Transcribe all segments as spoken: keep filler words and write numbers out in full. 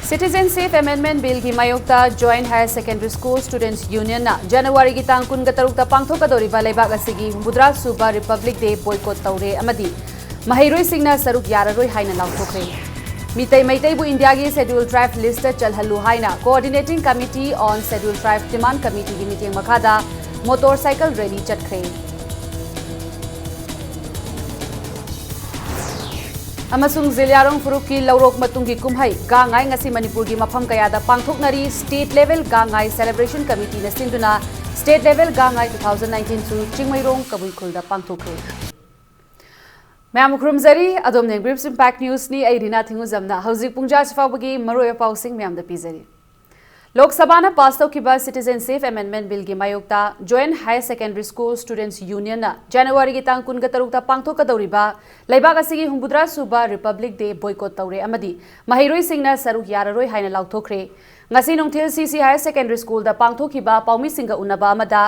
Citizenship Amendment Billꯒꯤ ꯃꯥꯌꯣꯛꯇ Joint Higher Secondary School Students Unionꯅ ꯖꯅꯋꯥꯔꯤꯒꯤ ꯇꯥꯡ ꯀꯨꯟꯒ ꯇꯔꯨꯛꯇ ꯄꯥꯡꯊꯣꯛꯀꯗꯧꯔꯤꯕ ꯂꯩꯕꯥꯛ ꯑꯁꯤꯒꯤ ꯍꯨꯝꯐꯨꯇꯔꯥ ꯁꯨꯕ Republic Day boycott ꯇꯧꯔꯦ ꯑꯃꯗꯤ ꯃꯍꯩꯔꯣꯏꯁꯤꯡꯅ ꯁꯔꯨꯛ ꯌꯥꯔꯔꯣꯏ ꯍꯥꯏꯅ ꯂꯥꯎꯊꯣꯛꯈ꯭ꯔꯦ꯫ ꯃꯤꯇꯩ ꯃꯩꯇꯩꯕꯨ ꯏꯟꯗꯤꯌꯥꯒꯤ Scheduled Tribe listꯇ ꯆꯜꯍꯜꯂꯨ ꯍꯥꯏꯅ Coordinating Committee on Scheduled Tribe Demand Committeeꯒꯤ ꯃꯤꯠꯌꯦꯡ ꯃꯈꯥꯗ motorcycle rally ꯆꯠꯈ꯭ꯔꯦ꯫ ꯑꯃꯁꯨꯡ ꯖꯤꯂꯤꯌꯥꯔꯣꯡ ꯐꯨꯔꯨꯞꯀꯤ ꯂꯧꯔꯣꯛ ꯃꯇꯨꯡꯒꯤ ꯀꯨꯝꯍꯩ ꯒꯥꯡꯉꯥꯏ ꯉꯁꯤ ꯃꯅꯤꯄꯨꯔꯒꯤ ꯃꯐꯝ ꯀꯌꯥꯗ ꯄꯥꯡꯊꯣꯛꯅꯔꯤ꯫ State Level ꯒꯥꯡꯉꯥꯏ Celebration Committeeꯅ ꯁꯤꯟꯗꯨꯅ State Level ꯒꯥꯡꯉꯥꯏ two thousand nineteen ꯁꯨ ꯆꯤꯡꯃꯩꯔꯣꯡ ꯀꯕꯨꯏ ꯈꯨꯜꯗ ꯄꯥꯡꯊꯣꯛꯈ꯭ꯔꯦ꯫ ꯃꯌꯥꯝ ꯈꯨꯔꯨꯝꯖꯔꯤ꯫ ꯑꯗꯣꯝꯅ Grips Impact Newsꯅꯤ꯫ ꯑꯩ ꯔꯤꯅꯥ ꯊꯤꯡꯉꯨꯖꯝꯅ ꯍꯧꯖꯤꯛ ꯄꯨꯡ ꯖꯥꯁꯤ ꯐꯥꯎꯕꯒꯤ ꯃꯔꯨꯑꯣꯏꯕ ꯄꯥꯎꯁꯤꯡ ꯃꯌꯥꯝꯗ ꯄꯤꯖꯔꯤ꯫ ꯂꯣꯛ ꯁꯚꯥꯅ ꯄꯥꯁ ꯇꯧꯈꯤꯕ Citizenship Amendment Billꯒꯤ ꯃꯥꯌꯣꯛꯇ Joint Higher Secondary School Students Unionꯅ ꯖꯅꯋꯥꯔꯤꯒꯤ ꯇꯥꯡ ꯀꯨꯟꯒ ꯇꯔꯨꯛꯇ ꯄꯥꯡꯊꯣꯛꯀꯗꯧꯔꯤꯕ ꯂꯩꯕꯥꯛ ꯑꯁꯤꯒꯤ ꯍꯨꯝꯐꯨꯇꯔꯥ ꯁꯨꯕ Republic Day boycott ꯇꯧꯔꯦ ꯑꯃꯗꯤ ꯃꯍꯩꯔꯣꯏꯁꯤꯡꯅ ꯁꯔꯨꯛ ꯌꯥꯔꯔꯣꯏ ꯍꯥꯏꯅ ꯂꯥꯎꯊꯣꯛꯈ꯭ꯔꯦ꯫ ꯉꯁꯤ ꯅꯨꯡꯊꯤꯜ C C Higher Secondary Schoolꯗ ꯄꯥꯡꯊꯣꯛꯈꯤꯕ ꯄꯥꯎꯃꯤꯁꯤꯡꯒ ꯎꯅꯕ ꯑꯃꯗ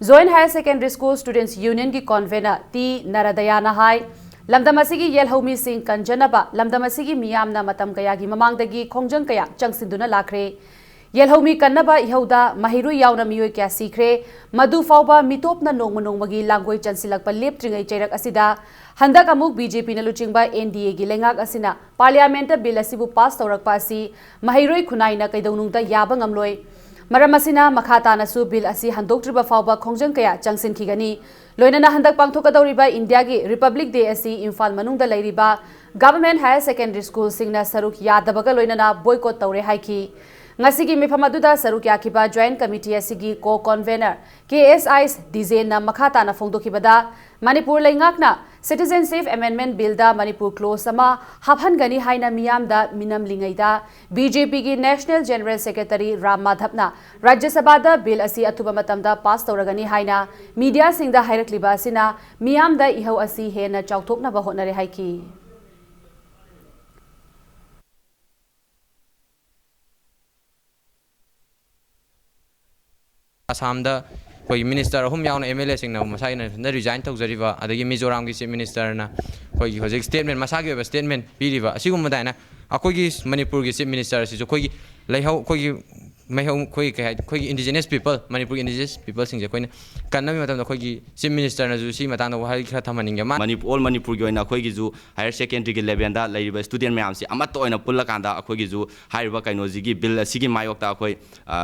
Joint Higher Secondary School Students Unionꯒꯤ convener ꯇꯤ ꯅꯔꯗꯌꯥꯅ ꯍꯥꯏ, ꯂꯝꯗꯝ ꯑꯁꯤꯒꯤ ꯌꯦꯜꯍꯧꯃꯤꯁꯤꯡ ꯀꯟꯖꯅꯕ ꯂꯝꯗꯝ ꯑꯁꯤꯒꯤ ꯃꯤꯌꯥꯝꯅ ꯃꯇꯝ ꯀꯌꯥꯒꯤ ꯃꯃꯥꯡꯗꯒꯤ ꯈꯣꯡꯖꯪ ꯀꯌꯥ ꯆꯪꯁꯤꯟꯗꯨꯅ ꯂꯥꯛꯈ꯭ꯔꯦ꯫ ꯌꯦꯜꯍꯧꯃꯤ ꯀꯟꯅꯕ ꯏꯍꯧꯗ ꯃꯍꯩꯔꯣꯏ ꯌꯥꯎꯅ ꯃꯤꯑꯣꯏ ꯀꯌꯥ ꯁꯤꯈ꯭ꯔꯦ꯫ ꯃꯗꯨ ꯐꯥꯎꯕ ꯃꯤꯇꯣꯞꯅ ꯅꯣꯡꯃ ꯅꯣꯡꯃꯒꯤ ꯂꯥꯡꯒꯣꯏ ꯆꯟꯁꯤꯜꯂꯛꯄ ꯂꯦꯞꯇ꯭ꯔꯤꯉꯩ ꯆꯩꯔꯛ ꯑꯁꯤꯗ ꯍꯟꯗꯛ ꯑꯃꯨꯛ BJPꯅ ꯂꯨꯆꯤꯡꯕ NDAꯒꯤ ꯂꯩꯉꯥꯛ ꯑꯁꯤꯅ Parliamentꯇ Bill ꯑꯁꯤꯕꯨ ꯄꯥꯁ ꯇꯧꯔꯛꯄ ꯑꯁꯤ ꯃꯍꯩꯔꯣꯏ ꯈꯨꯟꯅꯥꯏꯅ ꯀꯩꯗꯧꯅꯨꯡꯗ ꯌꯥꯕ ꯉꯝꯂꯣꯏ꯫ ꯃꯔꯝ ꯑꯁꯤꯅ ꯃꯈꯥ ꯇꯥꯅꯁꯨ Bill ꯑꯁꯤ ꯍꯟꯗꯣꯛꯇ꯭ꯔꯤꯕ ꯐꯥꯎꯕ ꯈꯣꯡꯖꯪ ꯀꯌꯥ ꯆꯪꯁꯤꯟꯈꯤꯒꯅꯤ꯫ ꯂꯣꯏꯅꯅ ꯍꯟꯗꯛ ꯄꯥꯡꯊꯣꯛꯀꯗꯧꯔꯤꯕ ꯏꯟꯗꯤꯌꯥꯒꯤ Republic Day ꯑꯁꯤ ꯏꯝꯐꯥꯜ ꯃꯅꯨꯡꯗ ꯂꯩꯔꯤꯕ Government Higher Secondary Schoolꯁꯤꯡꯅ ꯁꯔꯨꯛ ꯌꯥꯗꯕꯒ ꯂꯣꯏꯅꯅ boycott ꯇꯧꯔꯦ ꯍꯥꯏꯈꯤ꯫ ꯉꯁꯤꯒꯤ ꯃꯤꯐꯝ ꯑꯗꯨꯗ ꯁꯔꯨꯛ ꯌꯥꯈꯤꯕ Joint Committee ꯑꯁꯤꯒꯤ co-convener ꯀꯦ ꯑꯦꯁ ꯑꯥꯏ ꯗꯤꯖꯦꯟꯅ ꯃꯈꯥ ꯇꯥꯅ ꯐꯣꯡꯗꯣꯛꯈꯤꯕꯗ, ꯃꯅꯤꯄꯨꯔ ꯂꯩꯉꯥꯛꯅ Citizenship Amendment Billꯗ ꯃꯅꯤꯄꯨꯔ clause ꯑꯃ ꯍꯥꯞꯍꯟꯒꯅꯤ ꯍꯥꯏꯅ ꯃꯤꯌꯥꯝꯗ ꯃꯤꯅꯝꯂꯤꯉꯩꯗ, BJPꯒꯤ National General Secretary ꯔꯥꯝ ꯃꯥꯙꯕꯅ ꯔꯥꯖ꯭ꯌ ꯁꯚꯥꯗ Bill ꯑꯁꯤ ꯑꯊꯨꯕ ꯃꯇꯝꯗ ꯄꯥꯁ ꯇꯧꯔꯒꯅꯤ ꯍꯥꯏꯅ mediaꯁꯤꯡꯗ ꯍꯥꯏꯔꯛꯂꯤꯕ ꯑꯁꯤꯅ ꯃꯤꯌꯥꯝꯗ ꯏꯍꯧ ꯑꯁꯤ ꯍꯦꯟꯅ ꯆꯥꯎꯊꯣꯛꯅꯕ ꯍꯣꯠꯅꯔꯦ ꯍꯥꯏꯈꯤ꯫ ꯑꯁꯥꯝꯗ ꯑꯩꯈꯣꯏꯒꯤ minister ꯑꯍꯨꯝ ꯌꯥꯎꯅ MLAꯁꯤꯡꯅ ꯃꯁꯥꯒꯤ ꯅꯊꯟꯇ resign ꯇꯧꯖꯔꯤꯕ, ꯑꯗꯒꯤ ꯃꯤꯖꯣꯔꯥꯝꯒꯤ Chief Ministerꯅ ꯑꯩꯈꯣꯏꯒꯤ ꯍꯧꯖꯤꯛ statement, ꯃꯁꯥꯒꯤ ꯑꯣꯏꯕ statement ꯄꯤꯔꯤꯕ, ꯑꯁꯤꯒꯨꯝꯕꯗ ꯍꯥꯏꯅ ꯑꯩꯈꯣꯏꯒꯤ ꯃꯅꯤꯄꯨꯔꯒꯤ ꯆꯤꯐ ꯃꯤꯅꯤꯁꯇꯔ ꯑꯁꯤꯁꯨ ꯑꯩꯈꯣꯏꯒꯤ ꯂꯩꯍꯧ ꯑꯩꯈꯣꯏꯒꯤ ꯃꯩꯍꯧ ꯑꯩꯈꯣꯏꯒꯤ ꯀꯩ ꯍꯥꯏ ꯑꯩꯈꯣꯏꯒꯤ ꯏꯟꯗꯤꯖꯤꯅꯁ ꯄꯤꯄꯜ, ꯃꯅꯤꯄꯨꯔꯒꯤ ꯏꯟꯗꯤꯖꯤꯅꯁ ꯄꯤꯄꯜꯁꯤꯡꯁꯦ ꯑꯩꯈꯣꯏꯅ ꯀꯟꯅꯕꯒꯤ ꯃꯇꯝꯗ ꯑꯩꯈꯣꯏꯒꯤ ꯆꯤꯐ ꯃꯤꯅꯤꯁꯇꯔꯅꯁꯨ ꯁꯤ ꯃꯇꯥꯡꯗ ꯋꯥꯍꯩ ꯈꯔ ꯊꯝꯍꯟꯅꯤꯡꯉꯦ꯫ ꯃꯥ ꯃꯅꯤꯄꯨꯔ ꯑꯣꯜ ꯃꯅꯤꯄꯨꯔꯒꯤ ꯑꯣꯏꯅ ꯑꯩꯈꯣꯏꯒꯤꯁꯨ ꯍꯥꯌꯔ ꯁꯦꯀꯦꯟꯗꯔꯤꯒꯤ ꯂꯦꯚꯦꯜꯗ ꯂꯩꯔꯤꯕ ꯁ꯭ꯇꯨꯗꯦꯟ ꯃꯌꯥꯝꯁꯤ ꯑꯃꯠꯇ ꯑꯣꯏꯅ ꯄꯨꯜꯂꯀꯥꯟꯗ ꯑꯩꯈꯣꯏꯒꯤꯁꯨ ꯍꯥꯏꯔꯤꯕ ꯀꯩꯅꯣꯁꯤꯒꯤ ꯕꯤꯜ ꯑꯁꯤꯒꯤ ꯃꯥꯌꯣꯛꯇ ꯑꯩꯈꯣꯏ ꯑ,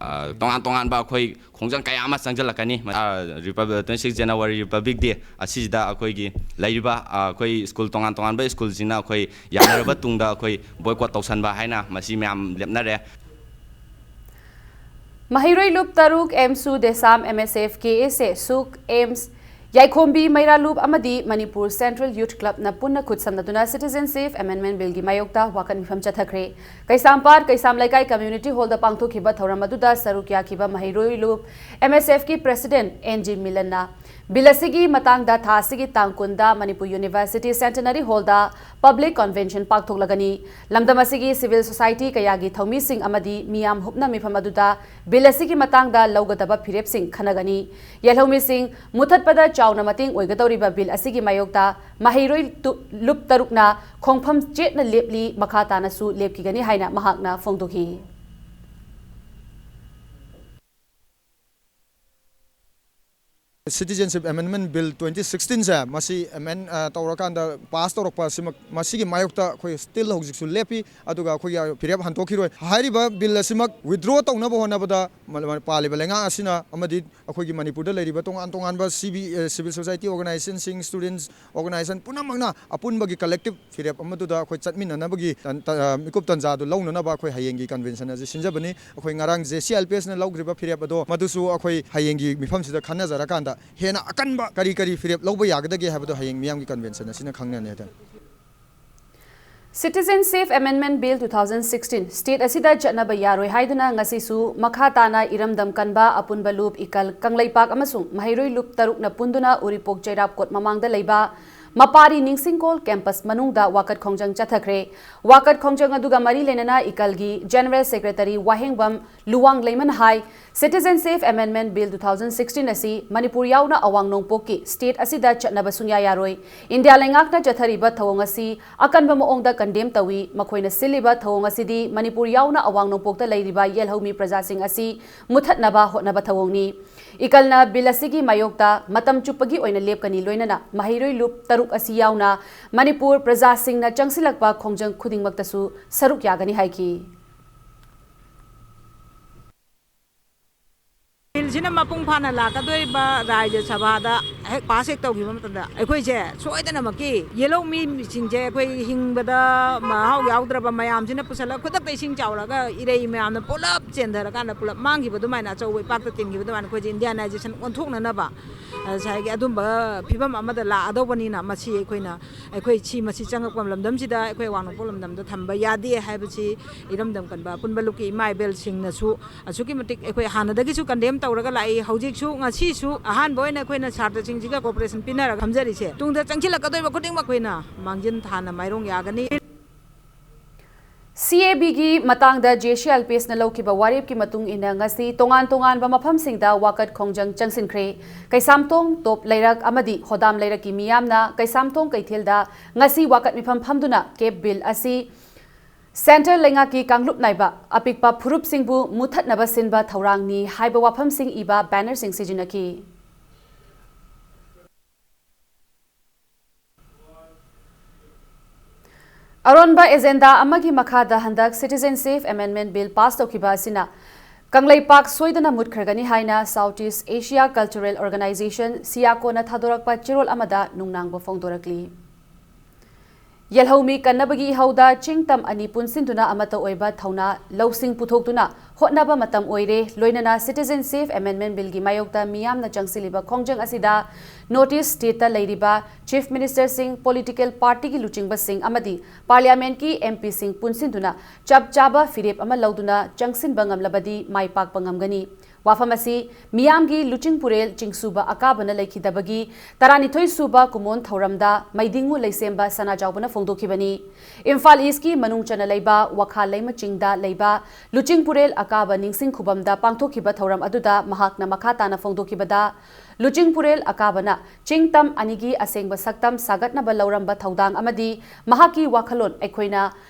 ꯑ, ꯇꯣꯉꯥꯟ ꯇꯣꯉꯥꯟꯕ ꯑꯩꯈꯣꯏ ꯈꯣꯡꯖꯪ ꯀꯌꯥ ꯑꯃ ꯆꯪꯁꯤꯜꯂꯛꯀꯅꯤ꯫ ꯑ, republic twenty six January republic day ꯑꯁꯤꯁꯤꯗ ꯑꯩꯈꯣꯏꯒꯤ ꯂꯩꯔꯤꯕ ꯑ, ꯑꯩꯈꯣꯏ ꯁ꯭ꯀꯨꯜ ꯇꯣꯉꯥꯟ ꯇꯣꯉꯥꯟꯕ ꯁ꯭ꯀꯨꯜꯁꯤꯡꯅ ꯑꯩꯈꯣꯏ ꯌꯥꯅꯔꯕ ꯇꯨꯡꯗ ꯑꯩꯈꯣꯏ ꯕꯣꯏꯀꯣꯠ ꯇꯧꯁꯟꯕ ꯍꯥꯏꯅ ꯃꯁꯤ ꯃꯌꯥꯝ ꯂꯦꯞꯅꯔꯦ꯫ ꯃꯍꯩꯔꯣꯏ ꯂꯨꯞ ꯇꯔꯨꯛ ꯑꯦꯝꯁꯨ ꯗꯦꯁꯥꯝ ꯑꯦꯝ ꯑꯦꯁ ꯑꯦꯐ ꯀꯦ ꯑꯦꯁ ꯑꯦ ꯁꯨꯛ ꯑꯦꯝꯁ ꯌꯥꯏꯈꯣꯝꯕꯤ ꯃꯩꯔꯥꯂꯨꯞ ꯑꯃꯗꯤ ꯃꯅꯤꯄꯨꯔ ꯁꯦꯟꯇ꯭ꯔꯦꯜ ꯌꯨꯠ ꯀ꯭ꯂꯕꯅ ꯄꯨꯟꯅ ꯈꯨꯠꯁꯝꯅꯗꯨꯅ ꯁꯤꯇꯤꯖꯦꯟꯁꯤꯞ ꯑꯦꯃꯦꯟꯗꯃꯦꯟ ꯕꯤꯜꯒꯤ ꯃꯥꯌꯣꯛꯇ ꯋꯥꯀꯠ ꯃꯤꯐꯝ ꯆꯠꯊꯈ꯭ꯔꯦ꯫ ꯀꯩꯁꯥꯝꯄꯥꯠ ꯀꯩꯁꯥꯝ ꯂꯩꯀꯥꯏ ꯀꯝꯃ꯭ꯌꯨꯅꯤꯇꯤ ꯍꯣꯜꯗ ꯄꯥꯡꯊꯣꯛꯈꯤꯕ ꯊꯧꯔꯝ ꯑꯗꯨꯗ ꯁꯔꯨꯛ ꯌꯥꯈꯤꯕ ꯃꯍꯩꯔꯣꯏ ꯂꯨꯞ ꯑꯦꯝ ꯑꯦꯁ ꯑꯦꯐꯀꯤ ꯄ꯭ꯔꯦꯁꯤꯗꯦꯟꯠ ꯑꯦꯟ ꯖꯤ ꯃꯤꯂꯟꯅ ꯕꯤꯜ ꯑꯁꯤꯒꯤ ꯃꯇꯥꯡꯗ ꯊꯥ ꯑꯁꯤꯒꯤ ꯇꯥꯡ ꯀꯨꯟꯗ ꯃꯅꯤꯄꯨꯔ ꯌꯨꯅꯤꯚꯔꯁꯤꯇꯤ ꯁꯦꯟꯇꯅꯔꯤ ꯍꯣꯜꯗ ꯄꯕ꯭ꯂꯤꯛ ꯀꯟꯚꯦꯟꯁꯟ ꯄꯥꯡꯊꯣꯛꯂꯒꯅꯤ꯫ ꯂꯝꯗꯝ ꯑꯁꯤꯒꯤ ꯁꯤꯚꯤꯜ ꯁꯣꯁꯥꯏꯇꯤ ꯀꯌꯥꯒꯤ ꯊꯧꯃꯤꯁꯤꯡ ꯑꯃꯗꯤ ꯃꯤꯌꯥꯝ ꯍꯨꯞꯅ ꯃꯤꯐꯝ ꯑꯗꯨꯗ ꯕꯤꯜ ꯑꯁꯤꯒꯤ ꯃꯇꯥꯡꯗ ꯂꯧꯒꯗꯕ ꯐꯤꯔꯦꯞꯁꯤꯡ ꯈꯟꯅꯒꯅꯤ꯫ ꯌꯦꯜꯍꯧꯃꯤꯁꯤꯡ ꯃꯨꯊꯠꯄꯗ ꯆꯥꯎꯅ ꯃꯇꯦꯡ ꯑꯣꯏꯒꯗꯧꯔꯤꯕ ꯕꯤꯜ ꯑꯁꯤꯒꯤ ꯃꯥꯌꯣꯛꯇ ꯃꯍꯩꯔꯣꯏ ꯇꯨ-, ꯂꯨꯞ ꯇꯔꯨꯛꯅ ꯈꯣꯡꯐꯝ ꯆꯦꯠꯅ ꯂꯦꯞꯂꯤ, ꯃꯈꯥ ꯇꯥꯅꯁꯨ ꯂꯦꯞꯈꯤꯒꯅꯤ ꯍꯥꯏꯅ ꯃꯍꯥꯛꯅ ꯐꯣꯡꯗꯣꯛꯈꯤ꯫ Citizenship Amendment Bill twenty sixteen ꯁꯦ ꯃꯁꯤ ꯑꯦꯃꯦꯟ ꯇꯧꯔꯀꯥꯟꯗ ꯄꯥꯁ ꯇꯧꯔꯛꯄ ꯑꯁꯤꯃꯛ, ꯃꯁꯤꯒꯤ ꯃꯥꯌꯣꯛꯇ ꯑꯩꯈꯣꯏ ꯁ꯭ꯇꯤꯜ ꯍꯧꯖꯤꯛꯁꯨ ꯂꯦꯞꯄꯤ, ꯑꯗꯨꯒ ꯑꯩꯈꯣꯏꯒꯤ ꯐꯤꯔꯦꯞ ꯍꯟꯗꯣꯛꯈꯤꯔꯣꯏ꯫ ꯍꯥꯏꯔꯤꯕ ꯕꯤꯜ ꯑꯁꯤꯃꯛ ꯋꯤꯗ꯭ꯔꯣ ꯇꯧꯅꯕ ꯍꯣꯠꯅꯕꯗ ꯃ-, ꯃ-, ꯄꯥꯜꯂꯤꯕ ꯂꯩꯉꯥꯛ ꯑꯁꯤꯅ ꯑꯃꯗꯤ ꯑꯩꯈꯣꯏꯒꯤ ꯃꯅꯤꯄꯨꯔꯗ ꯂꯩꯔꯤꯕ ꯇꯣꯉꯥꯟ ꯇꯣꯉꯥꯟꯕ ꯁꯤꯕꯤ, ꯑ, ꯁꯤꯚꯤꯜ ꯁꯣꯁꯥꯏꯇꯤ ꯑꯣꯔꯒꯅꯥꯏꯖꯦꯁꯟꯁꯤꯡ, ꯁ꯭ꯇꯨꯗꯦꯟꯠꯁ ꯑꯣꯔꯒꯅꯥꯏꯖꯦꯁꯟ ꯄꯨꯝꯅꯃꯛꯅ ꯑꯄꯨꯟꯕꯒꯤ ꯀꯂꯦꯛꯇꯤꯚ ꯐꯤꯔꯦꯞ ꯑꯃꯗꯨꯗ ꯑꯩꯈꯣꯏ ꯆꯠꯃꯤꯟꯅꯅꯕꯒꯤ ꯇꯟ-, ꯇ-, ꯑ, ꯃꯤꯀꯨꯞ ꯇꯟꯖꯥꯗꯨ ꯂꯧꯅꯅꯕ ꯑꯩꯈꯣꯏ ꯍꯌꯦꯡꯒꯤ ꯀꯟꯚꯦꯟꯁꯟ ꯑꯁꯤ ꯁꯤꯟꯖꯕꯅꯤ꯫ ꯑꯩꯈꯣꯏ ꯉꯔꯥꯡ ꯖꯦ ꯁꯤ ꯑꯥꯏ ꯄꯤ ꯑꯦꯁꯅ ꯂꯧꯈ꯭ꯔꯤꯕ ꯐꯤꯔꯦꯞ ꯑꯗꯣ ꯃꯗꯨꯁꯨ ꯑꯩꯈꯣꯏ ꯍꯌꯦꯡꯒꯤ ꯃꯤꯐꯝꯁꯤꯗ ꯈꯟꯅꯖꯔꯀꯥꯟꯗ ꯍꯦꯟꯅ ꯑꯀꯟꯕ ꯀꯔꯤ ꯀꯔꯤ ꯐꯤꯔꯦꯞ ꯂꯧꯕ ꯌꯥꯒꯗꯒꯦ ꯍꯥꯏꯕꯗꯣ ꯍꯌꯦꯡ ꯃꯤꯌꯥꯝꯒꯤ ꯀꯟꯚꯦꯟꯁꯟ ꯑꯁꯤꯅ ꯈꯪꯅꯅꯤ ꯍꯥꯏꯇꯥꯔꯦ꯫ Citizenship Amendment Bill two thousand sixteen state ꯑꯁꯤꯗ ꯆꯠꯅꯕ ꯌꯥꯔꯣꯏ ꯍꯥꯏꯗꯨꯅ ꯉꯁꯤꯁꯨ ꯃꯈꯥ ꯇꯥꯅ ꯏꯔꯝꯗꯝ ꯀꯟꯕ ꯑꯄꯨꯟꯕ ꯂꯨꯞ ꯏꯀꯜ ꯀꯪꯂꯩꯄꯥꯛ ꯑꯃꯁꯨꯡ ꯃꯍꯩꯔꯣꯏ ꯂꯨꯞ ꯇꯔꯨꯛꯅ ꯄꯨꯟꯗꯨꯅ ꯎꯔꯤꯄꯣꯛ ꯆꯩꯔꯥꯞ ꯀꯣꯔꯠ ꯃꯃꯥꯡꯗ ꯂꯩꯕ ꯃꯄꯥꯔꯤ ꯅꯤꯡꯁꯤꯡꯀꯣꯜ campus ꯃꯅꯨꯡꯗ ꯋꯥꯀꯠ ꯈꯣꯡꯖꯪ ꯆꯠꯊꯈ꯭ꯔꯦ꯫ ꯋꯥꯀꯠ ꯈꯣꯡꯖꯪ ꯑꯗꯨꯒ ꯃꯔꯤ ꯂꯩꯅꯅ ꯏꯀꯜꯒꯤ General Secretary ꯋꯥꯍꯦꯡꯕꯝ ꯂꯨꯋꯥꯡꯂꯩꯃꯅ ꯍꯥꯏ, Citizenship Amendment Bill two thousand sixteen ꯑꯁꯤ ꯃꯅꯤꯄꯨꯔ ꯌꯥꯎꯅ ꯑꯋꯥꯡ ꯅꯣꯡꯄꯣꯛꯀꯤ state ꯑꯁꯤꯗ ꯆꯠꯅꯕ ꯁꯨꯡꯌꯥ ꯌꯥꯔꯣꯏ꯫ ꯏꯟꯗꯤꯌꯥ ꯂꯩꯉꯥꯛꯅ ꯆꯠꯊꯔꯤꯕ ꯊꯧꯑꯣꯡ ꯑꯁꯤ ꯑꯀꯟꯕ ꯃꯑꯣꯡꯗ condemn ꯇꯧꯏ꯫ ꯃꯈꯣꯏꯅ ꯁꯤꯜꯂꯤꯕ ꯊꯧꯑꯣꯡ ꯑꯁꯤꯗꯤ ꯃꯅꯤꯄꯨꯔ ꯌꯥꯎꯅ ꯑꯋꯥꯡ ꯅꯣꯡꯄꯣꯛꯇ ꯂꯩꯔꯤꯕ ꯌꯦꯜꯍꯧꯃꯤ ꯄ꯭ꯔꯖꯥꯁꯤꯡ ꯑꯁꯤ ꯃꯨꯊꯠꯅꯕ ꯍꯣꯠꯅꯕ ꯊꯧꯑꯣꯡꯅꯤ꯫ ꯏꯀꯜꯅ bill ꯑꯁꯤꯒꯤ ꯃꯥꯌꯣꯛꯇ ꯃꯇꯝ ꯆꯨꯞꯄꯒꯤ ꯑꯣꯏꯅ ꯂꯦꯞꯀꯅꯤ, ꯂꯣꯏꯅꯅ ꯃꯍꯩꯔꯣꯏ ꯂꯨꯞ ꯇꯔꯨꯛ ꯑꯁꯤ ꯌꯥꯎꯅ ꯃꯅꯤꯄꯨꯔ ꯄ꯭ꯔꯖꯥꯁꯤꯡꯅ ꯆꯪꯁꯤꯜꯂꯛꯄ ꯈꯣꯡꯖꯪ ꯈꯨꯗꯤꯡꯃꯛꯇꯁꯨ ꯁꯔꯨꯛ ꯌꯥꯒꯅꯤ ꯍꯥꯏꯈꯤ꯫ Bill ꯁꯤꯅ ꯃꯄꯨꯡ ꯐꯥꯅ ꯂꯥꯛꯀꯗꯣꯔꯤꯕ ꯔꯥꯖ꯭ꯌ ꯁꯚꯥꯗ ꯍꯦꯛ pass ꯍꯦꯛ ꯇꯧꯈꯤꯕ ꯃꯇꯝꯗ, ꯑꯩꯈꯣꯏꯁꯦ ꯁꯣꯏꯗꯅꯃꯛꯀꯤ ꯌꯦꯜꯍꯧ ꯃꯤꯁꯤꯡꯁꯦ, ꯑꯩꯈꯣꯏ ꯍꯤꯡꯕꯗ ꯃꯍꯥꯎ ꯌꯥꯎꯗ꯭ꯔꯕ ꯃꯌꯥꯝꯁꯤꯅ ꯄꯨꯁꯜꯂꯒ ꯈꯨꯗꯛꯇ ꯏꯁꯤꯡ ꯆꯥꯎꯔꯒ ꯏꯔꯩ ꯃꯌꯥꯝꯅ ꯄꯨꯂꯞ ꯆꯦꯟꯊꯔꯀꯥꯟꯗ ꯄꯨꯂꯞ ꯃꯥꯡꯈꯤꯕ ꯑꯗꯨꯃꯥꯏꯅ, ꯑꯆꯧꯕ ꯏꯄꯥꯛꯇ ꯇꯤꯟꯈꯤꯕ ꯑꯗꯨꯃꯥꯏꯅ, ꯑꯩꯈꯣꯏꯁꯦ Indianization ꯑꯣꯟꯊꯣꯛꯅꯅꯕ ꯉꯁꯥꯏꯒꯤ ꯑꯗꯨꯝꯕ ꯐꯤꯕꯝ ꯑꯃꯗ ꯂꯥꯛꯑꯗꯧꯕꯅꯤꯅ, ꯃꯁꯤ ꯑꯩꯈꯣꯏꯅ, ꯑꯩꯈꯣꯏ ꯁꯤ, ꯃꯁꯤ ꯆꯪꯉꯛꯄ ꯂꯝꯗꯝꯁꯤꯗ ꯑꯩꯈꯣꯏ ꯑꯋꯥꯡ ꯅꯣꯡꯄꯣꯛ ꯂꯝꯗꯝꯗ ꯊꯝꯕ ꯌꯥꯗꯦ ꯍꯥꯏꯕꯁꯤ ꯏꯔꯝꯗꯝ ꯀꯟꯕ ꯑꯄꯨꯟꯕ ꯂꯨꯞꯀꯤ ꯏꯃꯥ ꯏꯕꯦꯜꯁꯤꯡꯅꯁꯨ ꯑꯁꯨꯛꯀꯤ ꯃꯇꯤꯛ ꯑꯩꯈꯣꯏ ꯍꯥꯟꯅꯗꯒꯤꯁꯨ condemn ꯇꯧꯔꯒ ꯂꯥꯛꯏ꯫ ꯍꯧꯖꯤꯛꯁꯨ, ꯉꯁꯤꯁꯨ ꯑꯍꯥꯟꯕ ꯑꯣꯏꯅ ꯑꯩꯈꯣꯏꯅ ꯁꯥꯇ꯭ꯔꯁꯤꯡꯁꯤꯒ cooperation ꯄꯤꯅꯔꯒ ꯊꯝꯖꯔꯤꯁꯦ꯫ ꯇꯨꯡꯗ ꯆꯪꯁꯤꯜꯂꯛꯀꯗꯣꯏꯕ ꯈꯨꯗꯤꯡꯃꯛ ꯑꯩꯈꯣꯏꯅ ꯃꯥꯡꯖꯤꯟ ꯊꯥꯅ ꯃꯥꯏꯔꯣꯡ ꯌꯥꯒꯅꯤ꯫ CABꯒꯤ ꯃꯇꯥꯡꯗ JCLPSꯅ ꯂꯧꯈꯤꯕ ꯋꯥꯔꯦꯞꯀꯤ ꯃꯇꯨꯡ ꯏꯟꯅ ꯉꯁꯤ ꯇꯣꯉꯥꯟ ꯇꯣꯉꯥꯟꯕ ꯃꯐꯝꯁꯤꯡꯗ ꯋꯥꯀꯠ ꯈꯣꯡꯖꯪ ꯆꯪꯁꯤꯟꯈ꯭ꯔꯦ꯫ ꯀꯩꯁꯥꯝꯊꯣꯡ, ꯇꯣꯞ ꯂꯩꯔꯛ ꯑꯃꯗꯤ ꯍꯣꯗꯥꯝ ꯂꯩꯔꯛꯀꯤ ꯃꯤꯌꯥꯝꯅ ꯀꯩꯁꯥꯝꯊꯣꯡ ꯀꯩꯊꯦꯜꯗ ꯉꯁꯤ ꯋꯥꯀꯠ ꯃꯤꯐꯝ ꯐꯝꯗꯨꯅ CAB Bill ꯑꯁꯤ centre ꯂꯩꯉꯥꯛꯀꯤ ꯀꯥꯡꯂꯨꯞ ꯅꯥꯏꯕ ꯑꯄꯤꯛꯄ ꯐꯨꯔꯨꯞꯁꯤꯡꯕꯨ ꯃꯨꯊꯠꯅꯕ ꯁꯤꯟꯕ ꯊꯧꯔꯥꯡꯅꯤ ꯍꯥꯏꯕ ꯋꯥꯐꯝꯁꯤꯡ ꯏꯕ bannerꯁꯤꯡ ꯁꯤꯖꯤꯟꯅꯈꯤ꯫ ꯑꯔꯣꯟꯕ agenda ꯑꯃꯒꯤ ꯃꯈꯥꯗ ꯍꯟꯗꯛ Citizenship Amendment Bill pass ꯇꯧꯈꯤꯕ ꯑꯁꯤꯅ ꯀꯪꯂꯩꯄꯥꯛ ꯁꯣꯏꯗꯅ ꯃꯨꯠꯈ꯭ꯔꯒꯅꯤ ꯍꯥꯏꯅ South East Asia Cultural Organisation, SEACOꯅ ꯊꯥꯗꯣꯔꯛꯄ ꯆꯦꯔꯣꯜ ꯑꯃꯗ ꯅꯨꯡꯅꯥꯡꯕ ꯐꯣꯡꯗꯣꯔꯛꯂꯤ꯫ ꯌꯦꯜꯍꯧꯃꯤ ꯀꯟꯅꯕꯒꯤ ꯏꯍꯧꯗ ꯆꯤꯡ ꯇꯝ ꯑꯅꯤ ꯄꯨꯟꯁꯤꯟꯗꯨꯅ ꯑꯃꯠꯇ ꯑꯣꯏꯕ ꯊꯧꯅꯥ ꯂꯧꯁꯤꯡ ꯄꯨꯊꯣꯛꯇꯨꯅ ꯍꯣꯠꯅꯕ ꯃꯇꯝ ꯑꯣꯏꯔꯦ꯫ ꯂꯣꯏꯅꯅ Citizenship Amendment Billꯒꯤ ꯃꯥꯌꯣꯛꯇ ꯃꯤꯌꯥꯝꯅ ꯆꯪꯁꯤꯜꯂꯤꯕ ꯈꯣꯡꯖꯪ ꯑꯁꯤꯗ North East stateꯇ ꯂꯩꯔꯤꯕ Chief Ministerꯁꯤꯡ, political partyꯒꯤ ꯂꯨꯆꯤꯡꯕꯁꯤꯡ ꯑꯃꯗꯤ Parliamentꯀꯤ MPꯁꯤꯡ ꯄꯨꯟꯁꯤꯟꯗꯨꯅ ꯆꯞ ꯆꯥꯕ ꯐꯤꯔꯦꯞ ꯑꯃ ꯂꯧꯗꯨꯅ ꯆꯪꯁꯤꯟꯕ ꯉꯝꯂꯕꯗꯤ ꯃꯥꯏ ꯄꯥꯛꯄ ꯉꯝꯒꯅꯤ꯫ ꯋꯥꯐꯝ ꯑꯁꯤ ꯃꯤꯌꯥꯝꯒꯤ ꯂꯨꯆꯤꯡꯄꯨꯔꯦꯜ ꯆꯤꯡꯁꯨꯕ ꯑꯀꯥꯕꯅ ꯂꯩꯈꯤꯗꯕꯒꯤ ꯇꯔꯥꯅꯤꯊꯣꯏ ꯁꯨꯕ ꯀꯨꯃꯣꯟ ꯊꯧꯔꯝꯗ ꯃꯩꯗꯤꯡꯉꯨ ꯂꯩꯁꯦꯝꯕ ꯁꯅꯥꯖꯥꯎꯕꯅ ꯐꯣꯡꯗꯣꯛꯈꯤꯕꯅꯤ꯫ ꯏꯝꯐꯥꯜ ꯏꯁꯀꯤ ꯃꯅꯨꯡ ꯆꯟꯅ ꯂꯩꯕ ꯋꯥꯈꯥ ꯂꯩꯃ ꯆꯤꯡꯗ ꯂꯩꯕ ꯂꯨꯆꯤꯡꯄꯨꯔꯦꯜ ꯑꯀꯥꯕ ꯅꯤꯡꯁꯤꯡ ꯈꯨꯕꯝꯗ ꯄꯥꯡꯊꯣꯛꯈꯤꯕ ꯊꯧꯔꯝ ꯑꯗꯨꯗ ꯃꯍꯥꯛꯅ ꯃꯈꯥ ꯇꯥꯅ ꯐꯣꯡꯗꯣꯛꯈꯤꯕꯗ, ꯂꯨꯆꯤꯡꯄꯨꯔꯦꯜ ꯑꯀꯥꯕꯅ ꯆꯤꯡ ꯇꯝ ꯑꯅꯤꯒꯤ ꯑꯁꯦꯡꯕ ꯁꯛꯇꯝ ꯁꯥꯒꯠꯅꯕ ꯂꯧꯔꯝꯕ ꯊꯧꯗꯥꯡ ꯑꯃꯗꯤ ꯃꯍꯥꯛꯀꯤ ꯋꯥꯈꯜꯂꯣꯟ ꯑꯩꯈꯣꯏꯅ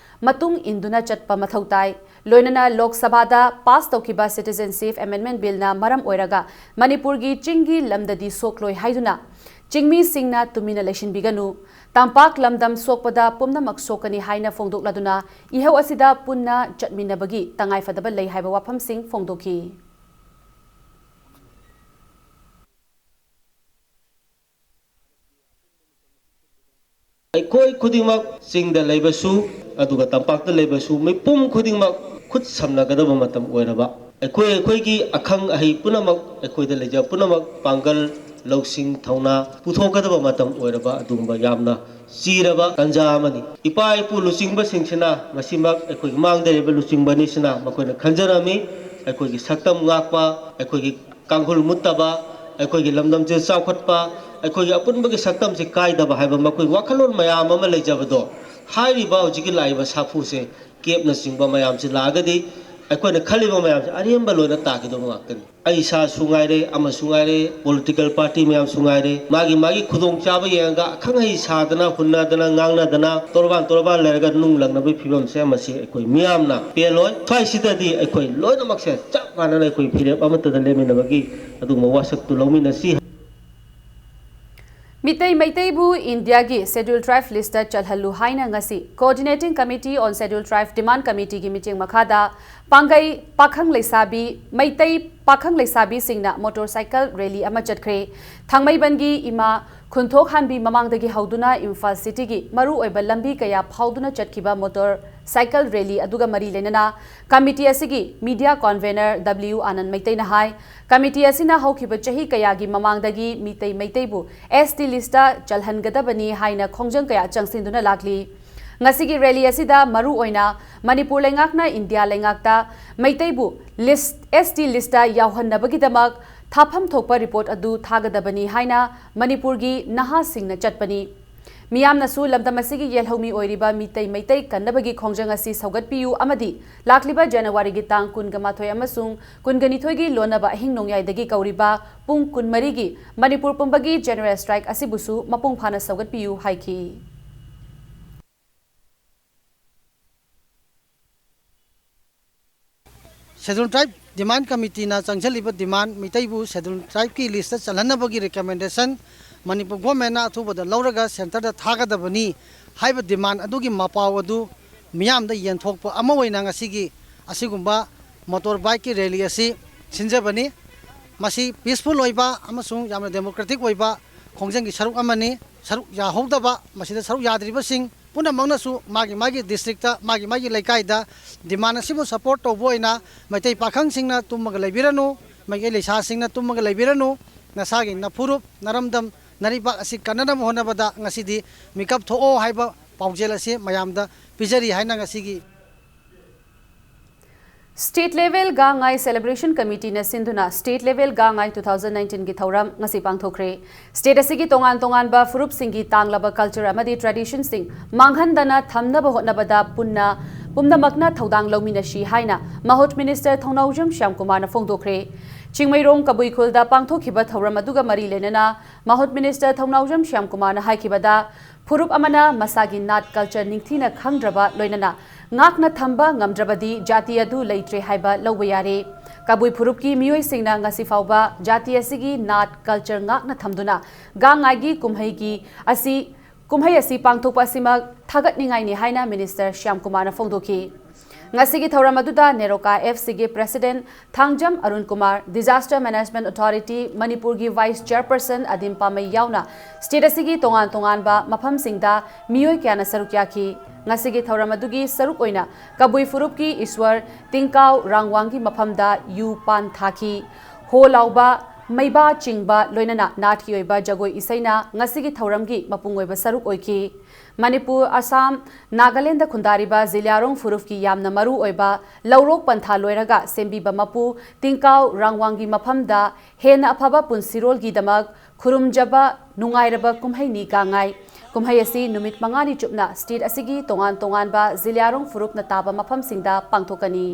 ꯃꯇꯨꯡ ꯏꯟꯗꯨꯅ ꯆꯠꯄ ꯃꯊꯧ ꯇꯥꯏ꯫ ꯂꯣꯏꯅꯅ ꯂꯣꯛ ꯁꯚꯥꯗ ꯄꯥꯁ ꯇꯧꯈꯤꯕ Citizenship Amendment Billꯅ ꯃꯔꯝ ꯑꯣꯏꯔꯒ ꯃꯅꯤꯄꯨꯔꯒꯤ ꯆꯤꯡꯒꯤ ꯂꯝꯗꯗꯤ ꯁꯣꯛꯂꯣꯏ ꯍꯥꯏꯗꯨꯅ ꯆꯤꯡꯃꯤꯁꯤꯡꯅ ꯇꯨꯃꯤꯟꯅ ꯂꯩꯁꯤꯟꯕꯤꯒꯅꯨ꯫ ꯇꯝꯄꯥꯛ ꯂꯝꯗꯝ ꯁꯣꯛꯄꯗ ꯄꯨꯝꯅꯃꯛ ꯁꯣꯛꯀꯅꯤ ꯍꯥꯏꯅ ꯐꯣꯡꯗꯣꯛꯂꯗꯨꯅ ꯏꯍꯧ ꯑꯁꯤꯗ ꯄꯨꯟꯅ ꯆꯠꯃꯤꯟꯅꯕꯒꯤ ꯇꯉꯥꯏꯐꯗꯕ ꯂꯩ ꯍꯥꯏꯕ ꯋꯥꯐꯝꯁꯤꯡ ꯐꯣꯡꯗꯣꯛꯈꯤ꯫ ꯑꯩꯈꯣꯏ ꯈꯨꯗꯤꯡꯃꯛ, ꯆꯤꯡꯗ ꯂꯩꯕꯁꯨ ꯑꯗꯨꯒ ꯇꯝꯄꯥꯛꯇ ꯂꯩꯕꯁꯨ, ꯃꯤꯄꯨꯝ ꯈꯨꯗꯤꯡꯃꯛ ꯈꯨꯠ ꯁꯝꯅꯒꯗꯕ ꯃꯇꯝ ꯑꯣꯏꯔꯕ, ꯑꯩꯈꯣꯏ ꯑꯩꯈꯣꯏꯒꯤ ꯑꯈꯪ ꯑꯍꯩ ꯄꯨꯝꯅꯃꯛ, ꯑꯩꯈꯣꯏꯗ ꯂꯩꯖꯕ ꯄꯨꯝꯅꯃꯛ ꯄꯥꯡꯒꯜ, ꯂꯧꯁꯤꯡ, ꯊꯧꯅꯥ ꯄꯨꯊꯣꯛꯀꯗꯕ ꯃꯇꯝ ꯑꯣꯏꯔꯕ ꯑꯗꯨꯒꯨꯝꯕ ꯌꯥꯝꯅ ꯆꯤꯔꯕ ꯇꯥꯟꯖꯥ ꯑꯃꯅꯤ꯫ ꯏꯄꯥ ꯏꯄꯨ ꯂꯨꯆꯤꯡꯕꯁꯤꯡꯁꯤꯅ ꯉꯁꯤꯃꯛ ꯑꯩꯈꯣꯏꯒꯤ ꯃꯥꯡꯗ ꯂꯩꯔꯤꯕ ꯂꯨꯆꯤꯡꯕ ꯑꯅꯤꯁꯤꯅ ꯃꯈꯣꯏꯅ ꯈꯟꯖꯔꯝꯃꯤ, ꯑꯩꯈꯣꯏꯒꯤ ꯁꯛꯇꯝ ꯉꯥꯛꯄ, ꯑꯩꯈꯣꯏꯒꯤ ꯀꯥꯡꯈꯨꯜ ꯃꯨꯠꯇꯕ, ꯑꯩꯈꯣꯏꯒꯤ ꯂꯝꯗꯝꯁꯦ ꯆꯥꯎꯈꯠꯄ, ꯑꯩꯈꯣꯏꯒꯤ ꯑꯄꯨꯟꯕꯒꯤ ꯁꯛꯇꯝꯁꯦ ꯀꯥꯏꯗꯕ ꯍꯥꯏꯕ ꯃꯈꯣꯏ ꯋꯥꯈꯜꯂꯣꯟ ꯃꯌꯥꯝ ꯑꯃ ꯂꯩꯖꯕꯗꯣ, ꯍꯥꯏꯔꯤꯕ ꯍꯧꯖꯤꯛꯀꯤ ꯂꯥꯛꯏꯕ ꯁꯥꯐꯨꯁꯦ, ꯀꯦꯞꯅꯆꯤꯡꯕ ꯃꯌꯥꯝꯁꯦ ꯂꯥꯛꯑꯒꯗꯤ ꯑꯩꯈꯣꯏꯅ ꯈꯜꯂꯤꯕ ꯃꯌꯥꯝꯁꯦ ꯑꯔꯦꯝꯕ ꯂꯣꯏꯅ ꯇꯥꯈꯤꯗꯧꯕ ꯉꯥꯛꯇꯅꯤ꯫ ꯑꯩ ꯏꯁꯥꯁꯨ ꯉꯥꯏꯔꯦ, ꯑꯃꯁꯨ ꯉꯥꯏꯔꯦ, political party ꯃꯌꯥꯝꯁꯨ ꯉꯥꯏꯔꯦ, ꯃꯥꯒꯤ ꯃꯥꯒꯤ ꯈꯨꯗꯣꯡꯆꯥꯕ ꯌꯦꯡꯉꯒ ꯑꯈꯪ ꯑꯍꯩ ꯁꯥꯗꯅ, ꯍꯨꯟꯅꯗꯅ, ꯉꯥꯡꯅꯗꯅ, ꯇꯣꯔꯕꯥꯟ ꯇꯣꯔꯕꯥꯟ ꯂꯩꯔꯒ ꯅꯨꯡ ꯂꯪꯅꯕꯒꯤ ꯐꯤꯕꯝꯁꯦ ꯃꯁꯤ ꯑꯩꯈꯣꯏ ꯃꯤꯌꯥꯝꯅ ꯄꯦꯜꯂꯣꯏ꯫ ꯁ꯭ꯋꯥꯏꯁꯤꯗꯗꯤ ꯑꯩꯈꯣꯏ ꯂꯣꯏꯅꯃꯛꯁꯦ ꯆꯞ ꯃꯥꯟꯅꯅ ꯑꯩꯈꯣꯏ ꯐꯤꯔꯦꯞ ꯑꯃꯠꯇꯗ ꯂꯦꯞꯃꯤꯟꯅꯕꯒꯤ ꯑꯗꯨꯒꯨꯝꯕ ꯋꯥꯁꯛꯇꯨ ꯂꯧꯃꯤꯟꯅꯁꯤ꯫ ꯃꯤꯇꯩ ꯃꯩꯇꯩꯕꯨ ꯏꯟꯗꯤꯌꯥꯒꯤ Scheduled Tribe listꯇ ꯆꯜꯍꯜꯂꯨ ꯍꯥꯏꯅ ꯉꯁꯤ Coordinating Committee on Scheduled Tribe Demand Committeeꯒꯤ ꯃꯤꯠꯌꯦꯡ ꯃꯈꯥꯗ ꯄꯥꯡꯒꯩ ꯄꯥꯈꯪ ꯂꯩꯁꯥꯕꯤ, ꯃꯩꯇꯩ ꯄꯥꯈꯪ ꯂꯩꯁꯥꯕꯤꯁꯤꯡꯅ motorcycle rally ꯑꯃ ꯆꯠꯈ꯭ꯔꯦ꯫ ꯊꯥꯡꯃꯩꯕꯟꯒꯤ ꯏꯃꯥ ꯈꯨꯟꯊꯣꯛꯍꯥꯟꯕꯤ ꯃꯃꯥꯡꯗꯒꯤ ꯍꯧꯗꯨꯅ ꯏꯝꯐꯥꯜ cityꯒꯤ ꯃꯔꯨꯑꯣꯏꯕ ꯂꯝꯕꯤ ꯀꯌꯥ ꯐꯥꯎꯗꯨꯅ ꯆꯠꯈꯤꯕ motorcycle rally ꯑꯗꯨꯒ ꯃꯔꯤ ꯂꯩꯅꯅ committee ꯑꯁꯤꯒꯤ media convener W ꯑꯥꯅꯟ ꯃꯩꯇꯩꯅ ꯍꯥꯏ, committee ꯑꯁꯤꯅ ꯍꯧꯈꯤꯕ ꯆꯍꯤ ꯀꯌꯥꯒꯤ ꯃꯃꯥꯡꯗꯒꯤ ꯃꯤꯇꯩ ꯃꯩꯇꯩꯕꯨ ST listꯇ ꯆꯜꯍꯟꯒꯗꯕꯅꯤ ꯍꯥꯏꯅ ꯈꯣꯡꯖꯪ ꯀꯌꯥ ꯆꯪꯁꯤꯟꯗꯨꯅ ꯂꯥꯛꯂꯤ꯫ ꯉꯁꯤꯒꯤ ꯔꯦꯂꯤ ꯑꯁꯤꯗ ꯃꯔꯨ ꯑꯣꯏꯅ ꯃꯅꯤꯄꯨꯔ ꯂꯩꯉꯥꯛꯅ ꯏꯟꯗꯤꯌꯥ ꯂꯩꯉꯥꯛꯇ ꯃꯩꯇꯩꯕꯨ ꯂꯤꯁ, ꯑꯦꯁ ꯇꯤ ꯂꯤꯁꯇ ꯌꯥꯎꯍꯟꯅꯕꯒꯤꯗꯃꯛ ꯊꯥꯐꯝ ꯊꯣꯛꯄ ꯔꯤꯄꯣꯔꯠ ꯑꯗꯨ ꯊꯥꯒꯗꯕꯅꯤ ꯍꯥꯏꯅ ꯃꯅꯤꯄꯨꯔꯒꯤ ꯅꯍꯥꯁꯤꯡꯅ ꯆꯠꯄꯅꯤ꯫ ꯃꯤꯌꯥꯝꯅꯁꯨ ꯂꯝꯗꯝ ꯑꯁꯤꯒꯤ ꯌꯦꯜꯍꯧꯃꯤ ꯑꯣꯏꯔꯤꯕ ꯃꯤꯇꯩ ꯃꯩꯇꯩ ꯀꯟꯅꯕꯒꯤ ꯈꯣꯡꯖꯪ ꯑꯁꯤ ꯁꯧꯒꯠꯄꯤꯌꯨ ꯑꯃꯗꯤ ꯂꯥꯛꯂꯤꯕ ꯖꯅꯋꯥꯔꯤꯒꯤ ꯇꯥꯡ ꯀꯨꯟꯒ ꯃꯥꯊꯣꯏ ꯑꯃꯁꯨꯡ ꯀꯨꯟꯒ ꯅꯤꯊꯣꯏꯒꯤ ꯂꯣꯟꯅꯕ ꯑꯍꯤꯡ ꯅꯣꯡꯌꯥꯏꯗꯒꯤ ꯀꯧꯔꯤꯕ ꯄꯨꯡ ꯀꯨꯟꯃꯔꯤꯒꯤ ꯃꯅꯤꯄꯨꯔ ꯄꯨꯝꯕꯒꯤ ꯖꯦꯅꯔꯦꯜ ꯁ꯭ꯇ꯭ꯔꯥꯏꯛ ꯑꯁꯤꯕꯨꯁꯨ ꯃꯄꯨꯡ ꯐꯥꯅ ꯁꯧꯒꯠꯄꯤꯌꯨ ꯍꯥꯏꯈꯤ꯫ ꯁꯦꯗꯨꯜ ꯇ꯭ꯔꯥꯏꯕ ꯗꯤꯃꯥꯟ ꯀꯃꯤꯇꯤꯅ ꯆꯪꯁꯤꯜꯂꯤꯕ ꯗꯤꯃꯥꯟ, ꯃꯤꯇꯩꯕꯨ ꯁꯦꯗꯨꯜ ꯇ꯭ꯔꯥꯏꯕꯀꯤ ꯂꯤꯁꯇ ꯆꯜꯍꯟꯅꯕꯒꯤ ꯔꯤꯀꯃꯦꯟꯗꯦꯁꯟ ꯃꯅꯤꯄꯨꯔ ꯒꯣꯔꯃꯦꯟꯅ ꯑꯊꯨꯕꯗ ꯂꯧꯔꯒ ꯁꯦꯟꯇꯔꯗ ꯊꯥꯒꯗꯕꯅꯤ ꯍꯥꯏꯕ ꯗꯤꯃꯥꯟ ꯑꯗꯨꯒꯤ ꯃꯄꯥꯎ ꯑꯗꯨ ꯃꯤꯌꯥꯝꯗ ꯌꯦꯟꯊꯣꯛꯄ ꯑꯃ ꯑꯣꯏꯅ ꯉꯁꯤꯒꯤ ꯑꯁꯤꯒꯨꯝꯕ ꯃꯣꯇꯣꯔ ꯕꯥꯏꯛꯀꯤ ꯔꯦꯂꯤ ꯑꯁꯤ ꯁꯤꯟꯖꯕꯅꯤ꯫ ꯃꯁꯤ ꯄꯤꯁꯐꯨꯜ ꯑꯣꯏꯕ ꯑꯃꯁꯨꯡ ꯌꯥꯝꯅ ꯗꯦꯃꯣꯀ꯭ꯔꯦꯇꯤꯛ ꯑꯣꯏꯕ ꯈꯣꯡꯖꯪꯒꯤ ꯁꯔꯨꯛ ꯑꯃꯅꯤ꯫ ꯁꯔꯨꯛ ꯌꯥꯍꯧꯗꯕ, ꯃꯁꯤꯗ ꯁꯔꯨꯛ ꯌꯥꯗ꯭ꯔꯤꯕꯁꯤꯡ ꯄꯨꯝꯅꯃꯛꯅꯁꯨ ꯃꯥꯒꯤ ꯃꯥꯒꯤ ꯗꯤꯁꯇ꯭ꯔꯤꯛꯇ, ꯃꯥꯒꯤ ꯃꯥꯒꯤ ꯂꯩꯀꯥꯏꯗ ꯗꯤꯃꯥꯟ ꯑꯁꯤꯕꯨ ꯁꯄꯣꯔꯠ ꯇꯧꯕ ꯑꯣꯏꯅ ꯃꯩꯇꯩ ꯄꯥꯈꯪꯁꯤꯡꯅ ꯇꯨꯝꯃꯒ ꯂꯩꯕꯤꯔꯅꯨ, ꯃꯩꯇꯩ ꯂꯩꯁꯥꯁꯤꯡꯅ ꯇꯨꯝꯃꯒ ꯂꯩꯕꯤꯔꯅꯨ꯫ ꯅꯁꯥꯒꯤ ꯅꯐꯨꯔꯨꯞ, ꯅꯔꯝꯗꯝ, ꯅꯔꯩꯕꯥꯛ ꯑꯁꯤ ꯀꯟꯅꯅꯕ ꯍꯣꯠꯅꯕꯗ ꯉꯁꯤꯗꯤ ꯃꯤꯀꯞ ꯊꯣꯛꯑꯣ ꯍꯥꯏꯕ ꯄꯥꯎꯖꯦꯜ ꯑꯁꯤ ꯃꯌꯥꯝꯗ ꯄꯤꯖꯔꯤ ꯍꯥꯏꯅ ꯉꯁꯤꯒꯤ ꯁ꯭ꯇꯦꯠ ꯂꯦꯚꯦꯜ ꯒꯥꯡ ꯉꯥꯏ ꯁꯦꯂꯦꯕ꯭ꯔꯦꯁꯟ ꯀꯃꯤꯇꯤꯅ ꯁꯤꯟꯗꯨꯅ ꯁ꯭ꯇꯦꯠ ꯂꯦꯚꯦꯜ ꯒꯥꯡ ꯉꯥꯏ ꯇꯨ ꯊꯥꯎꯖꯟ ꯅꯥꯏꯟꯇꯤꯟꯒꯤ ꯊꯧꯔꯝ ꯉꯁꯤ ꯄꯥꯡꯊꯣꯛꯈ꯭ꯔꯦ꯫ ꯁ꯭ꯇꯦꯠ ꯑꯁꯤꯒꯤ ꯇꯣꯉꯥꯟ ꯇꯣꯉꯥꯟꯕ ꯐꯨꯔꯨꯞꯁꯤꯡꯒꯤ ꯇꯥꯡꯂꯕ ꯀꯜꯆꯔ ꯑꯃꯗꯤ ꯇ꯭ꯔꯦꯗꯤꯁꯟꯁꯤꯡ ꯃꯥꯡꯍꯟꯗꯅ ꯊꯝꯅꯕ ꯍꯣꯠꯅꯕꯗ ꯄꯨꯟꯅ ꯄꯨꯝꯅꯃꯛꯅ ꯊꯧꯗꯥꯡ ꯂꯧꯃꯤꯟꯅꯁꯤ ꯍꯥꯏꯅ ꯃꯍꯨꯠ ꯃꯤꯅꯤꯁꯇꯔ ꯊꯧꯅꯥꯎꯖꯝ ꯁ꯭ꯌꯥꯝꯀꯨꯃꯥꯔꯅ ꯐꯣꯡꯗꯣꯛꯈ꯭ꯔꯦ꯫ ꯆꯤꯡꯃꯩꯔꯣꯡ ꯀꯕꯨꯏ ꯈꯨꯜꯗ ꯄꯥꯡꯊꯣꯛꯈꯤꯕ ꯊꯧꯔꯝ ꯑꯗꯨꯒ ꯃꯔꯤ ꯂꯩꯅꯅ ꯃꯍꯨꯠ ꯃꯤꯅꯤꯁꯇꯔ ꯊꯧꯅꯥꯎꯖꯝ ꯁ꯭ꯌꯥꯝꯀꯨꯃꯥꯔꯅ ꯍꯥꯏꯈꯤꯕꯗ, ꯐꯨꯔꯨꯞ ꯑꯃꯅ ꯃꯁꯥꯒꯤ ꯅꯥꯠ ꯀꯜꯆꯔ ꯅꯤꯡꯊꯤꯅ ꯈꯪꯗ꯭ꯔꯕ, ꯂꯣꯏꯅꯅ ꯉꯥꯛꯅ ꯊꯝꯕ ꯉꯝꯗ꯭ꯔꯕꯗꯤ ꯖꯥꯇꯤ ꯑꯗꯨ ꯂꯩꯇ꯭ꯔꯦ ꯍꯥꯏꯕ ꯂꯧꯕ ꯌꯥꯔꯦ꯫ ꯀꯕꯨꯏ ꯐꯨꯔꯨꯞꯀꯤ ꯃꯤꯑꯣꯏꯁꯤꯡꯅ ꯉꯁꯤ ꯐꯥꯎꯕ ꯖꯥꯇꯤ ꯑꯁꯤꯒꯤ ꯅꯥꯠ ꯀꯜꯆꯔ ꯉꯥꯛꯅ ꯊꯝꯗꯨꯅ ꯒꯥꯡ ꯉꯥꯏꯒꯤ ꯀꯨꯝꯍꯩꯒꯤ ꯑꯁꯤ, ꯀꯨꯝꯍꯩ ꯑꯁꯤ ꯄꯥꯡꯊꯣꯛꯄ ꯑꯁꯤꯃꯛ ꯊꯥꯒꯠꯅꯤꯡꯉꯥꯏꯅꯤ ꯍꯥꯏꯅ ꯃꯤꯅꯤꯁꯇꯔ ꯁ꯭ꯌꯥꯝꯀꯨꯃꯥꯔꯅ ꯐꯣꯡꯗꯣꯛꯈꯤ꯫ ꯉꯁꯤꯒꯤ ꯊꯧꯔꯝ ꯑꯗꯨꯗ ꯅꯦꯔꯣꯀꯥ ꯑꯦꯐ ꯁꯤꯒꯤ president Thangjam Arun Kumar, disaster management authority ꯃꯅꯤꯄꯨꯔꯒꯤ ꯚꯥꯏꯁ ꯆꯤꯌꯔꯄꯔꯁꯟ ꯑꯗꯤꯝ ꯄꯥꯃꯩ ꯌꯥꯎꯅ ꯁ꯭ꯇꯦꯠ ꯑꯁꯤꯒꯤ ꯇꯣꯉꯥꯟ ꯇꯣꯉꯥꯟꯕ ꯃꯐꯝꯁꯤꯡꯗ ꯃꯤꯑꯣꯏ ꯀꯌꯥꯅ ꯁꯔꯨꯛ ꯌꯥꯈꯤ꯫ ꯉꯁꯤꯒꯤ ꯊꯧꯔꯝ ꯑꯗꯨꯒꯤ ꯁꯔꯨꯛ ꯑꯣꯏꯅ ꯀꯕꯨꯏ ꯐꯨꯔꯨꯞꯀꯤ ꯏꯁ꯭ꯋꯔ ꯇꯤꯡꯀꯥꯎ ꯔꯥꯡꯋꯥꯡꯒꯤ ꯃꯐꯝꯗ ꯌꯨ ꯄꯥꯟ ꯊꯥꯈꯤ꯫ ꯍꯣ ꯂꯥꯎꯕ, ꯃꯩꯕꯥ ꯆꯤꯡꯕ, ꯂꯣꯏꯅꯅ ꯅꯥꯠꯀꯤ ꯑꯣꯏꯕ ꯖꯒꯣꯏ ꯏꯁꯩꯅ ꯉꯁꯤꯒꯤ ꯊꯧꯔꯝꯒꯤ ꯃꯄꯨꯡ ꯑꯣꯏꯕ ꯁꯔꯨꯛ ꯑꯣꯏꯈꯤ꯫ ꯃꯅꯤꯄꯨꯔ, ꯑꯁꯥꯝ, ꯅꯥꯒꯥꯂꯦꯟꯗ ꯈꯨꯟꯗꯥꯔꯤꯕ ꯖꯤꯂꯤꯌꯥꯔꯣꯡ ꯐꯨꯔꯨꯞꯀꯤ ꯌꯥꯝꯅ ꯃꯔꯨ ꯑꯣꯏꯕ ꯂꯧꯔꯣꯛ ꯄꯟꯊꯥ ꯂꯣꯏꯔꯒ ꯁꯦꯝꯕꯤꯕ ꯃꯄꯨ ꯇꯤꯡꯀꯥꯎ ꯔꯥꯡꯋꯥꯡꯒꯤ ꯃꯐꯝꯗ ꯍꯦꯟꯅ ꯑꯐꯕ ꯄꯨꯟꯁꯤꯔꯣꯜꯒꯤꯗꯃꯛ ꯈꯨꯔꯨꯝꯖꯕ ꯅꯨꯡꯉꯥꯏꯔꯕ ꯀꯨꯝꯍꯩꯅꯤ ꯒꯥꯡꯉꯥꯏ꯫ ꯀꯨꯝꯍꯩ ꯑꯁꯤ ꯅꯨꯃꯤꯠ ꯃꯉꯥꯅꯤ ꯆꯨꯞꯅ state ꯑꯁꯤꯒꯤ ꯇꯣꯉꯥꯟ ꯇꯣꯉꯥꯟꯕ ꯖꯤꯂꯤꯌꯥꯔꯣꯡ ꯐꯨꯔꯨꯞꯅ ꯇꯥꯕ ꯃꯐꯝꯁꯤꯡꯗ ꯄꯥꯡꯊꯣꯛꯀꯅꯤ꯫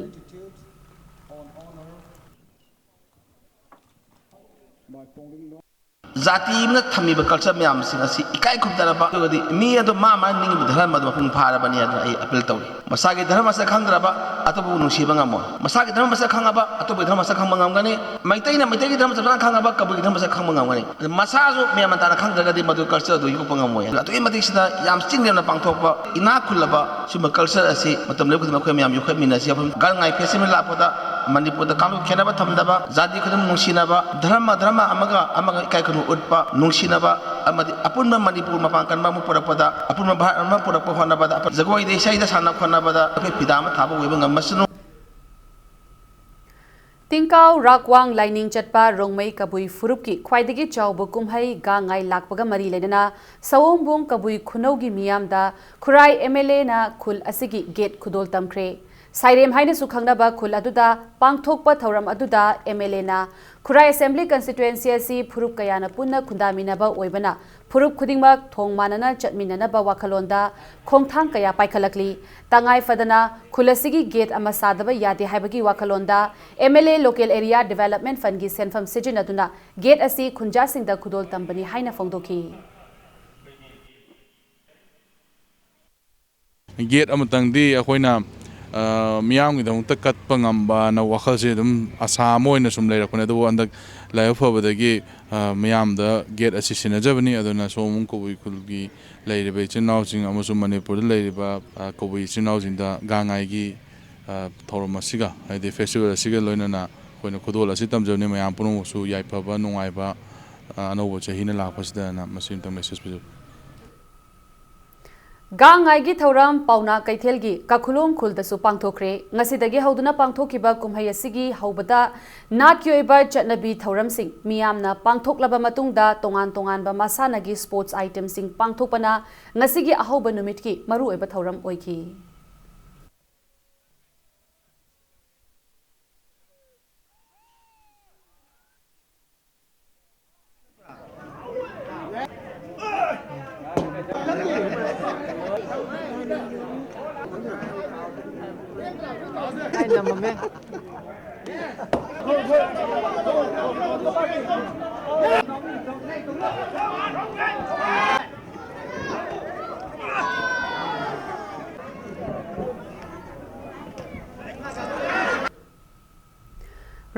ꯖꯥꯇꯤ ꯑꯃꯅ ꯊꯝꯃꯤꯕ culture ꯃꯌꯥꯝꯁꯤꯡ ꯑꯁꯤ ꯏꯀꯥꯏ ꯈꯨꯝꯅꯔꯕ, ꯑꯗꯨꯒꯗꯤ ꯃꯤ ꯑꯗꯨ ꯃꯥ ꯃꯥ ꯅꯤꯡꯉꯤꯕ ꯙꯔꯃ ꯑꯗꯨ ꯃꯄꯨꯡ ꯐꯥꯔꯕꯅꯤ ꯍꯥꯏꯗꯨꯅ ꯑꯩ appeal ꯇꯧꯔꯤ꯫ ꯃꯁꯥꯒꯤ ꯙꯔꯃ ꯃꯁꯛ ꯈꯪꯗ꯭ꯔꯕ ꯑꯇꯣꯞꯄꯕꯨ ꯅꯨꯡꯁꯤꯕ ꯉꯝꯃꯣꯏ꯫ ꯃꯁꯥꯒꯤ ꯙꯔꯃ ꯃꯁꯛ ꯈꯪꯉꯕ ꯑꯇꯣꯞꯄꯒꯤ ꯙꯔꯃ ꯃꯁꯛ ꯈꯪꯕ ꯉꯝꯒꯅꯤ꯫ ꯃꯩꯇꯩꯅ ꯃꯩꯇꯩꯒꯤ ꯙꯔꯃ ꯆꯞ ꯆꯥꯅ ꯈꯪꯉꯕ ꯀꯕꯨꯏꯒꯤ ꯙꯔꯃ ꯃꯁꯛ ꯈꯪꯕ ꯉꯝꯒꯅꯤ꯫ ꯃꯁꯥꯁꯨ ꯃꯌꯥꯝꯅ ꯇꯥꯅ ꯈꯪꯗ꯭ꯔꯒꯗꯤ ꯃꯗꯨ culture ꯑꯗꯨ ꯌꯣꯛꯄ ꯉꯝꯃꯣꯏ꯫ ꯑꯗꯨꯛꯀꯤ ꯃꯇꯤꯛ ꯁꯤꯗ ꯌꯥꯝ ꯆꯤꯡ ꯂꯦꯝꯅ ꯄꯥꯡꯊꯣꯛꯄ, ꯏꯅꯥꯛ ꯈꯨꯜꯂꯕ ꯁꯤꯒꯨꯝꯕ culture ꯑꯁꯤ ꯃꯇꯝ ꯂꯦꯞꯇꯅ ꯑꯩꯈꯣꯏ ꯃꯌꯥꯝ ꯌꯣꯛꯈꯠꯃꯤꯟꯅꯁꯤ꯫ ꯒꯥꯡꯉꯥꯏ festival ꯂꯥꯛꯄꯗ ꯃꯅꯤꯄꯨꯔꯗ ꯀꯥꯡꯂꯨꯞ ꯈꯦꯠꯅꯕ ꯊꯝꯗꯕ, ꯖꯥꯇꯤ ꯈꯨꯗꯤꯡꯃꯛ ꯅꯨꯡꯁꯤꯅꯕ, ꯙꯔꯃ ꯙꯔꯃ ꯑꯃꯒ ꯑꯃꯒ ꯏꯀꯥꯏ ꯈꯨꯝꯅꯕ ꯎꯠꯄ, ꯅꯨꯡꯁꯤꯅꯕ ꯑꯃꯗꯤ ꯑꯄꯨꯟꯕ ꯃꯅꯤꯄꯨꯔ ꯃꯄꯥꯡ ꯀꯟꯕ ꯑꯃ ꯄꯨꯔꯛꯄꯗ, ꯑꯄꯨꯟꯕ ꯚꯥꯔꯠ ꯑꯃ ꯄꯨꯔꯛꯄ ꯍꯣꯠꯅꯕꯗ, ꯖꯒꯣꯏꯗ ꯏꯁꯩꯗ ꯁꯥꯟꯅ ꯈꯣꯠꯅꯕꯗ ꯑꯩꯈꯣꯏ ꯐꯤꯗꯥ ꯑꯃ ꯊꯥꯕ ꯑꯣꯏꯕ ꯉꯝꯃꯁꯅꯨ꯫ ꯇꯤꯡꯀꯥꯎ ꯔꯥꯛꯋꯥꯡ ꯂꯥꯏꯅꯤꯡ ꯆꯠꯄ ꯔꯣꯡꯃꯩ ꯀꯕꯨꯏ ꯐꯨꯔꯨꯞꯀꯤ ꯈ꯭ꯋꯥꯏꯗꯒꯤ ꯆꯥꯎꯕ ꯀꯨꯝꯍꯩ ꯒꯥꯡꯉꯥꯏ ꯂꯥꯛꯄꯒ ꯃꯔꯤ ꯂꯩꯅꯅ ꯁꯑꯣꯝꯕꯨꯡ ꯀꯕꯨꯏ ꯈꯨꯅꯧꯒꯤ ꯃꯤꯌꯥꯝꯗ ꯈꯨꯔꯥꯏ MLAꯅ ꯈꯨꯜ ꯑꯁꯤꯒꯤ gate ꯈꯨꯗꯣꯜ ꯇꯝꯈ꯭ꯔꯦ꯫ ꯁꯥꯏꯔꯦꯝ ꯍꯥꯏꯅꯁꯨ ꯈꯪꯅꯕ ꯈꯨꯜ ꯑꯗꯨꯗ ꯄꯥꯡꯊꯣꯛꯄ ꯊꯧꯔꯝ ꯑꯗꯨꯗ MLAꯅ ꯈꯨꯔꯥꯏ Assembly Constituency ꯑꯁꯤ ꯐꯨꯔꯨꯞ ꯀꯌꯥꯅ ꯄꯨꯟꯅ ꯈꯨꯟꯗꯥꯃꯤꯟꯅꯕ ꯑꯣꯏꯕꯅ ꯐꯨꯔꯨꯞ ꯈꯨꯗꯤꯡꯃꯛ ꯊꯣꯡ ꯃꯥꯟꯅꯅ ꯆꯠꯃꯤꯟꯅꯅꯕ ꯋꯥꯈꯜꯂꯣꯟꯗ ꯈꯣꯡꯊꯥꯡ ꯀꯌꯥ ꯄꯥꯏꯈꯠꯂꯛꯂꯤ꯫ ꯇꯉꯥꯏ ꯐꯗꯅ ꯈꯨꯜ ꯑꯁꯤꯒꯤ gate ꯑꯃ ꯁꯥꯗꯕ ꯌꯥꯗꯦ ꯍꯥꯏꯕꯒꯤ ꯋꯥꯈꯜꯂꯣꯟꯗ MLA Local Area Development Fundꯒꯤ ꯁꯦꯟꯐꯝ ꯁꯤꯖꯤꯟꯅꯗꯨꯅ gate ꯑꯁꯤ ꯈꯨꯟꯖꯥꯁꯤꯡꯗ ꯈꯨꯗꯣꯜ ꯇꯝꯕꯅꯤ ꯍꯥꯏꯅ ꯐꯣꯡꯗꯣꯛꯈꯤ꯫ Gate ꯑꯃꯇꯪꯗꯤ ꯑꯩꯈꯣꯏꯅ, ꯑ, ꯃꯤꯌꯥꯝꯒꯤꯗꯃꯛꯇ ꯀꯠꯄ ꯉꯝꯕꯅ ꯋꯥꯈꯜꯁꯦ ꯑꯗꯨꯝ ꯑꯁꯥ ꯑꯃ ꯑꯣꯏꯅ ꯁꯨꯝ ꯂꯩꯔꯛꯄꯅꯦ꯫ ꯑꯗꯨꯕꯨ ꯍꯟꯗꯛ ꯂꯥꯏꯕꯛ ꯐꯕꯗꯒꯤ, ꯑ, ꯃꯤꯌꯥꯝꯗ gate ꯑꯁꯤ ꯁꯤꯟꯅꯖꯕꯅꯤ꯫ ꯑꯗꯨꯅ ꯁꯣꯝ ꯀꯕꯨꯏ ꯈꯨꯜꯒꯤ ꯂꯩꯔꯤꯕ ꯏꯆꯤꯟ ꯏꯅꯥꯎꯁꯤꯡ ꯑꯃꯁꯨꯡ ꯃꯅꯤꯄꯨꯔꯗ ꯂꯩꯔꯤꯕ, ꯑ, ꯀꯕꯨꯏ ꯏꯆꯤꯟ ꯏꯅꯥꯎꯁꯤꯡꯗ ꯒꯥꯡꯉꯥꯏꯒꯤ, ꯑ, ꯊꯧꯔꯝ ꯑꯁꯤꯒ, ꯍꯥꯏꯗꯤ festival ꯑꯁꯤꯒ ꯂꯣꯏꯅꯅ ꯑꯩꯈꯣꯏꯅ ꯈꯨꯗꯣꯜ ꯑꯁꯤ ꯇꯝꯖꯕꯅꯤ꯫ ꯃꯌꯥꯝ ꯄꯨꯝꯅꯃꯛꯁꯨ ꯌꯥꯏꯐꯕ, ꯅꯨꯡꯉꯥꯏꯕ, ꯑ, ꯑꯅꯧꯕ ꯆꯍꯤꯅ ꯂꯥꯛꯄꯁꯤꯗꯅ ꯃꯁꯤ ꯑꯃꯇꯪ message ꯄꯤꯖꯕ꯫ ꯒꯥꯡꯉꯥꯏꯒꯤ ꯊꯧꯔꯝ ꯄꯥꯎꯅꯥ ꯀꯩꯊꯦꯜꯒꯤ ꯀꯈꯨꯂꯣꯡ ꯈꯨꯜꯗꯁꯨ ꯄꯥꯡꯊꯣꯛꯈ꯭ꯔꯦ꯫ ꯉꯁꯤꯗꯒꯤ ꯍꯧꯗꯨꯅ ꯄꯥꯡꯊꯣꯛꯈꯤꯕ ꯀꯨꯝꯍꯩ ꯑꯁꯤꯒꯤ ꯍꯧꯕꯗ ꯅꯥꯠꯀꯤ ꯑꯣꯏꯕ ꯆꯠꯅꯕꯤ ꯊꯧꯔꯝꯁꯤꯡ, ꯃꯤꯌꯥꯝꯅ ꯄꯥꯡꯊꯣꯛꯂꯕ ꯃꯇꯨꯡꯗ ꯇꯣꯉꯥꯟ ꯇꯣꯉꯥꯟꯕ ꯃꯁꯥꯟꯅꯒꯤ sports itemꯁꯤꯡ ꯄꯥꯡꯊꯣꯛꯄꯅ ꯉꯁꯤꯒꯤ ꯑꯍꯧꯕ ꯅꯨꯃꯤꯠꯀꯤ ꯃꯔꯨꯑꯣꯏꯕ ꯊꯧꯔꯝ ꯑꯣꯏꯈꯤ꯫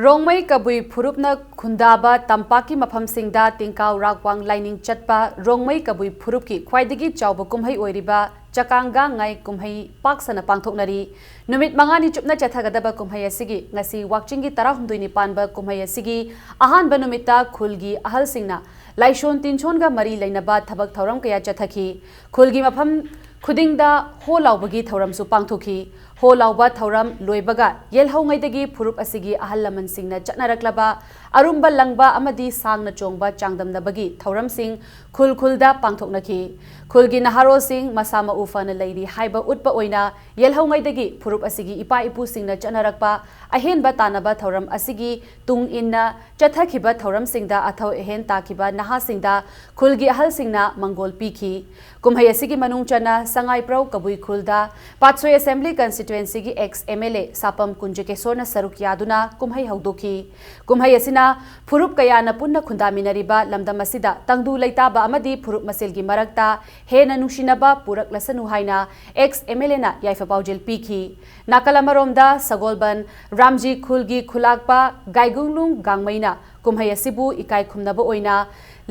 ꯔꯣꯡꯃꯩ ꯀꯕꯨꯏ ꯐꯨꯔꯨꯞꯅ ꯈꯨꯟꯗꯥꯕ ꯇꯝꯄꯥꯛꯀꯤ ꯃꯐꯝꯁꯤꯡꯗ ꯇꯤꯡꯀꯥꯎ ꯔꯥꯛꯋꯥꯡ ꯂꯥꯏꯅꯤꯡ ꯆꯠꯄ ꯔꯣꯡꯃꯩ ꯀꯕꯨꯏ ꯐꯨꯔꯨꯞꯀꯤ ꯈ꯭ꯋꯥꯏꯗꯒꯤ ꯆꯥꯎꯕ ꯀꯨꯝꯍꯩ ꯑꯣꯏꯔꯤꯕ ꯆꯀꯥꯡ ꯒꯥꯡꯉꯥꯏ ꯀꯨꯝꯍꯩ ꯄꯥꯛ ꯁꯟꯅ ꯄꯥꯡꯊꯣꯛꯅꯔꯤ꯫ ꯅꯨꯃꯤꯠ ꯃꯉꯥꯅꯤ ꯆꯨꯞꯅ ꯆꯠꯊꯒꯗꯕ ꯀꯨꯝꯍꯩ ꯑꯁꯤꯒꯤ ꯉꯁꯤ ꯋꯥꯛꯆꯤꯡꯒꯤ ꯇꯔꯥꯍꯨꯝꯗꯣꯏꯅꯤ ꯄꯥꯟꯕ ꯀꯨꯝꯍꯩ ꯑꯁꯤꯒꯤ ꯑꯍꯥꯟꯕ ꯅꯨꯃꯤꯠꯇ ꯈꯨꯜꯒꯤ ꯑꯍꯜꯁꯤꯡꯅ ꯂꯥꯏꯁꯣꯟ ꯇꯤꯟꯁꯣꯟꯒ ꯃꯔꯤ ꯂꯩꯅꯕ ꯊꯕꯛ ꯊꯧꯔꯝ ꯀꯌꯥ ꯆꯠꯊꯈꯤ꯫ ꯈꯨꯜꯒꯤ ꯃꯐꯝ ꯈꯨꯗꯤꯡꯗ ꯍꯣ ꯂꯥꯎꯕꯒꯤ ꯊꯧꯔꯝꯁꯨ ꯄꯥꯡꯊꯣꯛꯈꯤ꯫ ꯍꯣ ꯂꯥꯎꯕ ꯊꯧꯔꯝ ꯂꯣꯏꯕꯒ ꯌꯦꯜꯍꯧꯉꯩꯗꯒꯤ ꯐꯨꯔꯨꯞ ꯑꯁꯤꯒꯤ ꯑꯍꯜ ꯂꯃꯟꯁꯤꯡꯅ ꯆꯠꯅꯔꯛꯂꯕ ꯑꯔꯨꯝꯕ ꯂꯪꯕ ꯑꯃꯗꯤ ꯁꯥꯡꯅ ꯆꯣꯡꯕ ꯆꯥꯡꯗꯝꯅꯕꯒꯤ ꯊꯧꯔꯝꯁꯤꯡ ꯈꯨꯜ ꯈꯨꯜꯗ ꯄꯥꯡꯊꯣꯛꯅꯈꯤ꯫ ꯈꯨꯜꯒꯤ ꯅꯍꯥꯔꯣꯜꯁꯤꯡ ꯃꯁꯥ ꯃꯎ ꯐꯅ ꯂꯩꯔꯤ ꯍꯥꯏꯕ ꯎꯠꯄ ꯑꯣꯏꯅ ꯌꯦꯜꯍꯧꯉꯩꯗꯒꯤ ꯐꯨꯔꯨꯞ ꯑꯁꯤꯒꯤ ꯏꯄꯥ ꯏꯄꯨꯁꯤꯡꯅ ꯆꯠꯅꯔꯛꯄ ꯑꯍꯦꯟꯕ ꯇꯥꯟꯅꯕ ꯊꯧꯔꯝ ꯑꯁꯤꯒꯤ ꯇꯨꯡ ꯏꯟꯅ ꯆꯠꯊꯈꯤꯕ ꯊꯧꯔꯝꯁꯤꯡꯗ ꯑꯊꯧ ꯑꯍꯦꯟ ꯇꯥꯈꯤꯕ ꯅꯍꯥꯁꯤꯡꯗ ꯈꯨꯜꯒꯤ ꯑꯍꯜꯁꯤꯡꯅ ꯃꯪꯒꯣꯜ ꯄꯤꯈꯤ꯫ ꯀꯨꯝꯍꯩ ꯑꯁꯤꯒꯤ ꯃꯅꯨꯡ ꯆꯟꯅ ꯁꯉꯥꯏꯄ꯭ꯔꯧ ꯀꯕꯨꯏ ꯈꯨꯜꯗ ꯄꯥꯠꯁꯣꯏ Assembly Constituencyꯒꯤ ex MLA ꯁꯥꯄꯝ ꯀꯨꯟꯖꯀꯦꯁꯣꯔꯅ ꯁꯔꯨꯛ ꯌꯥꯗꯨꯅ ꯀꯨꯝꯍꯩ ꯍꯧꯗꯣꯛꯈꯤ꯫ ꯀꯨꯝꯍꯩ ꯑꯁꯤꯅ ꯐꯨꯔꯨꯞ ꯀꯌꯥꯅ ꯄꯨꯟꯅ ꯈꯨꯟꯗꯥꯃꯤꯟꯅꯔꯤꯕ ꯂꯝꯗꯝ ꯑꯁꯤꯗ ꯇꯪꯗꯨ ꯂꯩꯇꯥꯕ ꯑꯃꯗꯤ ꯐꯨꯔꯨꯞ ꯃꯁꯦꯜꯒꯤ ꯃꯔꯛꯇ ꯍꯦꯟꯅ ꯅꯨꯡꯁꯤꯅꯕ ꯄꯨꯔꯛꯂꯁꯅꯨ ꯍꯥꯏꯅ ex MLAꯅ ꯌꯥꯏꯐ ꯄꯥꯎꯖꯦꯜ ꯄꯤꯈꯤ꯫ ꯅꯥꯀꯜ ꯑꯃꯔꯣꯝꯗ ꯁꯒꯣꯜꯕꯟ ꯔꯥꯝꯖꯤ ꯈꯨꯜꯒꯤ ꯈꯨꯂꯥꯛꯄ ꯒꯥꯏꯒꯨꯡꯂꯨꯡ ꯒꯥꯡꯃꯩꯅ ꯀꯨꯝꯍꯩ ꯑꯁꯤꯕꯨ ꯏꯀꯥꯏ ꯈꯨꯝꯅꯕ ꯑꯣꯏꯅ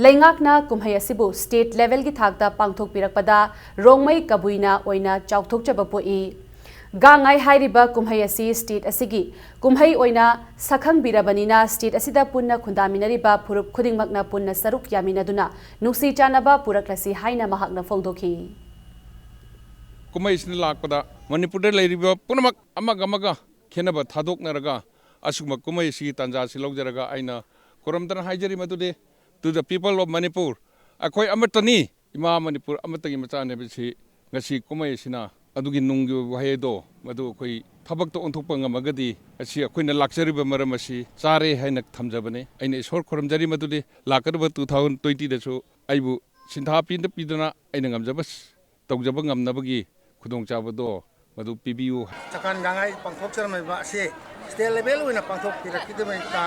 ꯂꯩꯉꯥꯛꯅ ꯀꯨꯝꯍꯩ ꯑꯁꯤꯕꯨ state levelꯒꯤ ꯊꯥꯛꯇ ꯄꯥꯡꯊꯣꯛꯄꯤꯔꯛꯄꯗ ꯔꯣꯡꯃꯩ ꯀꯕꯨꯏꯅ ꯑꯣꯏꯅ ꯆꯥꯎꯊꯣꯛꯆꯕ ꯄꯣꯛꯏ꯫ ꯒꯥꯡꯉꯥꯏ ꯍꯥꯏꯔꯤꯕ ꯀꯨꯝꯍꯩ ꯑꯁꯤ state ꯑꯁꯤꯒꯤ ꯀꯨꯝꯍꯩ ꯑꯣꯏꯅ ꯁꯛꯈꯪꯕꯤꯔꯕꯅꯤꯅ state ꯑꯁꯤꯗ ꯄꯨꯟꯅ ꯈꯨꯟꯗꯥꯃꯤꯟꯅꯔꯤꯕ ꯐꯨꯔꯨꯞ ꯈꯨꯗꯤꯡꯃꯛꯅ ꯄꯨꯟꯅ ꯁꯔꯨꯛ ꯌꯥꯃꯤꯟꯅꯗꯨꯅ ꯅꯨꯡꯁꯤ ꯆꯥꯟꯅꯕ ꯄꯨꯔꯛꯂꯁꯤ ꯍꯥꯏꯅ ꯃꯍꯥꯛꯅ ꯐꯣꯡꯗꯣꯛꯈꯤ꯫ ꯀꯨꯝꯍꯩꯁꯤꯅ ꯂꯥꯛꯄꯗ ꯃꯅꯤꯄꯨꯔꯗ ꯂꯩꯔꯤꯕ ꯄꯨꯝꯅꯃꯛ ꯑꯃꯒ ꯑꯃꯒ ꯈꯦꯠꯅꯕ ꯊꯥꯗꯣꯛꯅꯔꯒ ꯑꯁꯤꯒꯨꯝꯕ ꯀꯨꯝꯍꯩ ꯑꯁꯤꯒꯤ ꯇꯥꯟꯖꯥ ꯑꯁꯤ ꯂꯧꯖꯔꯒ ꯑꯩꯅ ꯈꯨꯔꯨꯝꯗꯅ ꯍꯥꯏꯖꯔꯤ ꯃꯗꯨꯗꯤ, to the people of Manipur, ꯑꯩꯈꯣꯏ ꯑꯃꯠꯇꯅꯤ, ꯏꯃꯥ ꯃꯅꯤꯄꯨꯔ ꯑꯃꯠꯇꯒꯤ ꯃꯆꯥꯅꯤ ꯍꯥꯏꯕꯁꯤ ꯉꯁꯤ ꯀꯨꯝꯍꯩ ꯑꯁꯤꯅ ꯑꯗꯨꯒꯤ ꯅꯨꯡꯒꯤ ꯑꯣꯏꯕ ꯋꯥꯍꯩ ꯑꯗꯣ ꯃꯗꯨ ꯑꯩꯈꯣꯏ ꯊꯕꯛꯇ ꯑꯣꯟꯊꯣꯛꯄ ꯉꯝꯃꯒꯗꯤ ꯉꯁꯤ ꯑꯩꯈꯣꯏꯅ ꯂꯥꯛꯆꯔꯤꯕ ꯃꯔꯝ ꯑꯁꯤ ꯆꯥꯔꯦ ꯍꯥꯏꯅ ꯊꯝꯖꯕꯅꯤ꯫ ꯑꯩꯅ ꯏꯁꯣꯔ ꯈꯨꯔꯨꯝꯖꯔꯤ ꯃꯗꯨꯗꯤ ꯂꯥꯛꯀꯗꯕ two thousand twenty ꯗꯁꯨ ꯑꯩꯕꯨ ꯁꯤꯟꯊꯥ ꯄꯤꯗ ꯄꯤꯗꯨꯅ ꯑꯩꯅ ꯉꯝꯖꯕ ꯇꯧꯖꯕ ꯉꯝꯅꯕꯒꯤ ꯈꯨꯗꯣꯡꯆꯥꯕꯗꯣ ꯃꯗꯨ ꯄꯤꯕꯤꯌꯨ꯫ ꯆꯀꯥꯟ ꯒꯥꯡꯉꯥꯏ ꯄꯥꯡꯊꯣꯛꯆꯔꯝꯃꯤꯕ ꯑꯁꯤ state level ꯑꯣꯏꯅ ꯄꯥꯡꯊꯣꯛꯄꯤꯔꯛꯈꯤꯗꯕ ꯍꯦꯛꯇ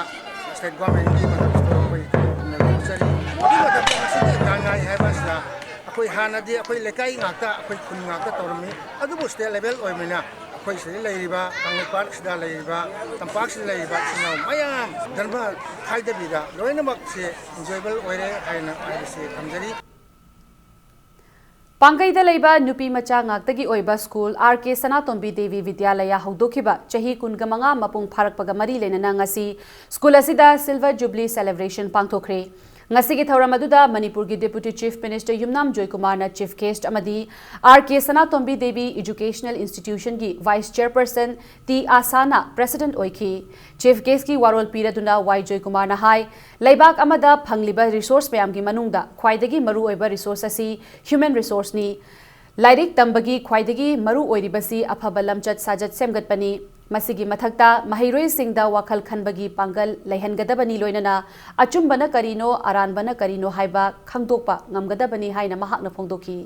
state government ꯀꯤ ꯃꯊꯛꯇ ꯑꯩꯈꯣꯏ ꯊꯥꯒꯠꯇꯅ ꯂꯧꯖꯔꯤ꯫ ꯑꯗꯨꯒꯤ ꯃꯊꯛꯇ ꯉꯁꯤꯒꯤ ꯒꯥꯡꯉꯥꯏ ꯍꯥꯏꯕ ꯑꯁꯤꯗ ꯑꯩꯈꯣꯏ ꯍꯥꯟꯅꯗꯤ ꯑꯩꯈꯣꯏ ꯂꯩꯀꯥꯏ ꯉꯥꯛꯇ, ꯑꯩꯈꯣꯏ ꯈꯨꯟ ꯉꯥꯛꯇ ꯇꯧꯔꯝꯃꯤ꯫ ꯑꯗꯨꯕꯨ state level ꯑꯣꯏꯕꯅꯤꯅ ꯑꯩꯈꯣꯏ ꯁꯤꯗ ꯂꯩꯔꯤꯕ ꯀꯪꯂꯩꯄꯥꯛꯁꯤꯗ ꯂꯩꯔꯤꯕ, ꯇꯝꯄꯥꯛꯁꯤꯗ ꯂꯩꯔꯤꯕ ꯏꯆꯤꯟ ꯏꯅꯥꯎ ꯃꯌꯥꯝ ꯙꯔꯃ ꯈꯥꯏꯗꯕꯤꯗ ꯂꯣꯏꯅꯃꯛꯁꯦ enjoyable ꯑꯣꯏꯔꯦ ꯍꯥꯏꯅ ꯍꯥꯏꯕꯁꯤ ꯊꯝꯖꯔꯤ꯫ ꯄꯥꯡꯒꯩꯗ ꯂꯩꯕ ꯅꯨꯄꯤ ꯃꯆꯥ ꯉꯥꯛꯇꯒꯤ ꯑꯣꯏꯕ ꯁ꯭ꯀꯨꯜ ꯑꯥꯔ ꯀꯦ ꯁꯅꯥꯇꯣꯝꯕꯤ ꯗꯦꯕꯤ ꯕꯤꯗ꯭ꯌꯥꯂꯌꯥ ꯍꯧꯗꯣꯛꯈꯤꯕ ꯆꯍꯤ ꯀꯨꯟꯒ ꯃꯉꯥ ꯃꯄꯨꯡ ꯐꯥꯔꯛꯄꯒ ꯃꯔꯤ ꯂꯩꯅꯅ ꯉꯁꯤ ꯁ꯭ꯀꯨꯜ ꯑꯁꯤꯗ Silver Jubilee celebration ꯄꯥꯡꯊꯣꯛꯈ꯭ꯔꯦ꯫ ꯉꯁꯤꯒꯤ ꯊꯧꯔꯝ ꯑꯗꯨꯗ ꯃꯅꯤꯄꯨꯔꯒꯤ Deputy Chief Minister ꯌꯨꯝꯅꯥꯝ ꯖꯣꯏꯀꯨꯃꯥꯔꯅ chief guest ꯑꯃꯗꯤ ꯑꯥꯔ ꯀꯦ ꯁꯅꯥꯇꯣꯝꯕꯤ ꯗꯦꯕꯤ Educational Institution ꯒꯤ vice chairperson ꯇꯤ ꯑꯥꯁꯥꯅ president ꯑꯣꯏꯈꯤ꯫ Chief guest ꯀꯤ ꯋꯥꯔꯣꯜ ꯄꯤꯔꯗꯨꯅ ꯋꯥꯏ ꯖꯣꯏꯀꯨꯃꯥꯔꯅ ꯍꯥꯏ, ꯂꯩꯕꯥꯛ ꯑꯃꯗ ꯐꯪꯂꯤꯕ resource ꯃꯌꯥꯝꯒꯤ ꯃꯅꯨꯡꯗ ꯈ꯭ꯋꯥꯏꯗꯒꯤ ꯃꯔꯨꯑꯣꯏꯕ resource ꯑꯁꯤ human resource ꯅꯤ꯫ ꯂꯥꯏꯔꯤꯛ ꯇꯝꯕꯒꯤ ꯈ꯭ꯋꯥꯏꯗꯒꯤ ꯃꯔꯨ ꯑꯣꯏꯔꯤꯕꯁꯤ ꯑꯐꯕ ꯂꯝꯆꯠ ꯁꯥꯖꯠ ꯁꯦꯝꯒꯠꯄꯅꯤ꯫ ꯃꯁꯤꯒꯤ ꯃꯊꯛꯇ ꯃꯍꯩꯔꯣꯏꯁꯤꯡꯗ ꯋꯥꯈꯜ ꯈꯟꯕꯒꯤ ꯄꯥꯡꯒꯜ ꯂꯩꯍꯟꯒꯗꯕꯅꯤ, ꯂꯣꯏꯅꯅ ꯑꯆꯨꯝꯕꯅ ꯀꯔꯤꯅꯣ, ꯑꯔꯥꯟꯕꯅ ꯀꯔꯤꯅꯣ ꯍꯥꯏꯕ ꯈꯪꯗꯣꯛꯄ ꯉꯝꯒꯗꯕꯅꯤ ꯍꯥꯏꯅ ꯃꯍꯥꯛꯅ ꯐꯣꯡꯗꯣꯛꯈꯤ꯫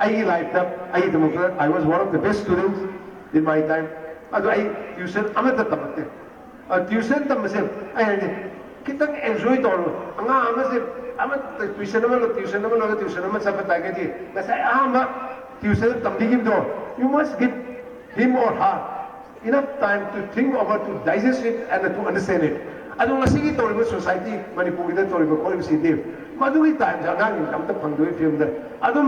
ꯑꯩꯒꯤ life ꯇ ꯑꯩꯒꯤꯗꯃꯛꯇ I was one of the best students in my time. ꯑꯗꯨ ꯑꯩ tuition ꯑꯃꯠꯇ ꯇꯝꯃꯛꯇꯦ꯫ Tuition ꯇꯝꯕꯁꯦ ꯑꯩ ꯍꯥꯏꯗꯤ ꯈꯤꯇꯪ enjoy ꯇꯧꯔꯒ ꯑꯉꯥꯡ ꯑꯃꯁꯦ ꯑꯃ tuition ꯑꯃ ꯂꯣꯏ tuition ꯑꯃ ꯂꯣꯏꯔꯒ tuition ꯑꯃ ꯆꯠꯄ ꯇꯥꯔꯒꯗꯤ ꯉꯁꯥꯏ ꯑꯍꯥꯟꯕ tuition ꯇꯝꯕꯤꯈꯤꯕꯗꯣ, you must give him or her enough time to think over, to digest it and to understand it. ꯑꯗꯣ ꯉꯁꯤꯒꯤ ꯇꯧꯔꯤꯕ society, ꯃꯅꯤꯄꯨꯔꯒꯤꯗ ꯇꯧꯔꯤꯕ ꯈꯣꯠꯂꯤꯕꯁꯤꯗꯤ ꯃꯗꯨꯒꯤ time ꯁꯦ ꯑꯉꯥꯡꯁꯤꯡꯁꯦ ꯑꯝꯇ ꯐꯪꯗꯕꯒꯤ ꯐꯤꯕꯝꯗ ꯑꯗꯨꯝ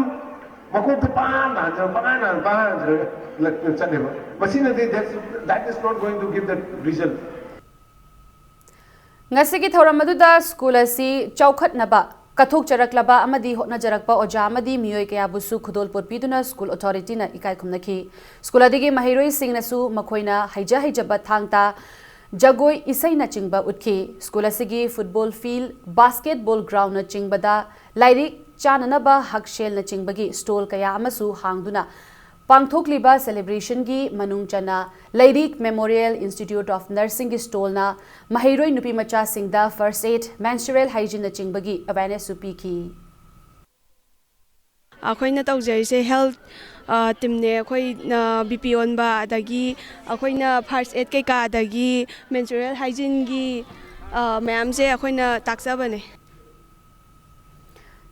ꯃꯀꯣꯛꯇ ꯄꯪꯍꯥꯟ ꯍꯥꯟꯖꯔꯒ, ꯄꯪꯍꯥꯟ ꯍꯥꯟ-, ꯄꯪꯍꯥꯟ ꯍꯥꯟꯖꯔꯒ ꯂ-, ꯆꯠꯂꯦꯕ꯫ ꯃꯁꯤꯅꯗꯤ that, that is not going to give the result. ꯉꯁꯤꯒꯤ ꯊꯧꯔꯝ ꯑꯗꯨꯗ ꯁ꯭ꯀꯨꯜ ꯑꯁꯤ ꯆꯥꯎꯈꯠꯅꯕ ꯀꯠꯊꯣꯛꯆꯔꯛꯂꯕ ꯑꯃꯗꯤ ꯍꯣꯠꯅꯖꯔꯛꯄ ꯑꯣꯖꯥ ꯑꯃꯗꯤ ꯃꯤꯑꯣꯏ ꯀꯌꯥꯕꯨꯁꯨ ꯈꯨꯗꯣꯜꯄꯣꯠ ꯄꯤꯗꯨꯅ ꯁ꯭ꯀꯨꯜ ꯑꯣꯊꯣꯔꯤꯇꯤꯅ ꯏꯀꯥꯏ ꯈꯨꯝꯅꯈꯤ꯫ ꯁ꯭ꯀꯨꯜ ꯑꯗꯨꯒꯤ ꯃꯍꯩꯔꯣꯏꯁꯤꯡꯅꯁꯨ ꯃꯈꯣꯏꯅ ꯍꯩꯖ ꯍꯩꯖꯕ ꯊꯥꯡ ꯇꯥ ꯖꯒꯣꯏ, ꯏꯁꯩꯅꯆꯤꯡꯕ ꯎꯠꯈꯤ꯫ ꯁ꯭ꯀꯨꯜ ꯑꯁꯤꯒꯤ ꯐꯨꯠꯕꯣꯜ ꯐꯤꯜꯗ, ꯕꯥꯁꯀꯦꯠꯕꯣꯜ ꯒ꯭ꯔꯥꯎꯟꯅꯆꯤꯡꯕꯗ ꯂꯥꯏꯔꯤꯛ ꯆꯥꯅꯅꯕ ꯍꯛꯁꯦꯜꯅꯆꯤꯡꯕꯒꯤ ꯁ꯭ꯇꯣꯜ ꯀꯌꯥ ꯑꯃꯁꯨ ꯍꯥꯡꯗꯨꯅ ꯄꯥꯡꯊꯣꯛꯂꯤꯕ ꯁꯦꯂꯦꯕ꯭ꯔꯦꯁꯟꯒꯤ ꯃꯅꯨꯡ ꯆꯟꯅ ꯂꯩꯔꯤꯛ ꯃꯦꯃꯣꯔꯤꯌꯦꯜ ꯏꯟꯁꯇꯤꯇ꯭ꯌꯨꯠ ꯑꯣꯐ ꯅꯔꯁꯤꯡꯒꯤ ꯁ꯭ꯇꯣꯜꯅ ꯃꯍꯩꯔꯣꯏ ꯅꯨꯄꯤꯃꯆꯥꯁꯤꯡꯗ ꯐꯥꯔꯁ ꯑꯦꯗ, ꯃꯦꯟꯁꯇ꯭ꯔꯨꯑꯦꯜ ꯍꯥꯏꯖꯤꯟꯅꯆꯤꯡꯕꯒꯤ ꯑꯦꯋꯦꯔꯅꯦꯁꯁꯨ ꯄꯤꯈꯤ꯫ ꯑꯩꯈꯣꯏꯅ ꯇꯧꯖꯔꯤꯁꯦ ꯍꯦꯜꯊ ꯇꯤꯝꯅꯦ꯫ ꯑꯩꯈꯣꯏꯅ ꯕꯤ ꯄꯤ ꯑꯣꯟꯕ, ꯑꯗꯒꯤ ꯑꯩꯈꯣꯏꯅ ꯐꯥꯔꯁ ꯑꯦꯗ ꯀꯩꯀꯥ, ꯑꯗꯒꯤ ꯃꯦꯟꯁꯇ꯭ꯔꯨꯑꯦꯜ ꯍꯥꯏꯖꯤꯟꯒꯤ ꯃꯌꯥꯝꯁꯦ ꯑꯩꯈꯣꯏꯅ ꯇꯥꯛꯆꯕꯅꯦ꯫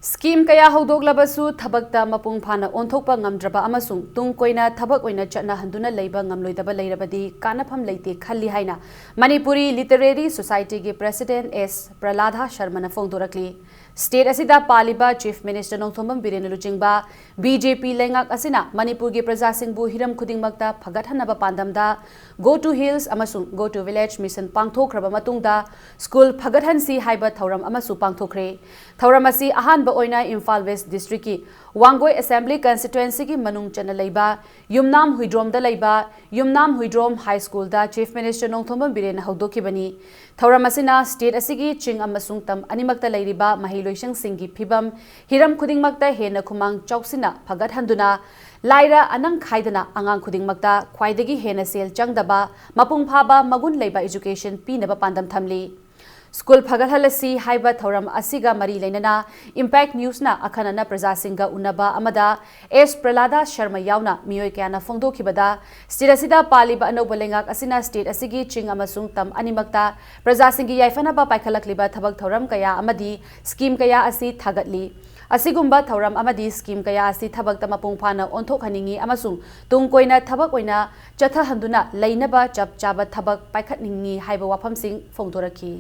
ꯁ꯭ꯀꯤꯝ ꯀꯌꯥ ꯍꯧꯗꯣꯛꯂꯕꯁꯨ ꯊꯕꯛꯇ ꯃꯄꯨꯡ ꯐꯥꯅ ꯑꯣꯟꯊꯣꯛꯄ ꯉꯝꯗ꯭ꯔꯕ ꯑꯃꯁꯨꯡ ꯇꯨꯡ ꯀꯣꯏꯅ ꯊꯕꯛ ꯑꯣꯏꯅ ꯆꯠꯅꯍꯟꯗꯨꯅ ꯂꯩꯕ ꯉꯝꯂꯣꯏꯗꯕ ꯂꯩꯔꯕꯗꯤ ꯀꯥꯟꯅꯐꯝ ꯂꯩꯇꯦ ꯈꯜꯂꯤ ꯍꯥꯏꯅ ꯃꯅꯤꯄꯨꯔꯤ ꯂꯤꯇꯔꯦꯔꯤ ꯁꯣꯁꯥꯏꯇꯤꯒꯤ ꯄ꯭ꯔꯦꯁꯤꯗꯦꯟꯠ ꯑꯦꯁ ꯄ꯭ꯔꯂꯥꯗꯥ ꯁꯔꯃꯅ ꯐꯣꯡꯗꯣꯔꯛꯂꯤ꯫ ꯁ꯭ꯇꯦꯠ ꯑꯁꯤꯗ ꯄꯥꯜꯂꯤꯕ ꯆꯤꯐ ꯃꯤꯅꯤꯁꯇꯔ ꯅꯣꯡꯊꯣꯝꯕꯝ ꯕꯤꯔꯦꯟꯅ ꯂꯨꯆꯤꯡꯕ ꯕꯤ ꯖꯦ ꯄꯤ ꯂꯩꯉꯥꯛ ꯑꯁꯤꯅ ꯃꯅꯤꯄꯨꯔꯒꯤ ꯄ꯭ꯔꯖꯥꯁꯤꯡꯕꯨ ꯍꯤꯔꯝ ꯈꯨꯗꯤꯡꯃꯛꯇ ꯐꯒꯠꯍꯟꯅꯕ ꯄꯥꯟꯗꯝꯗ Go to Hills ꯑꯃꯁꯨꯡ Go to Village mission ꯄꯥꯡꯊꯣꯛꯈ꯭ꯔꯕ ꯃꯇꯨꯡꯗ ꯁ꯭ꯀꯨꯜ ꯐꯒꯠꯍꯟꯁꯤ ꯍꯥꯏꯕ ꯊꯧꯔꯝ ꯑꯃꯁꯨ ꯄꯥꯡꯊꯣꯛꯈ꯭ꯔꯦ꯫ ꯊꯧꯔꯝ ꯑꯁꯤ ꯑꯍꯥꯟꯕ ꯑꯣꯏꯅ ꯏꯝꯐꯥꯜ ꯋꯦꯁ ꯗꯤꯁꯇ꯭ꯔꯤꯛꯀꯤ ꯋꯥꯡꯒꯣꯏ ꯑꯦꯁꯦꯝꯕ꯭ꯂꯤ ꯀꯟꯁꯇꯤꯇ꯭ꯋꯦꯟꯁꯤꯒꯤ ꯃꯅꯨꯡ ꯆꯟꯅ ꯂꯩꯕ ꯌꯨꯝꯅꯥꯝ ꯍꯨꯏꯗ꯭ꯔꯣꯝꯗ ꯂꯩꯕ ꯌꯨꯝꯅꯥꯝ ꯍꯨꯏꯗ꯭ꯔꯣꯝ ꯍꯥꯏ ꯁ꯭ꯀꯨꯜꯗ ꯆꯤꯐ ꯃꯤꯅꯤꯁꯇꯔ ꯅꯣꯡꯊꯣꯝꯕꯝ ꯕꯤꯔꯦꯟꯅ ꯍꯧꯗꯣꯛꯈꯤꯕꯅꯤ꯫ ꯊꯧꯔꯝ ꯑꯁꯤꯅ ꯁ꯭ꯇꯦꯠ ꯑꯁꯤꯒꯤ ꯆꯤꯡ ꯑꯃꯁꯨꯡ ꯇꯝ ꯑꯅꯤꯃꯛꯇ ꯂꯩꯔꯤꯕ ꯃꯍꯩꯂꯣꯏꯁꯪꯁꯤꯡꯒꯤ ꯐꯤꯚꯝ ꯍꯤꯔꯝ ꯈꯨꯗꯤꯡꯃꯛꯇ ꯍꯦꯟꯅ ꯈꯨꯃꯥꯡ ꯆꯥꯎꯁꯤꯟꯅ ꯐꯒꯠꯍꯟꯗꯨꯅ ꯂꯥꯏꯔ ꯑꯅꯪ ꯈꯥꯏꯗꯅ ꯑꯉꯥꯡ ꯈꯨꯗꯤꯡꯃꯛꯇ ꯈ꯭ꯋꯥꯏꯗꯒꯤ ꯍꯦꯟꯅ ꯁꯦꯜ ꯆꯪꯗꯕ ꯃꯄꯨꯡ ꯐꯥꯕ ꯃꯒꯨꯟ ꯂꯩꯕ ꯏꯖꯨꯀꯦꯁꯟ ꯄꯤꯅꯕ ꯄꯥꯟꯗꯝ ꯊꯝꯂꯤ꯫ ꯁ꯭ꯀꯨꯜ ꯐꯒꯠꯍꯜꯂꯁꯤ ꯍꯥꯏꯕ ꯊꯧꯔꯝ ꯑꯁꯤꯒ ꯃꯔꯤ ꯂꯩꯅꯅ ꯏꯝꯄꯦꯛ ꯅ꯭ꯌꯨꯁꯅ ꯑꯈꯟꯅꯅ ꯄ꯭ꯔꯖꯥꯁꯤꯡꯒ ꯎꯅꯕ ꯑꯃꯗ ꯑꯦꯁ ꯄ꯭ꯔꯂꯥꯗꯥ ꯁꯔꯃ ꯌꯥꯎꯅ ꯃꯤꯑꯣꯏ ꯀꯌꯥꯅ ꯐꯣꯡꯗꯣꯛꯈꯤꯕꯗ ꯁ꯭ꯇꯦꯠ ꯑꯁꯤꯗ ꯄꯥꯜꯂꯤꯕ ꯑꯅꯧꯕ ꯂꯩꯉꯥꯛ ꯑꯁꯤꯅ ꯁ꯭ꯇꯦꯠ ꯑꯁꯤꯒꯤ ꯆꯤꯡ ꯑꯃꯁꯨꯡ ꯇꯝ ꯑꯅꯤꯃꯛꯇ ꯄ꯭ꯔꯖꯥꯁꯤꯡꯒꯤ ꯌꯥꯏꯐꯅꯕ ꯄꯥꯏꯈꯠꯂꯛꯂꯤꯕ ꯊꯕꯛ ꯊꯧꯔꯝ ꯀꯌꯥ ꯑꯃꯗꯤ ꯁ꯭ꯀꯤꯝ ꯀꯌꯥ ꯑꯁꯤ ꯊꯥꯒꯠꯂꯤ꯫ ꯑꯁꯤꯒꯨꯝꯕ ꯊꯧꯔꯝ ꯑꯃꯗꯤ ꯁ꯭ꯀꯤꯝ ꯀꯌꯥ ꯑꯁꯤ ꯊꯕꯛꯇ ꯃꯄꯨꯡ ꯐꯥꯅ ꯑꯣꯟꯊꯣꯛꯍꯟꯅꯤꯡꯏ ꯑꯃꯁꯨꯡ ꯇꯨꯡ ꯀꯣꯏꯅ ꯊꯕꯛ ꯑꯣꯏꯅ ꯆꯠꯊꯍꯟꯗꯨꯅ ꯂꯩꯅꯕ ꯆꯞ ꯆꯥꯕ ꯊꯕꯛ ꯄꯥꯏꯈꯠꯅꯤꯡꯏ ꯍꯥꯏꯕ ꯋꯥꯐꯝꯁꯤꯡ ꯐꯣꯡꯗꯣꯔꯛꯈꯤ꯫